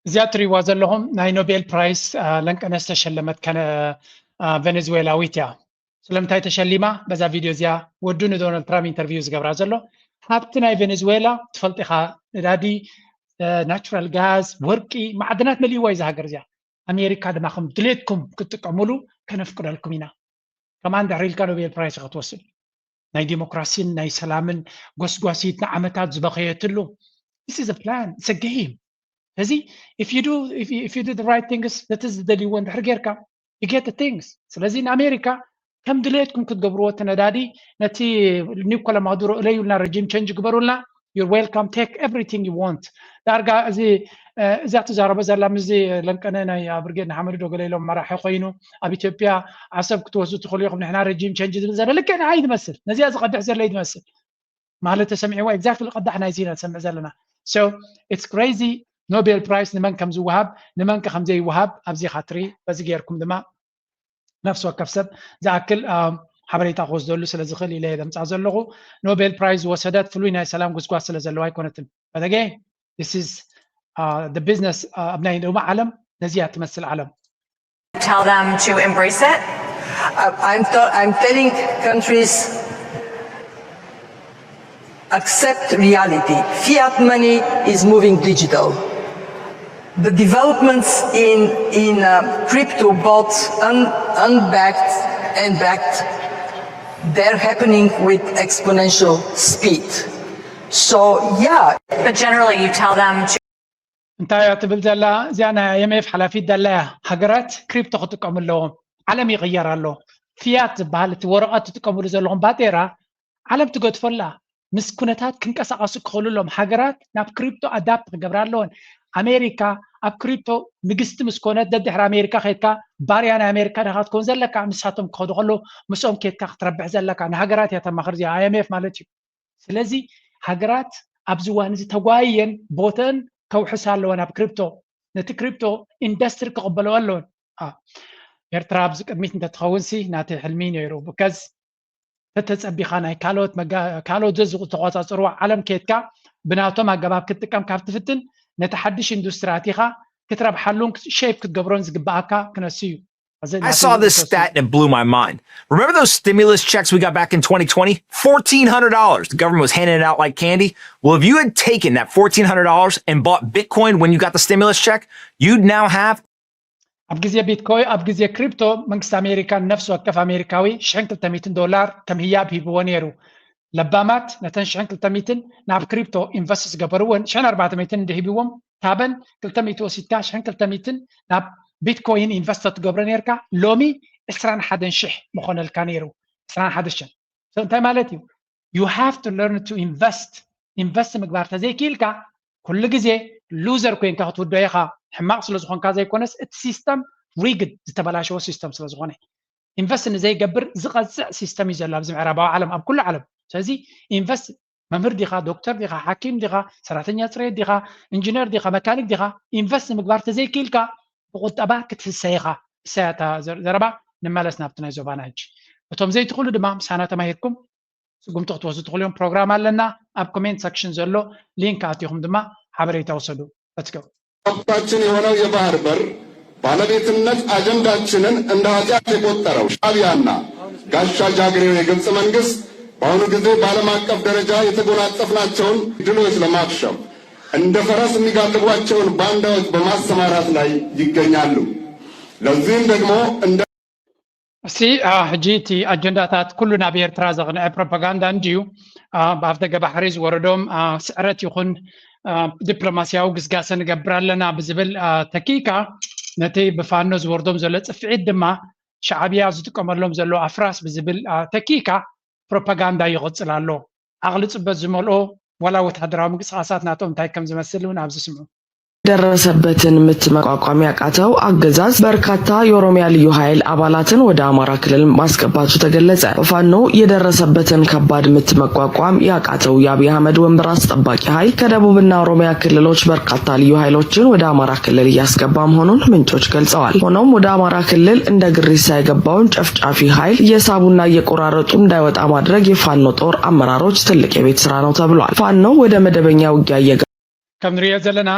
እዚኣ ትሪእዋ ዘለኹም ናይ ኖቤል ፕራይስ ለንቀነ ዝተሸለመት ከነ ቬኔዙዌላዊት እያ። ስለምንታይ ተሸሊማ? በዛ ቪድዮ እዚኣ ወዱ ንዶናልድ ትራምፕ ኢንተርቪው ዝገብራ ዘሎ። ሃብቲ ናይ ቬኔዙዌላ ትፈልጢ ኢኻ፣ ነዳዲ፣ ናቹራል ጋዝ፣ ወርቂ፣ ማዕድናት መሊእዋ እዩ እዛ ሃገር እዚኣ። ኣሜሪካ ድማ ከም ድሌትኩም ክትጥቀሙሉ ከነፍቅደልኩም ኢና። ከማን ድሕሪ ኢልካ ኖቤል ፕራይስ ክትወስድ ናይ ዲሞክራሲን ናይ ሰላምን ጎስጓሲት ንዓመታት ዝበኸየትሉ። This is a plan, it's a game። ስለዚ if you do if you, if you do the right things ነቲ ዝደልይዎ እንድሕር ጌርካ you get the things። ስለዚ ንኣሜሪካ ከም ድሌትኩም ክትገብርዎ እቲ ነዳዲ ነቲ ኒኮላ ማዱሮ እለዩልና regime change ግበሩልና። You're welcome, take everything you want። ዳርጋ እዚ እዛ ትዛረቦ ዘላ ምስዚ ለንቀነ ናይ ብርጌድ ንሓመዱ ዶ ገለ ኢሎም መራሒ ኮይኑ ኣብ ኢትዮጵያ ዓሰብ ክትወስዱ ትኽእሉ ኢኹም ንሕና regime change ዝብል ዘለ ልክዕ ንዓይ ትመስል ነዚኣ ዝቐድሕ ዘለ ትመስል ማለት ተሰሚዕዋ exactly ቅዳሕ ናይዚ ኢና ትሰምዕ ዘለና። So it's crazy። ኖቤል ፕራይስ ንመን ከም ዝወሃብ ንመን ከ ከም ዘይወሃብ ኣብዚ ኢኻ ትርኢ። በዚ ጌርኩም ድማ ነፍሲ ወከፍ ሰብ ዝኣክል ሓበሬታ ክወስደሉ ስለ ዝኽእል ኢለ ዘምፃ ዘለኹ። ኖቤል ፕራይዝ ዝወሰደት ፍሉይ ናይ ሰላም ጉስጓስ ስለ ዘለዋ ኣይኮነትን። But again, this is the business ኣብ ናይ ሎሚ ዓለም ነዚያ ትመስል ዓለም። Tell them to embrace it. I'm, I'm telling countries accept reality. Fiat money is moving digital. The developments in, in uh, crypto, both un, unbacked and backed, they're happening with exponential speed. So, yeah. But generally, you tell them to. እንታይ እያ ትብል ዘላ እዚኣ ናይ IMF ሓላፊት ዘላ እያ። ሃገራት ክሪፕቶ ክጥቀሙ ኣለዎም። ዓለም ይቕየር ኣሎ። ፊያት ዝበሃል እቲ ወረቐት ትጥቀምሉ ዘለኹም ባጤራ ዓለም ትገድፈላ። ምስ ኩነታት ክንቀሳቐሱ ክኽእሉ ኣለዎም። ሃገራት ናብ ክሪፕቶ ኣዳፕት ክገብራ ኣለወን። ኣሜሪካ ኣብ ክሪፕቶ ንግስቲ ምስ ኮነት ደድሕሪ ኣሜሪካ ከድካ ባርያ ናይ ኣሜሪካ ዲኻ ክትከውን ዘለካ። ንሳቶም ክኸዱ ከለዉ ምስኦም ከድካ ክትረብሕ ዘለካ። ንሃገራት እያ ተማኽር እዚኣ IMF ማለት እዩ። ስለዚ ሃገራት ኣብዚ እዋን እዚ ተጓይየን ቦተን ከውሕሳ ኣለወን ኣብ ክሪፕቶ። ነቲ ክሪፕቶ ኢንዱስትሪ ክቕበለኦ ኣለወን። ኤርትራ ኣብዚ ቅድሚት እንተትኸውን ሲ ናተይ ሕልሚ ነይሩ። ብከዝ ተተጸቢኻ ናይ ካልኦት ካልኦት ዘዝተቆጻጸርዋ ዓለም ከድካ ብናቶም ኣገባብ ክትጥቀም ካብ ትፍትን ነቲ ሓድሽ ኢንዱስትሪ ኣቲኻ ክትረብሓሉን ሼፕ ክትገብሮን ዝግብኣካ ክነሱ እዩ። I saw this stat and it blew my mind. Remember those stimulus checks we got back in twenty twenty? fourteen hundred dollars. The government was handing it out like candy. Well, if you had taken that fourteen hundred dollars and bought Bitcoin when you got the stimulus check, you'd now have ኣብ ግዜ ቢትኮይ ኣብ ግዜ ክሪፕቶ መንግስቲ ኣሜሪካ ንነፍሲ ወከፍ ኣሜሪካዊ ሽሕን ክልተ ሚእትን ዶላር ከም ህያብ ሂብዎ ነይሩ። ለባማት ነተን ሽሕን ክልተ ሚእትን ናብ ክሪፕቶ ኢንቨስት ዝገበሩ እውን ሽሕን ኣርባዕተ ሚእትን እንድሂብዎም ታበን ክልተ ሚእቲ ወሲድካ ሽሕን ክልተ ሚእትን ናብ ቢትኮይን ኢንቨስት ትገብሮ ነርካ ሎሚ ዕስራን ሓደን ሽሕ ምኾነልካ ነይሩ። ዕስራን ሓደን ሽሕ እንታይ ማለት እዩ? You have to learn to invest። ኢንቨስት ምግባር ተዘይክኢልካ ኩሉ ግዜ ሉዘር ኮይንካ ክትውዶ ኢኻ። ሕማቕ ስለ ዝኾንካ ዘይኮነስ እቲ ሲስተም ሪግድ ዝተበላሸወ ሲስተም ስለ ዝኾነ ኢንቨስት ንዘይገብር ዝቐፅዕ ሲስተም እዩ ዘሎ ኣብዚ ምዕራባዊ ዓለም ኣብ ኩሉ ዓለም። ስለዚ ኢንቨስት መምህር ዲኻ፣ ዶክተር ዲኻ፣ ሓኪም ዲኻ፣ ሰራተኛ ፅሬት ዲኻ፣ ኢንጂነር ዲኻ፣ መካኒክ ዲኻ፣ ኢንቨስት ምግባር ተዘይክኢልካ ብቁጠባ ክትህሰ ኢኻ። እሳያ እታ ዘረባ። ንመለስ ናብቲ ናይ ዞባና ሕጂ። እቶም ዘይትኽእሉ ድማ ምሳና ተማሂርኩም ስጉምቲ ክትወስዱ ትኽእሉ እዮም። ፕሮግራም ኣለና። ኣብ ኮሜንት ሰክሽን ዘሎ ሊንክ ኣቲኹም ድማ ሓበሬታ ውሰዱ። Let's go። ሀብታችን የሆነው የባህር በር ባለቤትነት አጀንዳችንን እንደ ኃጢአት የቆጠረው ሻዕቢያና ጋሻ ጃግሬው የግብፅ መንግስት በአሁኑ ጊዜ በዓለም አቀፍ ደረጃ የተጎናጸፍናቸውን ድሎች ለማክሸፍ እንደ ፈረስ የሚጋልቧቸውን ባንዳዎች በማሰማራት ላይ ይገኛሉ። ለዚህም ደግሞ እንደ እስቲ ሕጂ እቲ ኣጀንዳታት ኩሉ ናብ ኤርትራ ዘቕንዐ ፕሮፓጋንዳ እንድዩ። ብኣፍ ደገ ባሕሪ ዝወረዶም ስዕረት ይኹን ዲፕሎማስያዊ ግስጋሰ ንገብር ኣለና ብዝብል ተኪካ፣ ነቲ ብፋኖ ዝወርዶም ዘሎ ጽፍዒት ድማ ሻዕብያ ዝጥቀመሎም ዘሎ ኣፍራስ ብዝብል ተኪካ ፕሮፓጋንዳ ይቕጽል ኣሎ። ዓቕሊ ጽበት ዝመልኦ ዋላ ወታደራዊ ምንቅስቃሳት ናቶም እንታይ ከም ዝመስል እውን ኣብዚ ስምዑ። የደረሰበትን ምት መቋቋም ያቃተው አገዛዝ በርካታ የኦሮሚያ ልዩ ኃይል አባላትን ወደ አማራ ክልል ማስገባቱ ተገለጸ። ፋኖ የደረሰበትን ከባድ ምት መቋቋም ያቃተው የአብይ አህመድ ወንበር አስጠባቂ ኃይል ከደቡብና ኦሮሚያ ክልሎች በርካታ ልዩ ኃይሎችን ወደ አማራ ክልል እያስገባ መሆኑን ምንጮች ገልጸዋል። ሆኖም ወደ አማራ ክልል እንደ ግሪሳ የገባውን ጨፍጫፊ ኃይል እየሳቡና እየቆራረጡ እንዳይወጣ ማድረግ የፋኖ ጦር አመራሮች ትልቅ የቤት ስራ ነው ተብሏል። ፋኖ ወደ መደበኛ ውጊያ እየገባ ከም ንሪኦ ዘለና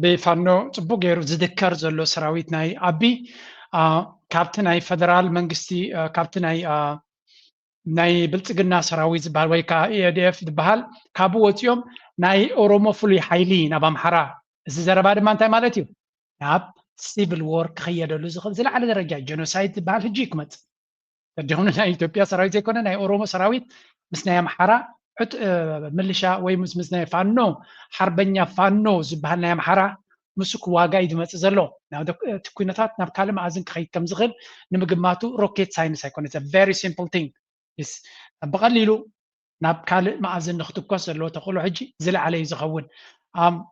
ብፋኖ ጽቡቅ ገይሩ ዝድከር ዘሎ ሰራዊት ናይ ኣቢ ካብቲ ናይ ፈደራል መንግስቲ ካብቲ ናይ ናይ ብልጽግና ሰራዊት ዝበሃል ወይ ከዓ ኤ ዲ ኤፍ ዝበሃል ካብኡ ወፂኦም ናይ ኦሮሞ ፍሉይ ሓይሊ ናብ ኣምሓራ፣ እዚ ዘረባ ድማ እንታይ ማለት እዩ? ናብ ሲቪል ዎር ክኽየደሉ ዝኽእል ዝለዓለ ደረጃ ጀኖሳይድ ዝበሃል ሕጂ እዩ ክመፅእ። እንዲኹም ናይ ኢትዮጵያ ሰራዊት ዘይኮነ ናይ ኦሮሞ ሰራዊት ምስ ናይ ኣምሓራ ዕጥ ምልሻ ወይ ምስ ምስ ናይ ፋኖ ሓርበኛ ፋኖ ዝበሃል ናይ ኣምሓራ ምስ ክዋጋ እዩ ዝመፅእ ዘሎ። እቲ ኩነታት ናብ ካልእ መኣዝን ክኸይድ ከም ዝኽእል ንምግማቱ ሮኬት ሳይንስ ኣይኮነ very simple thing። ብቐሊሉ ናብ ካልእ መኣዝን ንክትኮስ ዘለዎ ተኽእሎ ሕጂ ዝለዓለ እዩ ዝኸውን።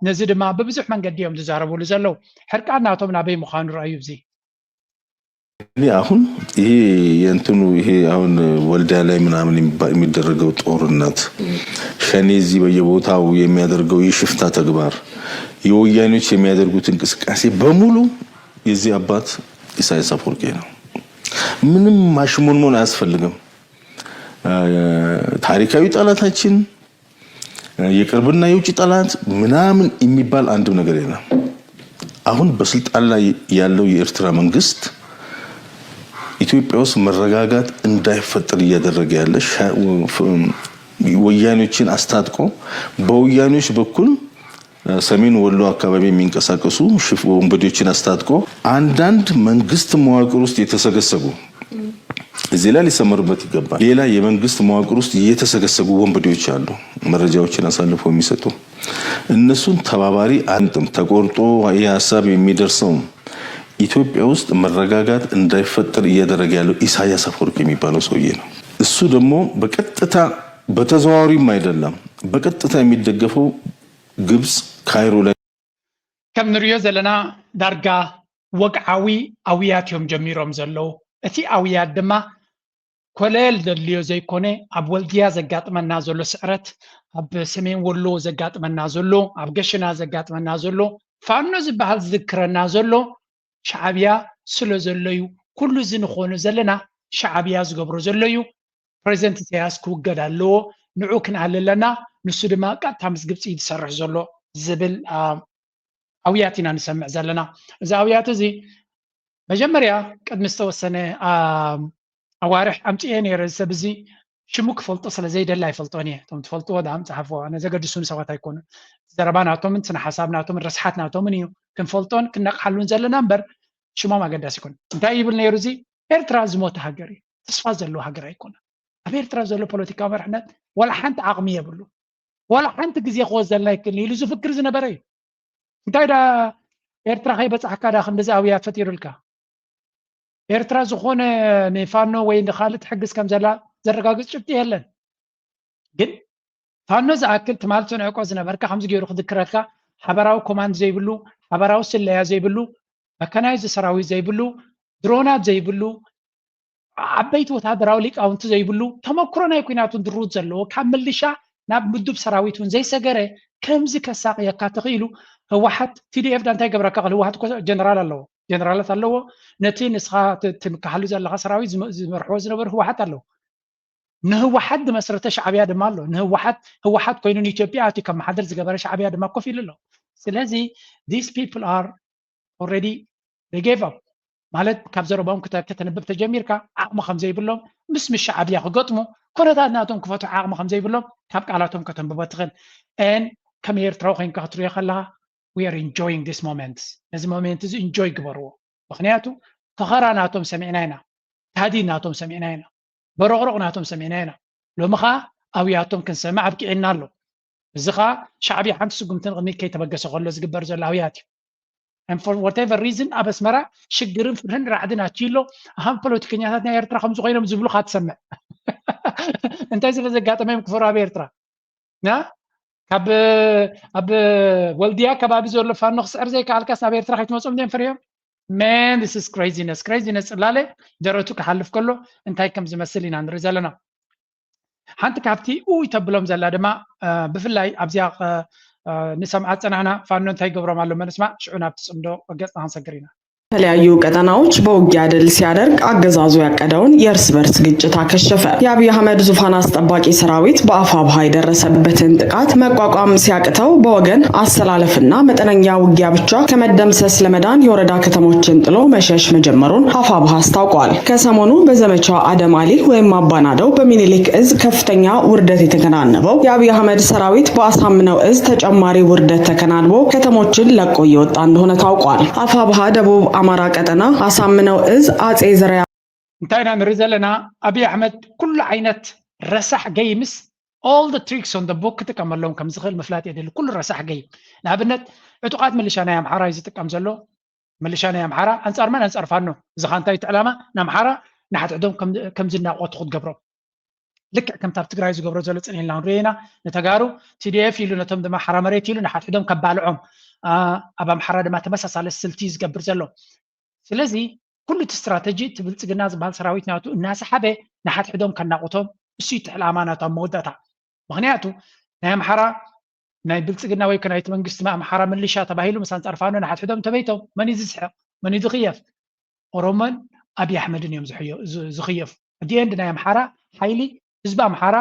ነዚ ድማ ብብዙሕ መንገዲ እዮም ዝዛረብሉ ዘለዉ። ሕርቃን ናቶም ናበይ ምዃኑ ረኣዩ። እዚ እኔ አሁን ይሄ የእንትኑ ይሄ አሁን ወልዲያ ላይ ምናምን የሚደረገው ጦርነት ሸኔ እዚህ በየቦታው የሚያደርገው የሽፍታ ተግባር የወያኔዎች የሚያደርጉት እንቅስቃሴ በሙሉ የዚህ አባት ኢሳያስ አፈወርቂ ነው። ምንም ማሽሞንሞን አያስፈልግም። ታሪካዊ ጠላታችን የቅርብና የውጭ ጠላት ምናምን የሚባል አንድም ነገር የለም። አሁን በስልጣን ላይ ያለው የኤርትራ መንግስት ኢትዮጵያ ውስጥ መረጋጋት እንዳይፈጠር እያደረገ ያለ ወያኔዎችን አስታጥቆ በወያኔዎች በኩል ሰሜን ወሎ አካባቢ የሚንቀሳቀሱ ወንበዴዎችን አስታጥቆ አንዳንድ መንግስት መዋቅር ውስጥ የተሰገሰጉ እዚህ ላይ ሊሰመርበት ይገባል። ሌላ የመንግስት መዋቅር ውስጥ የተሰገሰጉ ወንበዴዎች አሉ፣ መረጃዎችን አሳልፎ የሚሰጡ እነሱን ተባባሪ አንጥም ተቆርጦ ይህ ሀሳብ የሚደርሰው ኢትዮጵያ ውስጥ መረጋጋት እንዳይፈጠር እያደረገ ያለው ኢሳያስ አፈወርቂ የሚባለው ሰውዬ ነው። እሱ ደግሞ በቀጥታ በተዘዋዋሪም አይደለም በቀጥታ የሚደገፈው ግብጽ ካይሮ ላይ ከም ንሪኦ ዘለና ዳርጋ ወግዓዊ ኣውያት እዮም ጀሚሮም ዘለዉ። እቲ ኣውያት ድማ ኮለል ዘድልዮ ዘይኮነ ኣብ ወልድያ ዘጋጥመና ዘሎ ስዕረት፣ ኣብ ሰሜን ወሎ ዘጋጥመና ዘሎ፣ ኣብ ገሽና ዘጋጥመና ዘሎ ፋኖ ዝበሃል ዝዝክረና ዘሎ ሻዕብያ ስለ ዘሎ እዩ። ኩሉ እዚ ንኾኑ ዘለና ሻዕብያ ዝገብሮ ዘሎ እዩ። ፕሬዚደንት ኢሳያስ ክውገድ ኣለዎ፣ ንዑ ክንኣሊ ኣለና፣ ንሱ ድማ ቀጥታ ምስ ግብፂ እዩ ዝሰርሕ ዘሎ ዝብል ኣውያት ኢና ንሰምዕ ዘለና። እዚ ኣውያት እዚ መጀመርያ ቅድሚ ዝተወሰነ ኣዋርሕ ኣምፅኤ ነይረ። እዚ ሰብ እዚ ሽሙ ክፈልጦ ስለ ዘይደሊ ኣይፈልጦን እየ። እቶም ትፈልጥዎ ዳም ፀሓፍዎ፣ ኣነ ዘገድሱኒ ሰባት ኣይኮኑን። ዘረባ ናቶምን ስነ ሓሳብ ናቶምን ረስሓት ናቶምን እዩ፣ ክንፈልጦን ክነቕሓሉን ዘለና እምበር ሽሞም ኣገዳሲ ኣይኮነ። እንታይ ይብል ነይሩ? እዚ ኤርትራ ዝሞተ ሃገር እዩ፣ ተስፋ ዘለዎ ሃገር ኣይኮነ። ኣብ ኤርትራ ዘሎ ፖለቲካዊ መርሕነት ዋላ ሓንቲ ዓቕሚ የብሉ፣ ዋላ ሓንቲ ግዜ ክወዘልና ይክእል ኢሉ ዝፍክር ዝነበረ እዩ። እንታይ ዳ ኤርትራ ከይበፃሕካ ዳ ክንድዚ ኣውያት ፈጢሩልካ? ኤርትራ ዝኾነ ንፋኖ ወይ ንካልእ ትሕግዝ ከም ዘላ ዘረጋግፅ ጭብጢ የለን። ግን ፋኖ ዝኣክል ትማል ትንዕቆ ዝነበርካ ከምዚ ገይሩ ክዝክረልካ ሓበራዊ ኮማንድ ዘይብሉ፣ ሓበራዊ ስለያ ዘይብሉ፣ መካናይዝድ ሰራዊት ዘይብሉ፣ ድሮናት ዘይብሉ፣ ዓበይቲ ወታደራዊ ሊቃውንቲ ዘይብሉ፣ ተመክሮ ናይ ኲናት እውን ድሩት ዘለዎ፣ ካብ ምልሻ ናብ ምዱብ ሰራዊት እውን ዘይሰገረ ከምዚ ከሳቕየካ ተኽኢሉ። ህወሓት ቲ ዲ ኤፍ ዳ እንታይ ገብረካ? ህወሓት እኮ ጀነራል ኣለዎ፣ ጀነራላት ኣለዎ። ነቲ ንስኻ ትምክሓሉ ዘለኻ ሰራዊት ዝመርሕዎ ዝነበሩ ህወሓት ኣለዎ። ንህወሓት ዝመስረተ ሻዕብያ ድማ ኣሎ። ንህወሓት ህወሓት ኮይኑ ንኢትዮጵያ ኣትዩ ከመሓድር ዝገበረ ሻዕብያ ድማ ኮፍ ኢሉ ኣሎ። ስለዚ these people are already they gave up ማለት ካብ ዘረባኦም ከተንብብ ተጀሚርካ ዓቕሚ ከም ዘይብሎም ምስ ምስ ሻዕብያ ክገጥሙ ኩነታት ናቶም ክፈትሑ ዓቕሚ ከም ዘይብሎም ካብ ቃላቶም ከተንብቦ ትኽእል። ን ከም ኤርትራዊ ኮይንካ ክትሪኦ ከለኻ we are enjoying this moment። ነዚ ሞሜንት እዚ ኢንጆይ ግበርዎ። ምክንያቱ ፈኸራ ናቶም ሰሚዕና ኢና። ታህዲድ ናቶም ሰሚዕና ኢና፣ በሮቕሮቕ ናቶም ሰሚዕና ኢና። ሎሚ ኸዓ ኣውያቶም ክንሰምዕ ኣብቂዕና ኣሎ። እዚ ኸዓ ሻዕብያ ሓንቲ ስጉምቲ ንቕድሚት ከይተበገሰ ከሎ ዝግበር ዘሎ ኣውያት እዩ። And for whatever reason ኣብ ኣስመራ ሽግርን ፍርህን ራዕድን ኣትዩ ኣሎ። ኣሃም ፖለቲከኛታት ናይ ኤርትራ ከምዚ ኮይኖም ዝብሉ ካ ትሰምዕ። እንታይ ስለ ዘጋጠመ እዮም ክፈሩ ኣብ ኤርትራ? ና ካብ ኣብ ወልድያ ከባቢ ዘሎ ፋኖ ክስዕር ዘይከኣልካስ ናብ ኤርትራ ከይትመጾም ድዮም ፈሪዮም? Man, this is craziness, craziness። ጽላለ ደረቱ ክሓልፍ ከሎ እንታይ ከም ዝመስል ኢና ንርኢ ዘለና። ሓንቲ ካብቲ ኡይ ተብሎም ዘላ ድማ ብፍላይ ኣብዚኣ ንሰምዓ ዝጸናሕና ፋኖ እንታይ ይገብሮም ኣሎ ንስማዕ። ሽዑ ናብቲ ጽምዶ ገጽና ክንሰግር ኢና። በተለያዩ ቀጠናዎች በውጊያ ድል ሲያደርግ አገዛዙ ያቀደውን የእርስ በርስ ግጭት አከሸፈ። የአብይ አህመድ ዙፋን አስጠባቂ ሰራዊት በአፋብኃ የደረሰበትን ጥቃት መቋቋም ሲያቅተው በወገን አሰላለፍና መጠነኛ ውጊያ ብቻ ከመደምሰስ ለመዳን የወረዳ ከተሞችን ጥሎ መሸሽ መጀመሩን አፋብኃ አስታውቋል። ከሰሞኑ በዘመቻ አደም አሊ ወይም አባናደው በሚኒሊክ እዝ ከፍተኛ ውርደት የተከናነበው የአብይ አህመድ ሰራዊት በአሳምነው እዝ ተጨማሪ ውርደት ተከናንቦ ከተሞችን ለቆ እየወጣ እንደሆነ ታውቋል። አፋብኃ ደቡብ አማራ ቀጠና አሳምነው እዝ አጼ ዘርዓ እንታይ ኢና ንርኢ ዘለና? ኣብይ ኣሕመድ ኩሉ ዓይነት ረሳሕ ገይምስ፣ all the tricks on the book ክጥቀመሎም ከም ዝኽእል ምፍላጥ የድሊ። ኩሉ ረሳሕ ገይም፣ ንኣብነት ዕጡቓት ምልሻ ናይ ኣምሓራ እዩ ዝጥቀም ዘሎ። ምልሻ ናይ ኣምሓራ ኣንጻር መን? ኣንጻር ፋኖ። እዚ ኸ እንታይ እቲ ዕላማ? ንኣምሓራ ንሓድሕዶም ከም ዝናቆቱ ክትገብሮም። ልክዕ ከምቲ ኣብ ትግራይ ዝገብሮ ዘሎ ጽን ኢልና ክንሪኦ ኢና። ንተጋሩ ቲ ዲ ኤፍ ኢሉ፣ ነቶም ድማ ሓራ መሬት ኢሉ ንሓድሕዶም ከባልዖም፣ ኣብ ኣምሓራ ድማ ተመሳሳሊ ስልቲ እዩ ዝገብር ዘሎ። ስለዚ ኩሉ እቲ ስትራተጂ እቲ ብልጽግና ዝበሃል ሰራዊት ናቱ እናሰሓበ ንሓድሕዶም ከናቑቶም፣ እሱ እዩ እቲ ዕላማ ናቱ ኣብ መወዳእታ። ምኽንያቱ ናይ ኣምሓራ ናይ ብልጽግና ወይ ከ ናይቲ መንግስቲ ኣምሓራ ምልሻ ተባሂሉ ምስ ኣንጻር ፋኖ ንሓድሕዶም ተበይቶም መን እዩ ዝስሕቕ? መን እዩ ዝኽየፍ? ኦሮሞን ኣብይ ኣሕመድን እዮም ዝኽየፉ። ኣት ኤንድ ናይ ኣምሓራ ሓይሊ ህዝቢ ኣምሓራ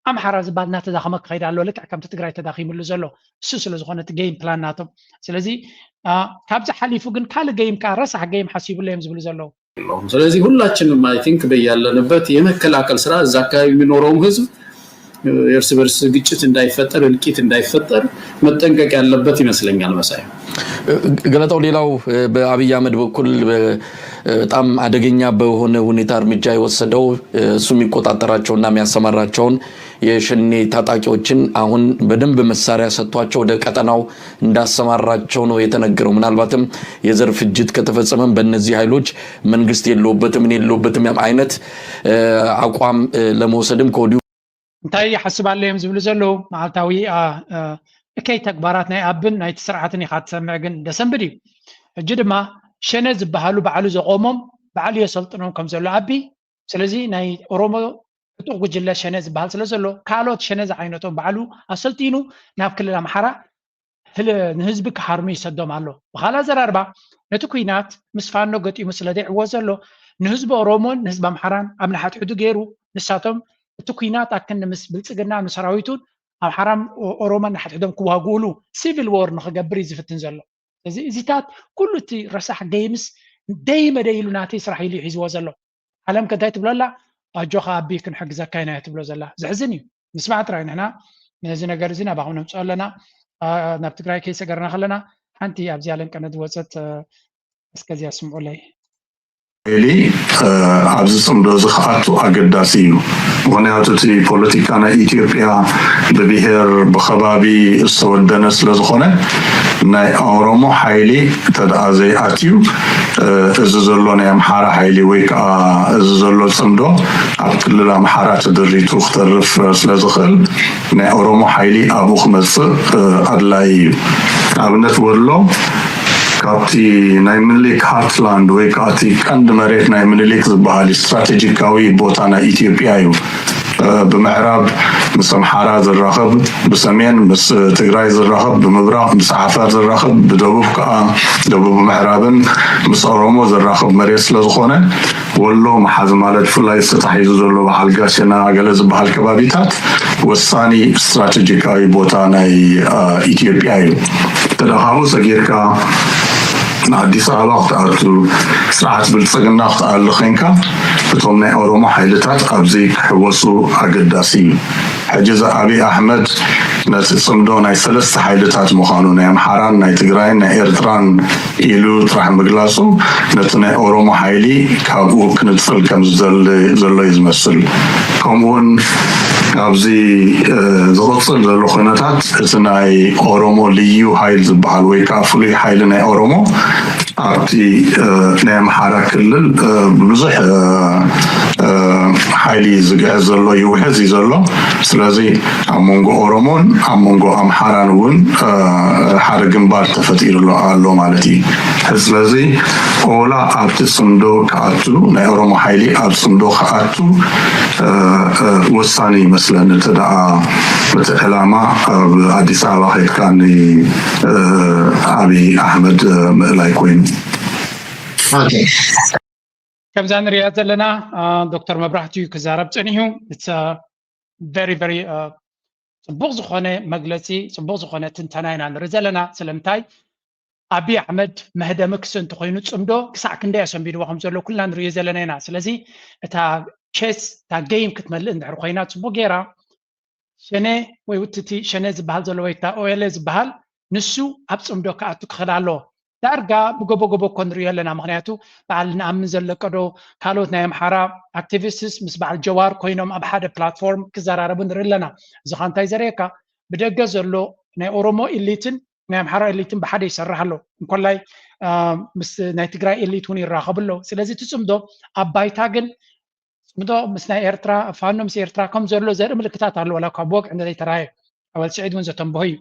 ኣምሓራ ዝበሃል እናተዳኸመ ክኸይድ ኣሎ። ልክዕ ከምቲ ትግራይ ተዳኺምሉ ዘሎ እሱ ስለ ዝኾነ እቲ ጌም ፕላን ናቶም። ስለዚ ካብዚ ሓሊፉ ግን ካልእ ጌም ከዓ ረሳሕ ጌም ሓሲብሉ እዮም ዝብሉ ዘለዉ። ስለዚህ ሁላችንም አይ ቲንክ በያለንበት የመከላከል ስራ እዛ አካባቢ የሚኖረውም ህዝብ የእርስ በርስ ግጭት እንዳይፈጠር እልቂት እንዳይፈጠር መጠንቀቅ ያለበት ይመስለኛል። መሳይ ገለጣው ሌላው በአብይ አህመድ በኩል በጣም አደገኛ በሆነ ሁኔታ እርምጃ የወሰደው እሱ የሚቆጣጠራቸውና የሚያሰማራቸውን የሸኔ ታጣቂዎችን አሁን በደንብ መሳሪያ ሰጥቷቸው ወደ ቀጠናው እንዳሰማራቸው ነው የተነገረው። ምናልባትም የዘር ፍጅት ከተፈጸመም በእነዚህ ኃይሎች መንግስት የለውበትም እኔ የለውበትም አይነት አቋም ለመውሰድም ከወዲሁ እንታይ ይሓስብ ኣሎ እዮም ዝብሉ ዘለዉ። መዓልታዊ እከይ ተግባራት ናይ ኣብን ናይቲ ስርዓትን ኢኻ ትሰምዕ፣ ግን ደሰንብድ እዩ። ሕጂ ድማ ሸነ ዝበሃሉ ባዕሉ ዘቆሞም ባዕሉ የሰልጥኖም ከም ዘሎ ኣቢ። ስለዚ ናይ ኦሮሞ ዕጡቕ ጉጅለ ሸነ ዝበሃል ስለ ዘሎ ካልኦት ሸነ ዝዓይነቶም ባዕሉ ኣሰልጢኑ ናብ ክልል ኣምሓራ ንህዝቢ ክሃርሙ ይሰዶም ኣሎ። ብኻልእ ኣዘራርባ ነቲ ኲናት ምስ ፋኖ ገጢሙ ስለ ዘይዕወት ዘሎ ንህዝቢ ኦሮሞን ንህዝቢ ኣምሓራን ኣብ ንሓድሕዱ ገይሩ ንሳቶም እቲ ኲናት ኣክንዲ ምስ ብልጽግና ንሰራዊቱን ኣምሓራን ኦሮሞን ንሓድሕዶም ክዋግኡሉ ሲቪል ዎር ንኽገብር እዩ ዝፍትን ዘሎ። ስለዚ እዚታት ኩሉ እቲ ረሳሕ ገይምስ ደይመደይ ኢሉ ናተይ ስራሕ ኢሉ እዩ ሒዝዎ ዘሎ። ዓለም ከ እንታይ ትብሎ ኣላ? ኣጆኻ ኣቢ ክንሕግዘካ ኢና እያ ትብሎ ዘላ። ዘሕዝን እዩ። ንስማዕ ጥራይ ንሕና ነዚ ነገር እዚ ናባኹም ነምፅኦ ኣለና። ናብ ትግራይ ከይሰገርና ከለና ሓንቲ ኣብዚኣ ለንቀነ ዝወፀት እስከዚያ ስምዑለይ። ሊ ኣብዚ ፅምዶ እዚ ክኣቱ ኣገዳሲ እዩ። ምክንያቱ እቲ ፖለቲካ ናይ ኢትዮጵያ ብብሄር ብከባቢ ዝተወደነ ስለዝኮነ ናይ ኦሮሞ ሓይሊ እንተደኣ ዘይኣትዩ እዚ ዘሎ ናይ ኣምሓራ ሓይሊ ወይ ከዓ እዚ ዘሎ ፅምዶ ኣብ ክልል ኣምሓራ ተደሪቱ ክተርፍ ስለዝኽእል ናይ ኦሮሞ ሓይሊ ኣብኡ ክመፅእ ኣድላይ እዩ። ኣብነት ወሎ ካብቲ ናይ ምኒልክ ሃርትላንድ ወይ ከዓ እቲ ቀንዲ መሬት ናይ ምኒልክ ዝበሃል ስትራቴጂካዊ ቦታ ናይ ኢትዮጵያ እዩ። ብምዕራብ ምስ ኣምሓራ ዘራኽብ፣ ብሰሜን ምስ ትግራይ ዘራኽብ፣ ብምብራቕ ምስ ዓፋር ዘራኽብ፣ ብደቡብ ከዓ ደቡብ ምዕራብን ምስ ኦሮሞ ዘራኽብ መሬት ስለዝኾነ ወሎ መሓዚ ማለት ብፍላይ ተታሒዙ ዘሎ በዓል ጋሸና ገለ ዝበሃል ከባቢታት ወሳኒ ስትራቴጂካዊ ቦታ ናይ ኢትዮጵያ እዩ። እንተ ካብኡ ሰጊርካ ንኣዲስ ኣበባ ክትኣቱ፣ ስርዓት ብልፅግና ክትኣሉ ኮንካ፣ እቶም ናይ ኦሮሞ ሓይልታት ኣብዚ ክሕወሱ ኣገዳሲ እዩ። ሕጂ እዚ ኣብይ ኣሕመድ ነቲ ፅምዶ ናይ ሰለስተ ሓይልታት ምዃኑ፣ ናይ ኣምሓራን ናይ ትግራይን ናይ ኤርትራን ኢሉ ጥራሕ ምግላፁ፣ ነቲ ናይ ኦሮሞ ሓይሊ ካብኡ ክንፅል ከም ዝደሊ ዘሎ እዩ ዝመስል። ከምኡውን ኣብዚ ዝቕፅል ዘሎ ኩነታት፣ እቲ ናይ ኦሮሞ ልዩ ሓይል ዝበሃል ወይ ከዓ ፍሉይ ሓይሊ ናይ ኦሮሞ ኣብቲ ናይ ኣምሓራ ክልል ብዙሕ ሓይሊ ዝግዕዝ ዘሎ፣ ይውሕዝ እዩ ዘሎ። ስለዚ ኣብ መንጎ ኦሮሞን ኣብ መንጎ ኣምሓራን እውን ሓደ ግንባር ተፈጢሩ ኣሎ ማለት እዩ። ስለዚ ኦላ ኣብቲ ፅምዶ ክኣቱ፣ ናይ ኦሮሞ ሓይሊ ኣብ ፅምዶ ክኣቱ ወሳኒ ይመስለኒ። እቲ ደኣ እቲ ዕላማ ኣብ ኣዲስ ኣበባ ከይድካ ንኣብይ ኣሕመድ ምእላይ ኮይኑ። ከምዛ ንሪኣ ዘለና ዶክተር መብራህቱ እዩ ክዛረብ ፀኒሑ። ቨሪ ቨሪ ፅቡቕ ዝኾነ መግለፂ፣ ፅቡቕ ዝኾነ ትንተና ኢና ንርኢ ዘለና። ስለምንታይ ኣብይ ኣሕመድ መህደሚ ክስ እንተኮይኑ፣ ፅምዶ ክሳዕ ክንደይ ኣሰንቢድዎ ከም ዘሎ ኩልና ንሪኦ ዘለና ኢና። ስለዚ እታ ቼስ፣ እታ ገይም ክትመልእ እንድሕር ኮይና ፅቡቅ ገይራ፣ ሸኔ ወይ ውትቲ ሸኔ ዝበሃል ዘሎ ወይ እታ ኦኤልኤ ዝበሃል፣ ንሱ ኣብ ፅምዶ ክኣቱ ክኽእል ኣለዎ። ዳርጋ ብጎቦ ጎቦ እኮ ንሪኦ ኣለና። ምክንያቱ በዓል ንኣምን ዘለቀዶ፣ ካልኦት ናይ ኣምሓራ ኣክቲቪስትስ ምስ በዓል ጀዋር ኮይኖም ኣብ ሓደ ፕላትፎርም ክዘራረቡ ንርኢ ኣለና። እዚ ኸ እንታይ ዘርእየካ? ብደገ ዘሎ ናይ ኦሮሞ ኢሊትን ናይ ኣምሓራ ኤሊትን ብሓደ ይሰርሕ ኣሎ። እንኮላይ ምስ ናይ ትግራይ ኤሊት እውን ይራኸቡ ኣለዉ። ስለዚ እቲ ፅምዶ ኣብ ባይታ ግን ፅምዶ ምስ ናይ ኤርትራ፣ ፋኖ ምስ ኤርትራ ከም ዘሎ ዘርኢ ምልክታት ኣሎ፣ ዋላ እኳ ብወግዒ እንተዘይተራየ። ኣወል ስዒድ እውን ዘተንበሆ እዩ።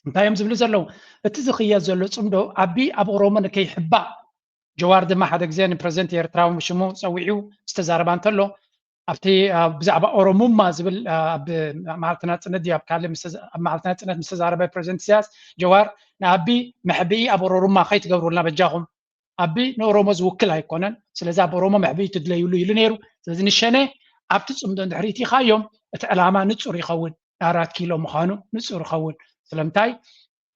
እንታይ እዮም ዝብሉ ዘለዉ? እቲ ዝኽየድ ዘሎ ፅምዶ ኣቢ ኣብ ኦሮሞ ንከይሕባእ፣ ጀዋር ድማ ሓደ ግዜ ንፕረዚደንት ኤርትራ ሽሙ ፀዊዑ ዝተዛረባ እንተሎ፣ ኣብቲ ብዛዕባ ኦሮሙማ ዝብል ኣብ መዓልቲ ናፅነት ድዩ ኣብ ካልእ ኣብ መዓልቲ ናፅነት ምስ ተዛረበ ፕረዚደንት ኢሳያስ፣ ጀዋር ንኣቢ መሕብኢ ኣብ ኦሮሩማ ከይትገብሩልና በጃኹም፣ ኣቢ ንኦሮሞ ዝውክል ኣይኮነን፣ ስለዚ ኣብ ኦሮሞ መሕብኢ ትድለይሉ ኢሉ ነይሩ። ስለዚ ንሸነ ኣብቲ ፅምዶ እንድሕር ኢቲኻዮም እቲ ዕላማ ንፁር ይኸውን፣ ኣራት ኪሎ ምዃኑ ንፁር ይኸውን። ስለምንታይ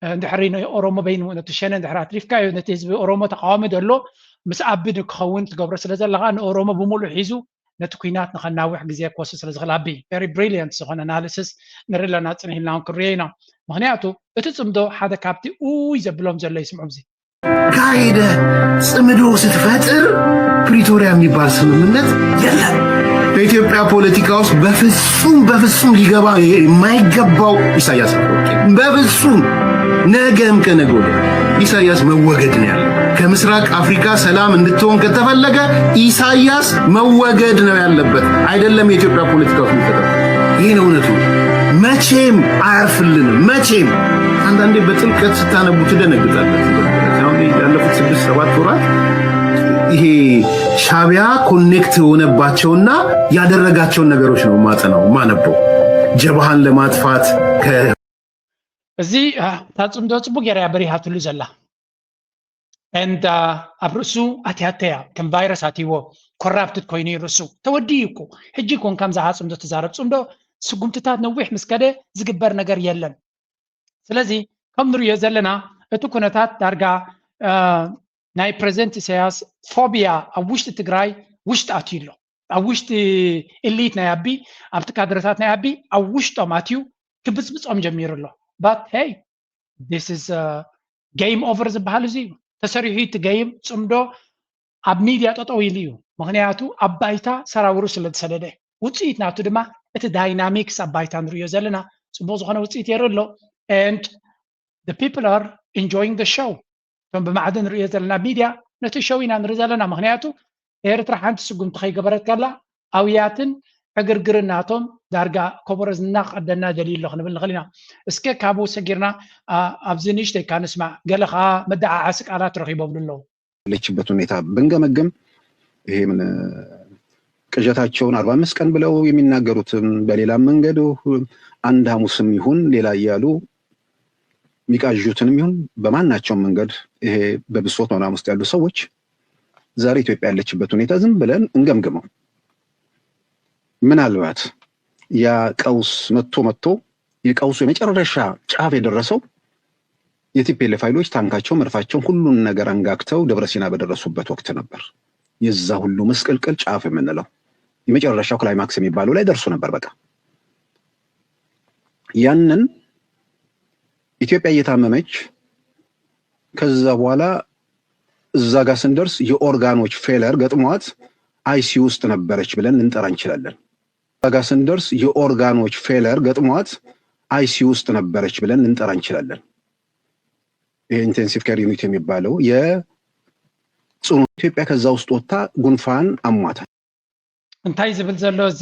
እንድሕሪ ንኦሮሞ በይኑ ነቲ ሸነ እንድሕር ኣትሪፍካዮ ነቲ ህዝቢ ኦሮሞ ተቃዋሚ ደሎ ምስ ኣቢ ንክኸውን ትገብሮ ስለ ዘለኻ ንኦሮሞ ብምሉእ ሒዙ ነቲ ኩናት ንኸናውሕ ግዜ ክወስድ ስለ ዝኽእል ኣቢ very brilliant ዝኾነ analysis ንርኢ ኣለና ፅንሕ ኢልና እውን ክንሪኦ ኢና። ምክንያቱ እቲ ፅምዶ ሓደ ካብቲ ኡይ ዘብሎም ዘሎ ይስምዑ። እዚ ካይደ ፅምዶ ስትፈጥር ፕሪቶሪያ የሚባል ስምምነት የለም። በኢትዮጵያ ፖለቲካ ውስጥ በፍጹም በፍጹም ሊገባ የማይገባው ኢሳያስ አፈወርቂ በፍጹም ነገም ከነገ ወዲያ ኢሳያስ መወገድ ነው ያለው። ከምስራቅ አፍሪካ ሰላም እንድትሆን ከተፈለገ ኢሳያስ መወገድ ነው ያለበት። አይደለም የኢትዮጵያ ፖለቲካ ውስጥ የሚፈጠር ይህ ነው እውነቱ። መቼም አያርፍልንም። መቼም አንዳንዴ በጥልቀት ስታነቡ ትደነግጣላችሁ። ያለፉት ስድስት ሰባት ወራት ይሄ ሻቢያ ኮኔክት የሆነባቸውና ያደረጋቸውን ነገሮች ነው ማጠናው ማነበው። ጀብሃን ለማጥፋት እዚ ታጽምዶ ጽቡቅ ገይራ እያ በሪሃትሉ ዘላ and ኣብ ርእሱ ኣትያተያ ከም ቫይረስ ኣትይዎ ኮራፕትድ ኮይኑ እዩ ርእሱ ተወዲኡ እኮ። ሕጂ ኮን ከምዛ ጽምዶ ትዛረብ ጽምዶ ስጉምትታት ነዊሕ ምስ ከደ ዝግበር ነገር የለን። ስለዚ ከም ንሪኦ ዘለና እቲ ኩነታት ዳርጋ ናይ ፕረዚደንት ኢሳያስ ፎቢያ ኣብ ውሽጢ ትግራይ ውሽጢ ኣትዩ ኣሎ። ኣብ ውሽጢ ኢሊት ናይ ኣቢ ኣብቲ ካድረታት ናይ ኣቢ ኣብ ውሽጦም ኣትዩ ክብፅብፆም ጀሚሩ ኣሎ። But hey, this is game over ዝበሃል እዚ እዩ። ተሰሪሑ እቲ ገይም ጽምዶ ኣብ ሚድያ ጠጠው ኢሉ እዩ። ምክንያቱ ኣብ ባይታ ሰራውሩ ስለ ዝሰደደ ውፅኢት ናቱ ድማ እቲ ዳይናሚክስ ኣብ ባይታ ንሪኦ ዘለና ፅቡቅ ዝኮነ ውፅኢት የርኢ ኣሎ። And the people are enjoying the show። እቶም ብማዕድን ንሪኦ ዘለና ሚድያ ነቲ ሸው ኢና ንርኢ ዘለና። ምክንያቱ ኤርትራ ሓንቲ ስጉምቲ ከይገበረት ከላ ኣውያትን ዕግርግርን ናቶም ዳርጋ ኮቦሮ ዝናቀደና ደልዩ ኣሎ ክንብል ንኽእል ኢና። እስከ ካብኡ ሰጊርና ኣብዚ ንእሽተይ ካንስማዕ ገለ ከዓ መደዓዓሲ ቃላት ረኺቦምሉ ኣለዉ። ያለችበት ሁኔታ ብንገመግም ይሄ ምን ቅዠታቸውን አርባ አምስት ቀን ብለው የሚናገሩትም በሌላ መንገድ አንድ ሐሙስም ይሁን ሌላ እያሉ የሚቃዡትንም ይሁን በማናቸውም መንገድ ይሄ በብሶት ምናምን ውስጥ ያሉ ሰዎች ዛሬ ኢትዮጵያ ያለችበት ሁኔታ ዝም ብለን እንገምግመው። ምናልባት ያ ቀውስ መጥቶ መጥቶ የቀውሱ የመጨረሻ ጫፍ የደረሰው የቲፒኤልኤፍ ኃይሎች ታንካቸው፣ መድፋቸውን፣ ሁሉን ነገር አንጋግተው ደብረ ሲና በደረሱበት ወቅት ነበር የዛ ሁሉ ምስቅልቅል ጫፍ የምንለው። የመጨረሻው ክላይማክስ የሚባለው ላይ ደርሶ ነበር። በቃ ያንን ኢትዮጵያ እየታመመች፣ ከዛ በኋላ እዛ ጋር ስንደርስ የኦርጋኖች ፌለር ገጥሟት አይሲዩ ውስጥ ነበረች ብለን ልንጠራ እንችላለን። እዛ ጋር ስንደርስ የኦርጋኖች ፌለር ገጥሟት አይሲዩ ውስጥ ነበረች ብለን ልንጠራ እንችላለን። ይሄ ኢንቴንሲቭ ኬር ዩኒት የሚባለው የጽኑ ኢትዮጵያ ከዛ ውስጥ ወጥታ ጉንፋን አሟታል። እንታይ ዝብል ዘሎ እዚ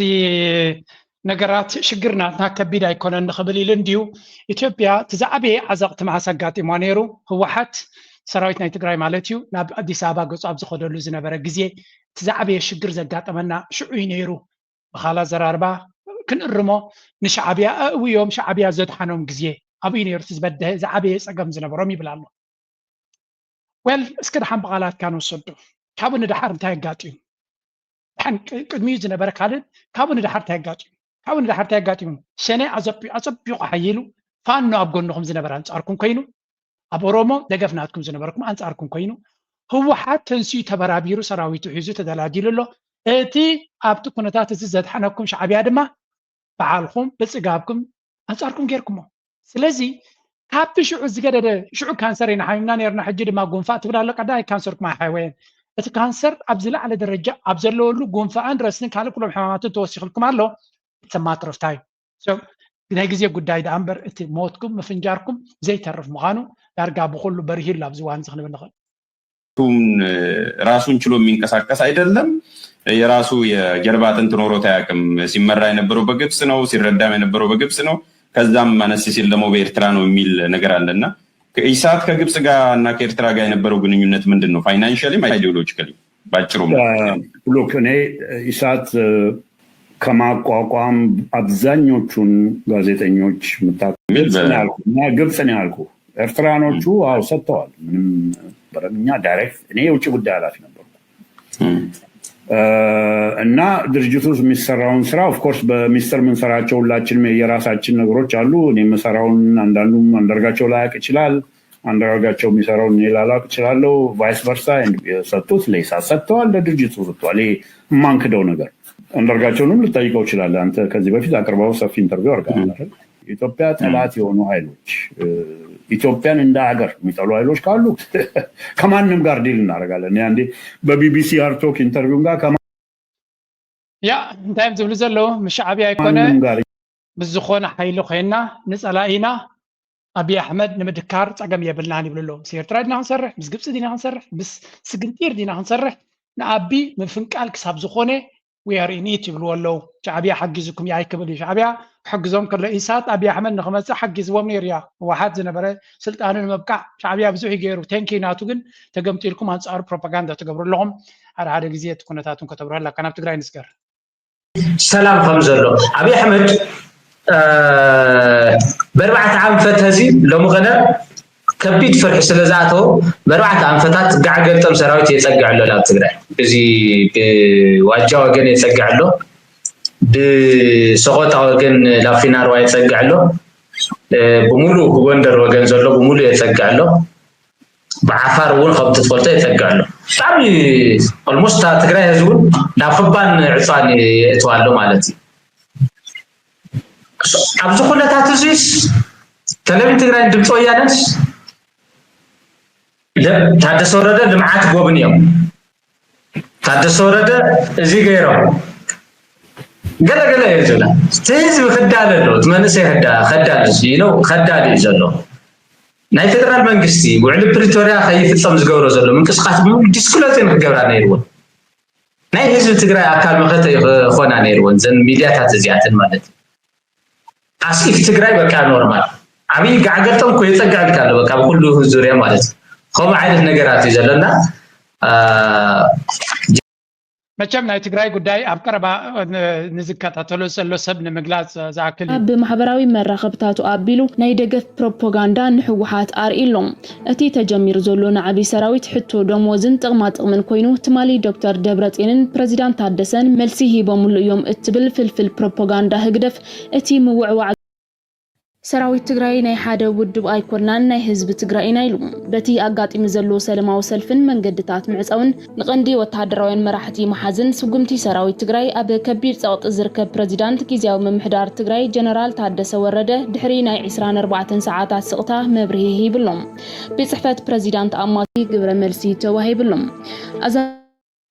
ነገራት ሽግር ናትና ከቢድ ኣይኮነን ንኽብል ኢሉ እንድዩ። ኢትዮጵያ እቲ ዝዓበየ ዓዘቕቲ መዓስ ኣጋጢሟ ነይሩ? ህወሓት ሰራዊት ናይ ትግራይ ማለት እዩ ናብ ኣዲስ ኣበባ ገጹ ኣብ ዝኸደሉ ዝነበረ ግዜ እቲ ዝዓበየ ሽግር ዘጋጠመና ሽዑ እዩ ነይሩ። ብኻላ ዘራርባ ክንእርሞ ንሻዕብያ ኣእውዮም ሻዕብያ ዘድሓኖም ግዜ ኣብኡ እዩ ነይሩ እቲ ዝበደሀ ዝዓበየ ጸገም ዝነበሮም ይብል ኣሎ። ወል እስኪ ደሓን ብቓላትካ ንወሰዱ። ካብኡ ንደሓር እንታይ ኣጋጢሙ? ደሓን ቅ- ቅድሚኡ ዝነበረ ካልእ ካብኡ ንደሓር እንታይ ኣጋጢሙ? ካብኡ ንደሓር እንታይ ኣጋጢሙ? ሸኔ ኣጸቢቑ ኣጸቢቑ ሓይሉ ፋኖ ኣብ ጎንኹም ዝነበረ ኣንጻርኩም ኮይኑ ኣብ ኦሮሞ ደገፍ ናትኩም ዝነበርኩም ኣንጻርኩም ኮይኑ ህወሓት ተንሲኡ ተበራቢሩ ሰራዊቱ ሒዙ ተደላዲሉ ኣሎ። እቲ ኣብቲ ኩነታት እዚ ዘድሓነኩም ሻዕብያ ድማ በዓልኩም ብፅጋብኩም ኣንጻርኩም ጌርኩሞ። ስለዚ ካብቲ ሽዑ ዝገደደ ሽዑ ካንሰር ኢና ሓሚምና ነርና ሕጂ ድማ ጉንፋዕ ትብል ኣሎ ቀዳማይ ካንሰርኩም ኣይሓወየን። እቲ ካንሰር ኣብ ዝለዓለ ደረጃ ኣብ ዘለወሉ ጉንፋዕን ረስን ካልእ ኩሎም ሕማማትን ተወሲኽልኩም ኣሎ። It's a matter of time. So ናይ ግዜ ጉዳይ ደኣ እምበር እቲ ሞትኩም ምፍንጃርኩም ዘይተርፍ ምዃኑ ዳርጋ ብኩሉ በሪሂሉ ኣብዚ እዋን እዚ ክንብል ንኽእል። ራሱን ችሎ የሚንቀሳቀስ አይደለም። የራሱ የጀርባ አጥንት ኖሮት አያውቅም። ሲመራ የነበረው በግብጽ ነው፣ ሲረዳም የነበረው በግብጽ ነው። ከዛም አነስ ሲል ደግሞ በኤርትራ ነው የሚል ነገር አለና ኢሳት ከግብጽ ጋር እና ከኤርትራ ጋር የነበረው ግንኙነት ምንድን ነው? ፋይናንሻሊም አይዲዮሎጂካሊ ባጭሩ ሉክ እኔ ኢሳት ከማቋቋም አብዛኞቹን ጋዜጠኞች ግብጽ ነው ያልኩ። ኤርትራኖቹ አው ሰጥተዋል። ምንም በረኛ ዳይሬክት እኔ የውጭ ጉዳይ ኃላፊ ነበርኩ እና ድርጅቱ የሚሰራውን ስራ ኦፍኮርስ በሚስጥር የምንሰራቸው ሁላችንም የራሳችን ነገሮች አሉ። እኔ የምሰራውን አንዳንዱም አንዳርጋቸው ላያውቅ ይችላል። አንዳርጋቸው የሚሰራውን እኔ ላላውቅ እችላለሁ። ቫይስ ቨርሳ የሰጡት ለኢሳት ሰጥተዋል፣ ለድርጅቱ ሰጥተዋል። ይሄ የማንክደው ነገር። አንዳርጋቸውንም ልጠይቀው ይችላል። አንተ ከዚህ በፊት አቅርበው ሰፊ ኢንተርቪው አድርገሃል። ኢትዮጵያ ጠላት የሆኑ ኃይሎች ኢትዮጵያን እንደ ሀገር የሚጠሉ ኃይሎች ካሉ ከማንም ጋር ዲል እናደርጋለን። አንዴ በቢቢሲ ሀርቶክ ኢንተርቪው ጋር ያ እንታይ እዮም ዝብሉ ዘለዉ? ምስ ሻዕብያ ኣይኮነ ምስ ዝኾነ ሓይሊ ኮይና ንፀላኢና ኣብይ ኣሕመድ ንምድካር ፀገም የብልናን ይብሉ ኣለዉ። ምስ ኤርትራ ዲና ክንሰርሕ፣ ምስ ግብፂ ዲና ክንሰርሕ፣ ምስ ስግንጢር ዲና ክንሰርሕ ንኣቢ ምፍንቃል ክሳብ ዝኾነ we are in it ይብልዎ ኣለዉ። ሻዕብያ ሓጊዙኩም እዩ ኣይክብል እዩ። ሻዕብያ ክሕግዞም ከሎ ኢሳት ኣብይ ኣሕመድ ንክመፅእ ሓጊዝዎም ነይሩ እያ። ህወሓት ዝነበረ ስልጣኑ ንምብቃዕ ሻዕብያ ብዙሕ እዩ ገይሩ። ቴንኪ ናቱ ግን ተገምጢልኩም ኣንፃሩ ፕሮፓጋንዳ ትገብሩ ኣለኹም። ሓደ ሓደ ግዜ እቲ ኩነታት እውን ከተብርሀላ ካብ ትግራይ ንስገር። ሰላም ከም ዘሎ ኣብይ ኣሕመድ በርባዕተ ኣንፈት ህዚ ሎሚ ኸነ ከቢድ ፍርሒ ስለ ዝኣተዎ በርባዕተ ኣንፈታት ጋዕ ገልጠም ሰራዊት የፀግዕ ኣሎ ናብ ትግራይ። እዚ ብዋጃ ወገን የፀግዕ ኣሎ፣ ብሰቆጣ ወገን ላፊናርዋ የፀግዕ ኣሎ፣ ብሙሉ ብጎንደር ወገን ዘሎ ብሙሉ የፀግዕ ኣሎ። ብዓፋር እውን ከምቲ ትፈልጦ የፀግዕ ኣሎ። ብጣዕሚ ኦልሞስት ትግራይ ህዚ እውን ናብ ክባን ዕፃን የእትዋ ኣሎ ማለት እዩ። ኣብዚ ኩነታት እዚስ ተለቪን ትግራይን ድምፂ ወያነንስ ታደሰ ወረደ ልምዓት ጎብንዮም ታደሰ ወረደ እዚ ገይሮም ገለገለ እዮም ዝብላ። እቲ ህዝቢ ክዳለ ኣሎ፣ እቲ መንእሰይ ከዳል እዩ ዘሎ። ናይ ፌደራል መንግስቲ ውዕሊ ፕሪቶርያ ከይፍፀም ዝገብሮ ዘሎ ምንቅስቃስ ብምሉ ዲስክሎዝ ክገብራ ነይርዎን ናይ ህዝቢ ትግራይ ኣካል መኸተ ክኾና ነይርዎን ዘን ሚድያታት እዚኣተን ማለት እዩ። ኣስኢፍ ትግራይ በቃ ኖርማል ዓብይ ጋዕገልጠም እኮ የፀግዐልካ ኣሎ በቃ ብኩሉ ዙርያ ማለት እዩ። ከምኡ ዓይነት ነገራት እዩ ዘሎና። መቸም ናይ ትግራይ ጉዳይ ኣብ ቀረባ ንዝከታተሎ ዘሎ ሰብ ንምግላፅ ዝኣክል እዩ። ኣብ ማሕበራዊ መራኸብታቱ ኣቢሉ ናይ ደገፍ ፕሮፓጋንዳ ንህወሓት ኣርእዩ ኣሎ። እቲ ተጀሚሩ ዘሎ ንዓብይ ሰራዊት ሕቶ ደሞዝን ጥቕማ ጥቕምን ኮይኑ ትማሊ ዶክተር ደብረፅዮንን ፕረዚዳንት ታደሰን መልሲ ሂቦምሉ እዮም እትብል ፍልፍል ፕሮፓጋንዳ ህግደፍ እቲ ምውዕዋዕ ሰራዊት ትግራይ ናይ ሓደ ውድብ ኣይኮናን፣ ናይ ህዝቢ ትግራይ ኢና ኢሉ። በቲ ኣጋጢሙ ዘሎ ሰለማዊ ሰልፍን መንገድታት ምዕጻውን ንቐንዲ ወተሃደራውያን መራሕቲ መሓዝን ስጉምቲ ሰራዊት ትግራይ ኣብ ከቢድ ጸቕጢ ዝርከብ ፕረዚዳንት ግዝያዊ ምምሕዳር ትግራይ ጀነራል ታደሰ ወረደ ድሕሪ ናይ ዕስራን ኣርባዕተን ሰዓታት ስቕታ መብርሂ ሂብሎም። ቤት ጽሕፈት ፕረዚዳንት ኣማቲ ግብረ መልሲ ተዋሂብሎም። ኣዛ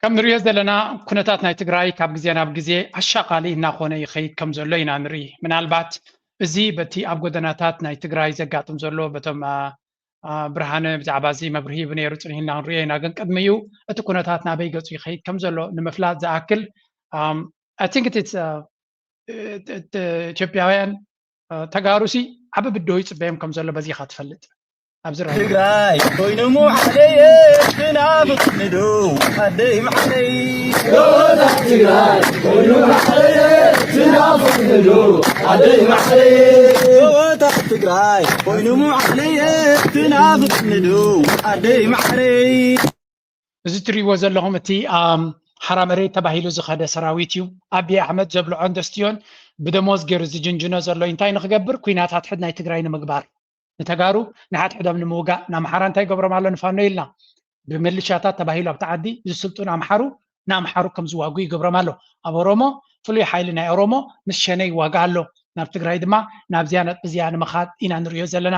ከም ንሪኦ ዘለና ኩነታት ናይ ትግራይ ካብ ግዜ ናብ ግዜ ኣሻቓሊ እናኾነ ይኸይድ ከም ዘሎ ኢና ንርኢ። ምናልባት እዚ በቲ ኣብ ጎደናታት ናይ ትግራይ ዘጋጥም ዘሎ በቶም ብርሃነ ብዛዕባ እዚ መብርሂ ሂቡ ነይሩ፣ ፅን ኢልና ክንሪኦ ኢና። ግን ቅድሚኡ እቲ ኩነታት ናበይ ገፁ ይኸይድ ከም ዘሎ ንምፍላጥ ዝኣክል I think ኢትዮጵያውያን ተጋሩሲ ዓቢ ብድሆ ይፅበዮም ከም ዘሎ በዚ ኢኻ ትፈልጥ። ኣብዚ ራእይ ትግራይ ኮይኑ ሙዓለየ ትናፍቕ ንዱ ዓደይ ማዓለይ ትግራይ ኮይኑ ሙዓለየ ትናፍቕ ንዱ ዓደይ ማዓለይ ጎቦታት ትግራይ ኮይኑ ሙዓለየ ትናፍቕ ንዱ ዓደይ ማዓለይ እዚ ትሪእዎ ዘለኹም እቲ ሓራ መሬት ተባሂሉ ዝኸደ ሰራዊት እዩ። ኣብይ ኣሕመድ ዘብልዖን ዘስትዮን ብደሞዝ ገይሩ ዝጅንጅኖ ዘሎ እንታይ ንክገብር? ኩናት ሓድሕድ ናይ ትግራይ ንምግባር፣ ንተጋሩ ንሓድሕዶም ንምውጋእ። ንኣምሓራ እንታይ ይገብሮም ኣሎ? ንፋኖ ኢልና ብምልሻታት ተባሂሉ ኣብቲ ዓዲ ዝስልጡን ኣምሓሩ ንኣምሓሩ ከም ዝዋጉ ይገብሮም ኣሎ። ኣብ ኦሮሞ ፍሉይ ሓይሊ ናይ ኦሮሞ ምስ ሸኔ ይዋጋእ ኣሎ። ናብ ትግራይ ድማ ናብዚያ ነጥቢ እዚኣ ንምኻድ ኢና ንሪኦ ዘለና።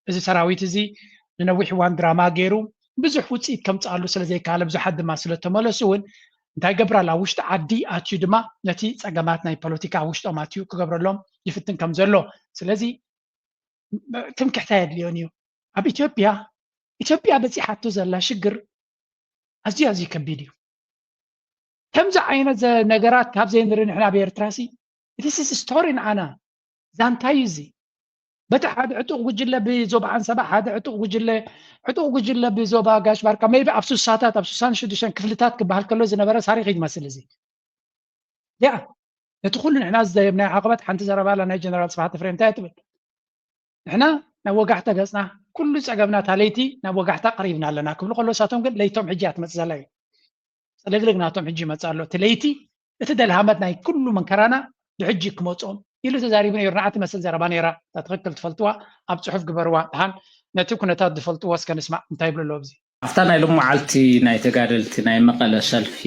እዚ ሰራዊት እዚ ንነዊሕ እዋን ድራማ ገይሩ ብዙሕ ውፅኢት ከምፅኣሉ ስለዘይከኣለ ብዙሓት ድማ ስለተመለሱ እውን እንታይ ይገብር ኣሎ? ኣብ ውሽጢ ዓዲ ኣትዩ ድማ ነቲ ፀገማት ናይ ፖለቲካ ኣብ ውሽጦም ኣትዩ ክገብረሎም ይፍትን ከም ዘሎ። ስለዚ ትምክሕቲ ኣየድልዮን እዩ። ኣብ ኢትዮጵያ ኢትዮጵያ በፂሓቶ ዘላ ሽግር ኣዝዩ ኣዝዩ ከቢድ እዩ። ከምዚ ዓይነት ነገራት ካብ ዘይንርኢ ንሕና ኣብ ኤርትራ ሲ this is story ንዓና ዛንታ እዩ እዚ። በቲ ሓደ ዕጡቕ ጉጅለ ብዞባ ዓንሰባ ሓደ ዕጡቕ ጉጅለ ዕጡቕ ጉጅለ ብዞባ ጋሽ ባርካ maybe ኣብ ሱሳታት ኣብ ሱሳን ሽዱሽተን ክፍልታት ክበሃል ከሎ ዝነበረ ታሪኽ እዩ ዝመስል እዚ። ያ ነቲ ኩሉ ንሕና ዝዘየብናዮ ዓቐበት ሓንቲ ዘረባ ኣላ ናይ ጀነራል ስብሓት ኤፍሬም እንታይ ትብል? ንሕና ናብ ወጋሕታ ገፅና ኩሉ ፀገምና እታ ለይቲ ናብ ወጋሕታ ቀሪብና ኣለና ክብሉ ከሎ እሳቶም ግን ለይቶም ሕጂ እያ ትመፅእ ዘላ እዩ። ፅልግልግ ናቶም ሕጂ ይመፅእ ኣሎ እቲ ለይቲ እቲ ደልሃመት ናይ ኩሉ መንከራና ብሕጂ ክመፅኦም ኢሉ ተዛሪቡ ነይሩ። ንዓ ትመስል ዘረባ ነይራ እታ ትኽክል ትፈልጥዋ ኣብ ፅሑፍ ግበርዋ። ድሓን ነቲ ኩነታት ዝፈልጥዎ እስከ ንስማዕ እንታይ ይብሉ ኣለዉ ኣብዚ ኣብታ ናይ ሎመዓልቲ ናይ ተጋደልቲ ናይ መቐለ ሰልፊ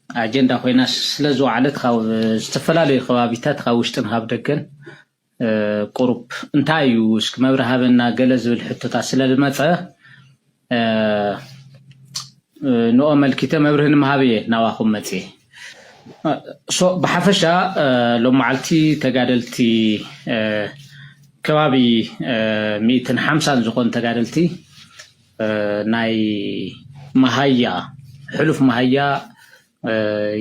ኣጀንዳ ኮይና ስለዝወዓለት ካብ ዝተፈላለዩ ከባቢታት ካብ ውሽጥን ካብ ደገን ቁሩብ እንታይ እዩ እስኪ መብርሂ ሃበና ገለ ዝብል ሕቶታት ስለዝመፀ ንኦ መልኪተ መብርሂ ንምሃብ እየ ናባኹም መፅየ። ብሓፈሻ ሎመዓልቲ ተጋደልቲ ከባቢ ሚእትን ሓምሳን ዝኾኑ ተጋደልቲ ናይ መሃያ ሕሉፍ መሃያ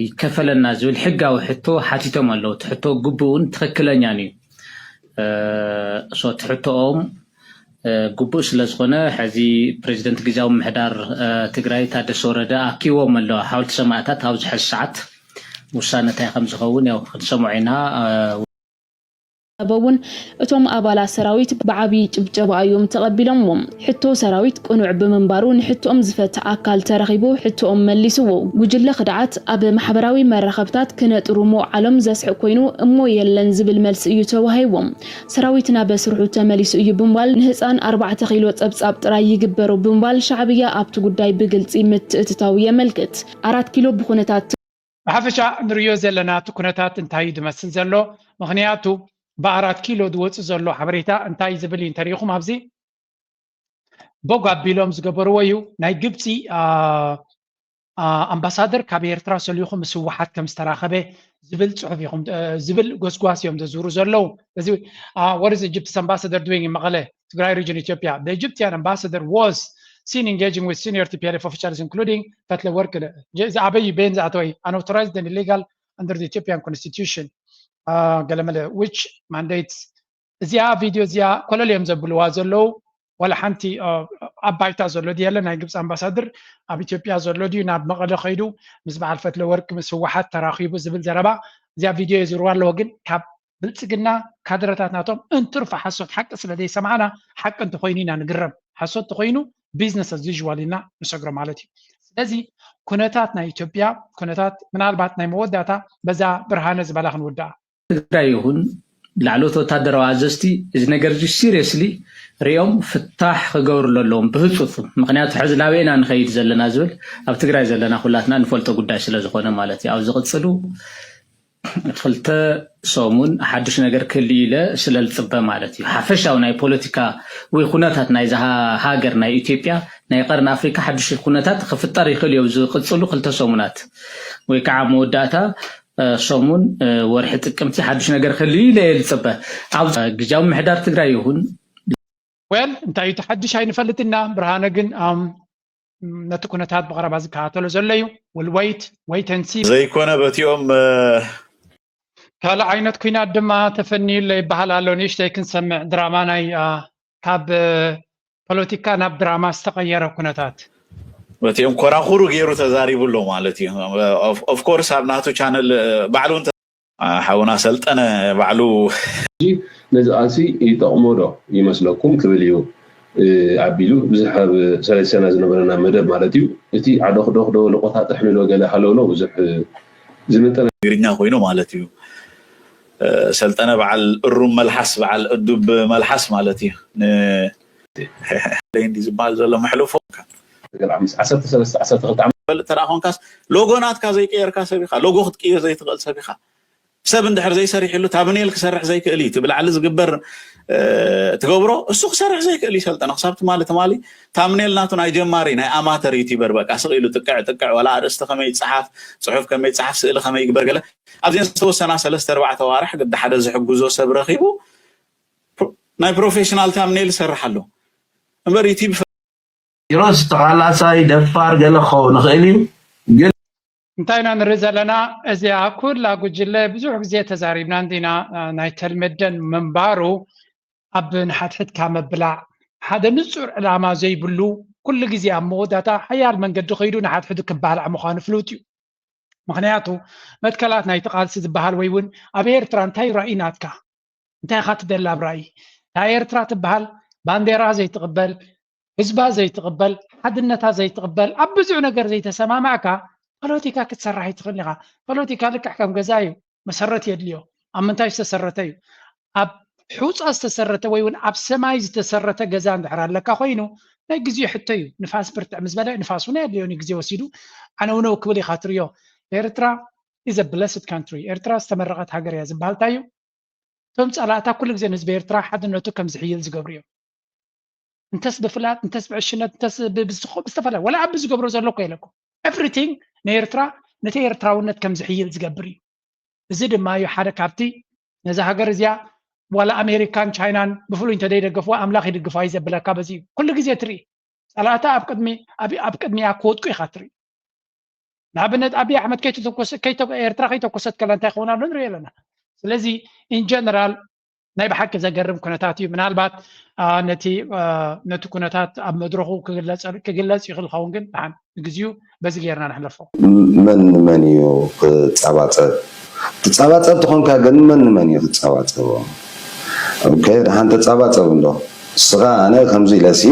ይከፈለና ዝብል ሕጋዊ ሕቶ ሓቲቶም ኣለዉ። እቲ ሕቶ ግቡእን ትኽክለኛን እዩ። እቲ ሕቶኦም ግቡእ ስለ ዝኾነ ሕዚ ፕሬዚደንት ግዝያዊ ምምሕዳር ትግራይ ታደሰ ወረደ ኣኪዎም ኣለዉ ሓወልቲ ሰማእታት ኣብዚ ሕዚ ሰዓት ውሳነ እንታይ ከም ዝኸውን ያው ክንሰምዖ ኢና። ኣበውን እቶም ኣባላት ሰራዊት ብዓብዪ ጭብጨባ እዮም ተቐቢሎምዎም። ሕቶ ሰራዊት ቅኑዕ ብምንባሩ ንሕቶኦም ዝፈትሕ ኣካል ተረኺቡ ሕቶኦም መሊስዎ። ጉጅለ ክድዓት ኣብ ማሕበራዊ መራኸብታት ክነጥሩ ምውዓሎም ዘስሕቕ ኮይኑ እሞ የለን ዝብል መልሲ እዩ ተዋሂዎም። ሰራዊትና በስርሑ ተመሊሱ እዩ ብምባል ንህፃን ኣርባዕተ ኪሎ ፀብፃብ ጥራይ ይግበሩ ብምባል ሻዕብያ ኣብቲ ጉዳይ ብግልፂ ምትእትታው የመልክት። ኣራት ኪሎ ብኩነታት ብሓፈሻ ንርእዮ ዘለና እቲ ኩነታት እንታይ እዩ ዝመስል ዘሎ? ምኽንያቱ ብኣራት ኪሎ ዝወፅእ ዘሎ ሓበሬታ እንታይ ዝብል እዩ እንተሪኢኹም ኣብዚ ቦግ ኣቢሎም ዝገበርዎ እዩ። ናይ ግብፂ ኣምባሳደር ካብ ኤርትራ ሰሊኹ ምስ ህወሓት ከም ዝተራኸበ ዝብል ፅሑፍ ኢኹም ዝብል ጎስጓስ እዮም ዘዝሩ ዘለዉ። እዚ what is Egypt's ambassador doing in መቐለ ትግራይ region ኢትዮጵያ? The Egyptian ambassador was seen engaging with senior T P L F officials including ፈትለ ወርቅ ዝኣበይ ቤን ዝኣተወይ unauthorized and illegal under the Ethiopian constitution ገለመለ which mandates እዚኣ ቪድዮ እዚኣ ኮለል እዮም ዘብልዋ ዘለዉ። ዋላ ሓንቲ ኣብ ባይታ ዘሎ ድየለ ናይ ግብፂ ኣምባሳድር ኣብ ኢትዮጵያ ዘሎ ድዩ ናብ መቐለ ከይዱ ምስ በዓል ፈትለ ወርቅ ምስ ህወሓት ተራኺቡ ዝብል ዘረባ እዚኣ ቪድዮ የዝርዋ ኣለዎ። ግን ካብ ብልፅግና ካድረታት ናቶም እንትርፎ ሓሶት ሓቂ ስለ ዘይሰማዕና ሓቂ እንተኮይኑ ኢና ንግረም። ሓሶት ተኮይኑ business as usual ኢልና ንሰግሮ ማለት እዩ። ስለዚ ኩነታት ናይ ኢትዮጵያ ኩነታት ምናልባት ናይ መወዳእታ በዛ ብርሃነ ዝበላ ክንውድኣ ትግራይ ይኹን ላዕለዎት ወታደራዊ ኣዘዝቲ እዚ ነገር እዚ ሲሪየስሊ ሪኦም ፍታሕ ክገብሩ ኣለዎም ብህፁፅ። ምክንያቱ ሕዚ ናበይና ንኸይድ ዘለና ዝብል ኣብ ትግራይ ዘለና ኩላትና ንፈልጦ ጉዳይ ስለ ዝኾነ ማለት እዩ። ኣብ ዝቕፅሉ ክልተ ሰሙን ሓድሽ ነገር ክህሉ ኢለ ስለ ዝፅበ ማለት እዩ። ሓፈሻዊ ናይ ፖለቲካ ወይ ኩነታት ናይዛ ሃ- ሃገር ናይ ኢትዮጵያ ናይ ቀርኒ ኣፍሪካ ሓድሽ ኩነታት ክፍጠር ይኽእል እዩ። ዝቕፅሉ ክልተ ሰሙናት ወይ ከዓ መወዳእታ እ፣ ሰሙን እ፣ ወርሒ ጥቅምቲ ሓድሽ ነገር ክህሉ ኢለ እየ ዝፅበ። ኣብ ግጃዊ ምሕዳር ትግራይ ይኹን ወል እንታይ እዩ እቲ ሓድሽ ኣይንፈልጥ ኢና። ብርሃነ ግን ኣም፣ ነቲ ኩነታት ብቐረባ ዝከታተሎ ዘሎ እዩ። ውል ወይት ወይት ን ሲ ዘይኮነ በቲኦም እ፣ ካልእ ዓይነት ኩናት ድማ ተፈንዩሎ ይበሃል ኣሎ። ንእሽተይ ክንሰምዕ ድራማ ናይ ኣ፣ ካብ እ፣ ፖለቲካ ናብ ድራማ ዝተቐየረ ኩነታት በቲኦም ኮራኹሩ ገይሩ ተዛሪቡ ኣሎ ማለት እዩ። ኦፍኮርስ ኣብ ናቱ ቻነል ባዕሉ እንተ ሓውና ሰልጠነ ባዕሉ ነዚ ቃልሲ ይጠቕሞ ዶ ይመስለኩም ክብል እዩ ኣቢሉ ብዙሕ ኣብ ሰለስና ዝነበረና መደብ ማለት እዩ። እቲ ዓዶኽዶኽ ዶ ልቆታጥሕ ንዶ ገለ ሃለውለው ብዙሕ ዝምጥን ትግርኛ ኮይኑ ማለት እዩ። ሰልጠነ በዓል እሩም መልሓስ በዓል እዱብ መልሓስ ማለት እዩ። እንዲ ዝበሃል ዘሎ መሕልፎ ዓሰርተ ሰለስተ ዓሰርተ ክልተ ዓመት ፈልጥ ተደኣ ኮንካስ ሎጎ ናትካ ዘይቀየርካ ሰብ ኢኻ። ሎጎ ክትቅይር ዘይትኽእል ሰብ ኢኻ። ሰብ እንድሕር ዘይሰሪሕሉ ታምኔል ክሰርሕ ዘይክእል እዩ። እቲ ብላዕሊ ዝግበር ትገብሮ እሱ ክሰርሕ ዘይክእል እዩ። ሰልጠነ ክሳብ ትማሊ ትማሊ ታምኔል ናቱ ናይ ጀማሪ ናይ ኣማተር ዩቲበር በቃ ስቕ ኢሉ ጥቅዕ ጥቅዕ ወላ ኣርእስቲ ከመይ ይፀሓፍ፣ ፅሑፍ ከመይ ይፀሓፍ፣ ስእሊ ከመይ ይግበር ገለ ኣብዚአን ዝተወሰና ሰለስተ ኣርባዕተ ኣዋርሕ ግዲ ሓደ ዝሕግዞ ሰብ ረኺቡ ናይ ፕሮፌሽናል ታምኔል ይሰርሕ ኣሎ እምበር ዩቲብ ኪሮስ ተቓላሳይ ደፋር ገለ ክኸውን ይኽእል እዩ ግን እንታይ ኢና ንርኢ ዘለና? እዚኣ ኩላ ጉጅለ ብዙሕ ግዜ ተዛሪብና እንዲና፣ ናይ ተልመደን ምንባሩ ኣብ ንሓድሕድካ ምብላዕ፣ ሓደ ንጹር ዕላማ ዘይብሉ፣ ኩሉ ግዜ ኣብ መወዳእታ ሓያል መንገዲ ከይዱ ንሓድሕዱ ክባላዕ ምዃኑ ፍሉጥ እዩ። ምኽንያቱ መትከላት ናይቲ ቃልሲ ዝበሃል ወይ እውን ኣብ ኤርትራ እንታይ ራኢ ናትካ እንታይ ኢኻ ትደሊ ኣብ ራእይ? እታ ኤርትራ ትበሃል ባንዴራ ዘይትቕበል፣ ህዝባ ዘይትቕበል፣ ሓድነታ ዘይትቕበል፣ ኣብ ብዙሕ ነገር ዘይተሰማማዕካ ፖለቲካ ክትሰርሕ ኣይትኽእልን ኢኻ። ፖለቲካ ልክዕ ከም ገዛ እዩ፣ መሰረት የድልዮ። ኣብ ምንታይ ዝተሰረተ እዩ? ኣብ ሑፃ ዝተሰረተ ወይ እውን ኣብ ሰማይ ዝተሰረተ ገዛ እንድሕር ኣለካ ኮይኑ ናይ ግዜ ሕቶ እዩ። ንፋስ ብርትዕ ምስ በለ ንፋስ እውን ኣየድልዮን እዩ፣ ግዜ ወሲዱ ዓነውነው ክብል ኢኻ ትሪኦ። ኤርትራ is a blessed country። ኤርትራ ዝተመረቐት ሃገር እያ ዝበሃል እንታይ እዩ? እቶም ጸላእታ ኩሉ ግዜ ንህዝቢ ኤርትራ ሓድነቱ ከም ዝሕይል ዝገብሩ እዮም። እንተስ ብፍላጥ እንተስ ብዕሽነት እንተስ ብዝኾ ብዝተፈላለ ወላ ኣብ ዝገብሮ ዘሎ እኮ የለኩም everything ንኤርትራ ነቲ ኤርትራውነት ከም ዝሕይል ዝገብር እዩ። እዚ ድማ እዩ ሓደ ካብቲ ነዛ ሃገር እዚኣ ዋላ ኣሜሪካን ቻይናን ብፍሉይ እንተደይደገፍዋ ኣምላኽ ይድግፋ እዩ ዘብለካ በዚ እዩ። ኩሉ ግዜ ትርኢ ጸላእታ ኣብ ቅድሚ ኣብ ቅድሚኣ ክወድቁ ኢኻ ትርኢ። ንኣብነት ኣብይ ኣሕመድ ኤርትራ ከይተኮሰት ከላ እንታይ ክኸውን ኣሎ ንሪኦ ኣለና። ስለዚ ኢንጀነራል ናይ ብሓቂ ዘገርም ኩነታት እዩ። ምናልባት ነቲ ነቲ ኩነታት ኣብ መድረኹ ክግለጽ ይኽእል ዝኸውን ግን ደሓን ንግዚኡ በዚ ጌርና ንሕለፎ። መን ንመን እዩ ክጻባጸብ? ትጻባጸብ ተኾንካ ግን መን ንመን እዩ ክጻባጸቦ? ኦኬ ደሓን ተጻባጸብ እንዶ እስኻ ኣነ ከምዚ ኢለሲ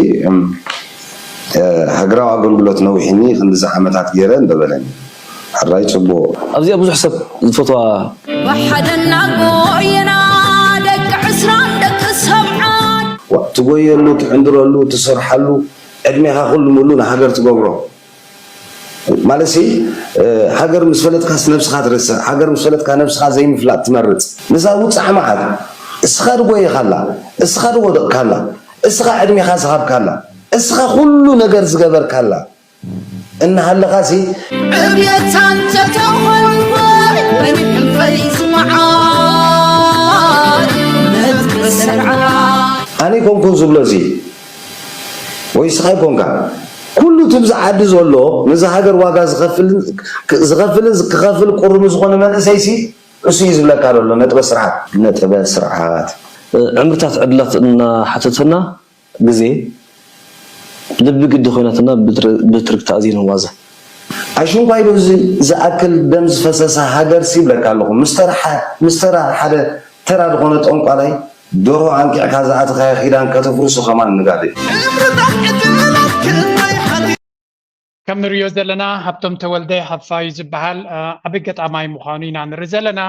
ሃገራዊ ኣገልግሎት ነዊሕኒ ክንድዚ ዓመታት ገይረ እንደበለኒ ሕራይ ጽቡቕ ኣብዚኣ ብዙሕ ሰብ ዝፈትዋ ብሓደ እናጎየና ደቂ ዕስራን ደቂ ሰብዓን ትጎየሉ ትዕንድረሉ ትሰርሓሉ ዕድሜኻ ኩሉ ምሉ ንሃገር ትገብሮ ማለት ሲ ሃገር ምስ ፈለጥካስ ነብስኻ ትርስዕ ሃገር ምስ ፈለጥካ ነብስኻ ዘይምፍላጥ ትመርፅ ንሳ ውፃዕ መዓት እስኻ ድጎየኻላ እስኻ ድወደቕካላ እስኻ ዕድሜኻ ዝሃብካላ እስኻ ኩሉ ነገር ዝገበርካላ እናሃለኻሲ ዕብየት ኣንተ ተኾንኮ በንሕንፈይ ዝመዓት ነቲ መሰርዓ ኣነ ኮንኩን ዝብሎ እዚ ወይ ስኻ ይኮንካ ኩሉ ትብዚ ዓዲ ዘሎ ነዚ ሃገር ዋጋ ዝኸፍልን ዝኸፍልን ክኸፍል ቁሩብ ዝኾነ መንእሰይሲ እሱ እዩ ዝብለካ ዘሎ ነጥበ ስርዓት ነጥበ ስርዓት ዕምርታት ዕድላት እናሓተተና ግዜ ልቢ ግዲ ኮይናትና ብትርክቲ ኣዚና ንዋዘ። ኣሽንኳይ ዶ እዚ ዝኣክል ደም ዝፈሰሳ ሃገርሲ ይብለካ ኣለኹ ምስ ተራ ሓደ ተራ ዝኾነ ጠንቋላይ ደርሆ ኣንቂዕካ ዝኣተኻዮ ኪዳን ከተፍርሶ ከማን ንጋደይ። ከም ንርእዮ ዘለና ሃብቶም ተወልደ ሃፋዩ ዝበሃል ዓቢ ገጣማይ ምዃኑ ኢና ንርኢ ዘለና።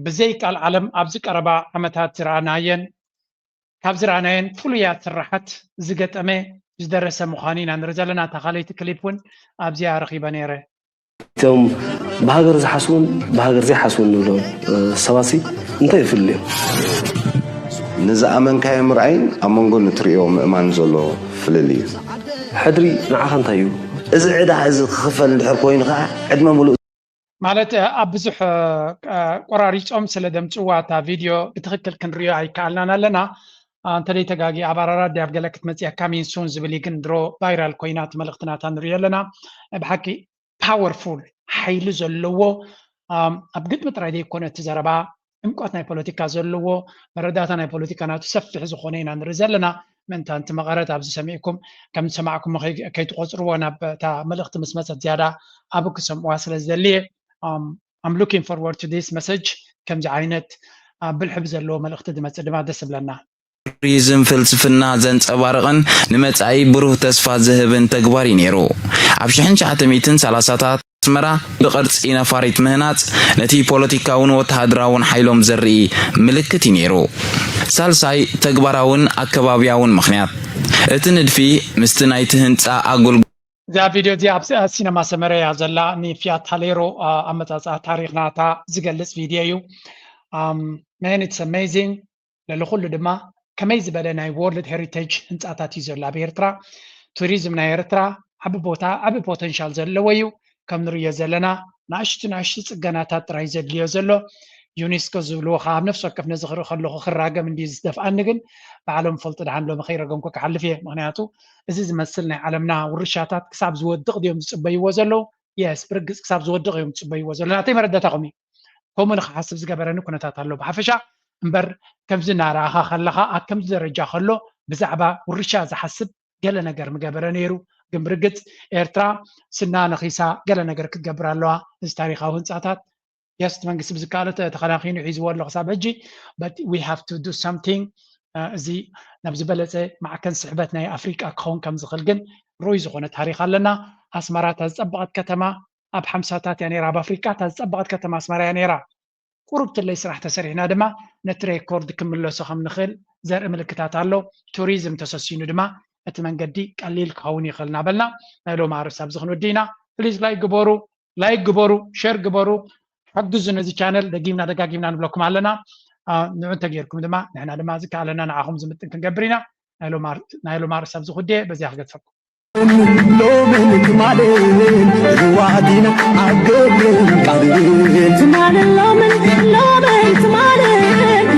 ብዘይ ቃል ዓለም ኣብዚ ቀረባ ዓመታት ዝረኣናየን ካብ ዝረኣናየን ፍሉያት ስራሓት ዝገጠመ ዝደረሰ ምዃኑ ኢና ንርኢ ዘለና። እታ ካልኣይቲ ክሊፕ እውን ኣብዚኣ ረኺበ ነይረ። እቶም ብሃገር ዝሓስቡን ብሃገር ዘይሓስቡን ንብሎም ሰባሲ እንታይ ይፍልልዮም? ንዝኣመንካዮ ምርኣይን ኣብ መንጎ ንትርእዮ ምእማን ዘሎ ፍልልይ እዩ። ሕድሪ ንዓኻ እንታይ እዩ? እዚ ዕዳ እዚ ክኽፈል እንድሕር ኮይኑ ከዓ ዕድመ ሙሉእ ማለት ኣብ ብዙሕ ቆራሪፆም ስለ ደምፅዋ እታ ቪድዮ ብትክክል ክንሪኦ ኣይከኣልናን ኣለና። እንተደይ ተጋጊ ኣብ ኣራራት ድያብ ገለ ክትመፅያ ካሚን ሱን ዝብል እዩ፣ ግን ድሮ ቫይራል ኮይና እቲ መልእክቲ ናታ ንሪኦ ኣለና። ብሓቂ ፓወርፉል ሓይሊ ዘለዎ ኣብ ግጥሚ ጥራይ ዘይኮነ እቲ ዘረባ ዕምቆት ናይ ፖለቲካ ዘለዎ መረዳእታ ናይ ፖለቲካ ናቱ ሰፊሕ ዝኾነ ኢና ንርኢ ዘለና። ምእንታንቲ መቐረት ኣብዚ ሰሚዕኩም ከም ዝሰማዕኩሞ ከይትቆፅርዎ ናብ እታ መልእኽቲ ምስ መፀት ዝያዳ ኣብ ክሰምዕዋ ስለ ዝደሊ እየ። I'm looking forward to this message። ከምዚ ዓይነት ብልሕቢ ዘለዎ መልእኽቲ ዝመፅእ ድማ ደስ ይብለና። ቱሪዝም ፍልስፍና ዘንጸባርቕን ንመጻኢ ብሩህ ተስፋ ዝህብን ተግባር እዩ ነይሩ። ኣብ ሽሕን ትሽዓተ ሚእትን ሰላሳታት ኣስመራ ብቕርጺ ነፋሪት ምህናጽ ነቲ ፖለቲካውን ወተሃደራውን ሓይሎም ዘርኢ ምልክት እዩ ነይሩ። ሳልሳይ ተግባራውን ኣከባብያውን ምኽንያት፣ እቲ ንድፊ ምስቲ ናይቲ ህንጻ ኣጎልጉ እዛ ቪድዮ እዚኣ ኣብ ሲነማ ሰመረ እያ ዘላ። ንፊያት ሃሌሮ ኣመጻጽኣ ታሪኽና እታ ዝገልጽ ቪድዮ እዩ። Man, it's amazing። ልዕሊ ኩሉ ድማ ከመይ ዝበለ ናይ ወርልድ ሄሪቴጅ ህንፃታት እዩ ዘሎ ኣብ ኤርትራ። ቱሪዝም ናይ ኤርትራ ዓቢ ቦታ ዓቢ ፖተንሻል ዘለዎ እዩ። ከም ንርእዮ ዘለና ንኣሽቱ ንኣሽቱ ጽገናታት ጥራይ ዘድልዮ ዘሎ። ዩኔስኮ ዝብልዎ ከዓ ኣብ ነፍሲ ወከፍ ነዚ ክርኢ ከለኹ ክራገም እንድዩ ዝደፍኣኒ፣ ግን ባዕሎም ፈልጡ ደሓን ሎሚ ከይረገምኩ ክሓልፍ እየ። ምክንያቱ እዚ ዝመስል ናይ ዓለምና ውርሻታት ክሳብ ዝወድቕ ድዮም ዝጽበይዎ ዘለዉ? የስ፣ ብርግጽ ክሳብ ዝወድቕ እዮም ዝጽበይዎ ዘለዉ። ናተይ መረዳእታኹም እዩ። ከምኡ ንክሓስብ ዝገበረኒ ኩነታት ኣሎ ብሓፈሻ። እምበር ከምዚ እናረኣኻ ከለኻ ኣብ ከምዚ ደረጃ ከሎ ብዛዕባ ውርሻ ዝሓስብ ገለ ነገር ምገበረ ነይሩ። ግን ብርግጽ ኤርትራ ስና ነኺሳ ገለ ነገር ክትገብር ኣለዋ። እዚ ታሪኻዊ ህንጻታት የስ፣ እቲ መንግስቲ ብዝከኣሎ ተኸናኺኑ ሒዝዎ ኣሎ ክሳብ ሕጂ። But we have to do something። እዚ ናብ ዝበለጸ ማዕከን ስሕበት ናይ ኣፍሪቃ ክኸውን ከም ዝኽእል ግን ርኡይ ዝኾነ ታሪኽ ኣለና። ኣስመራ እታ ዝጸበቐት ከተማ ኣብ ሓምሳታት እያ ነይራ፣ ኣብ ኣፍሪቃ እታ ዝጸበቐት ከተማ ኣስመራ እያ ነይራ። ቁሩብ ትለይ ስራሕ ተሰሪሕና ድማ ነቲ ሬኮርድ ክምለሶ ከም ንኽእል ዘርኢ ምልክታት ኣሎ። ቱሪዝም ተሰሲኑ ድማ እቲ መንገዲ ቀሊል ክኸውን ይኽእል እናበልና ናይ ሎም ኣርእስቲ ኣብዚ ክንወዲ ኢና። ፕሊዝ ላይክ ግበሩ፣ ላይክ ግበሩ፣ ሸር ግበሩ፣ ሓግዙ ነዚ ቻነል። ደጊምና ደጋጊምና ንብለኩም ኣለና። ንዑ እንተጌርኩም ድማ ንሕና ድማ ዝከኣለና ንዓኹም ዝምጥን ክንገብር ኢና። ናይ ሎም ኣርእስቲ ኣብዚ ኩዴ በዚያ ክገድፈኩም። ሎምን ትማልን ህዋት ኢና ኣብ ግብርን ቃልን። ትማልን ሎምን ሎምን ትማልን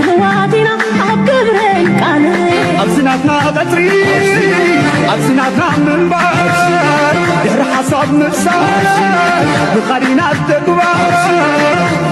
ህዋት ኢና ኣብ ግብርን ቃልን። ኣብዚ ናትና ቀጽሪ ኣብዚ ናትና ምንባር ድሕሪ ሓሳብ ምሳር ብኻዲና ተግባር።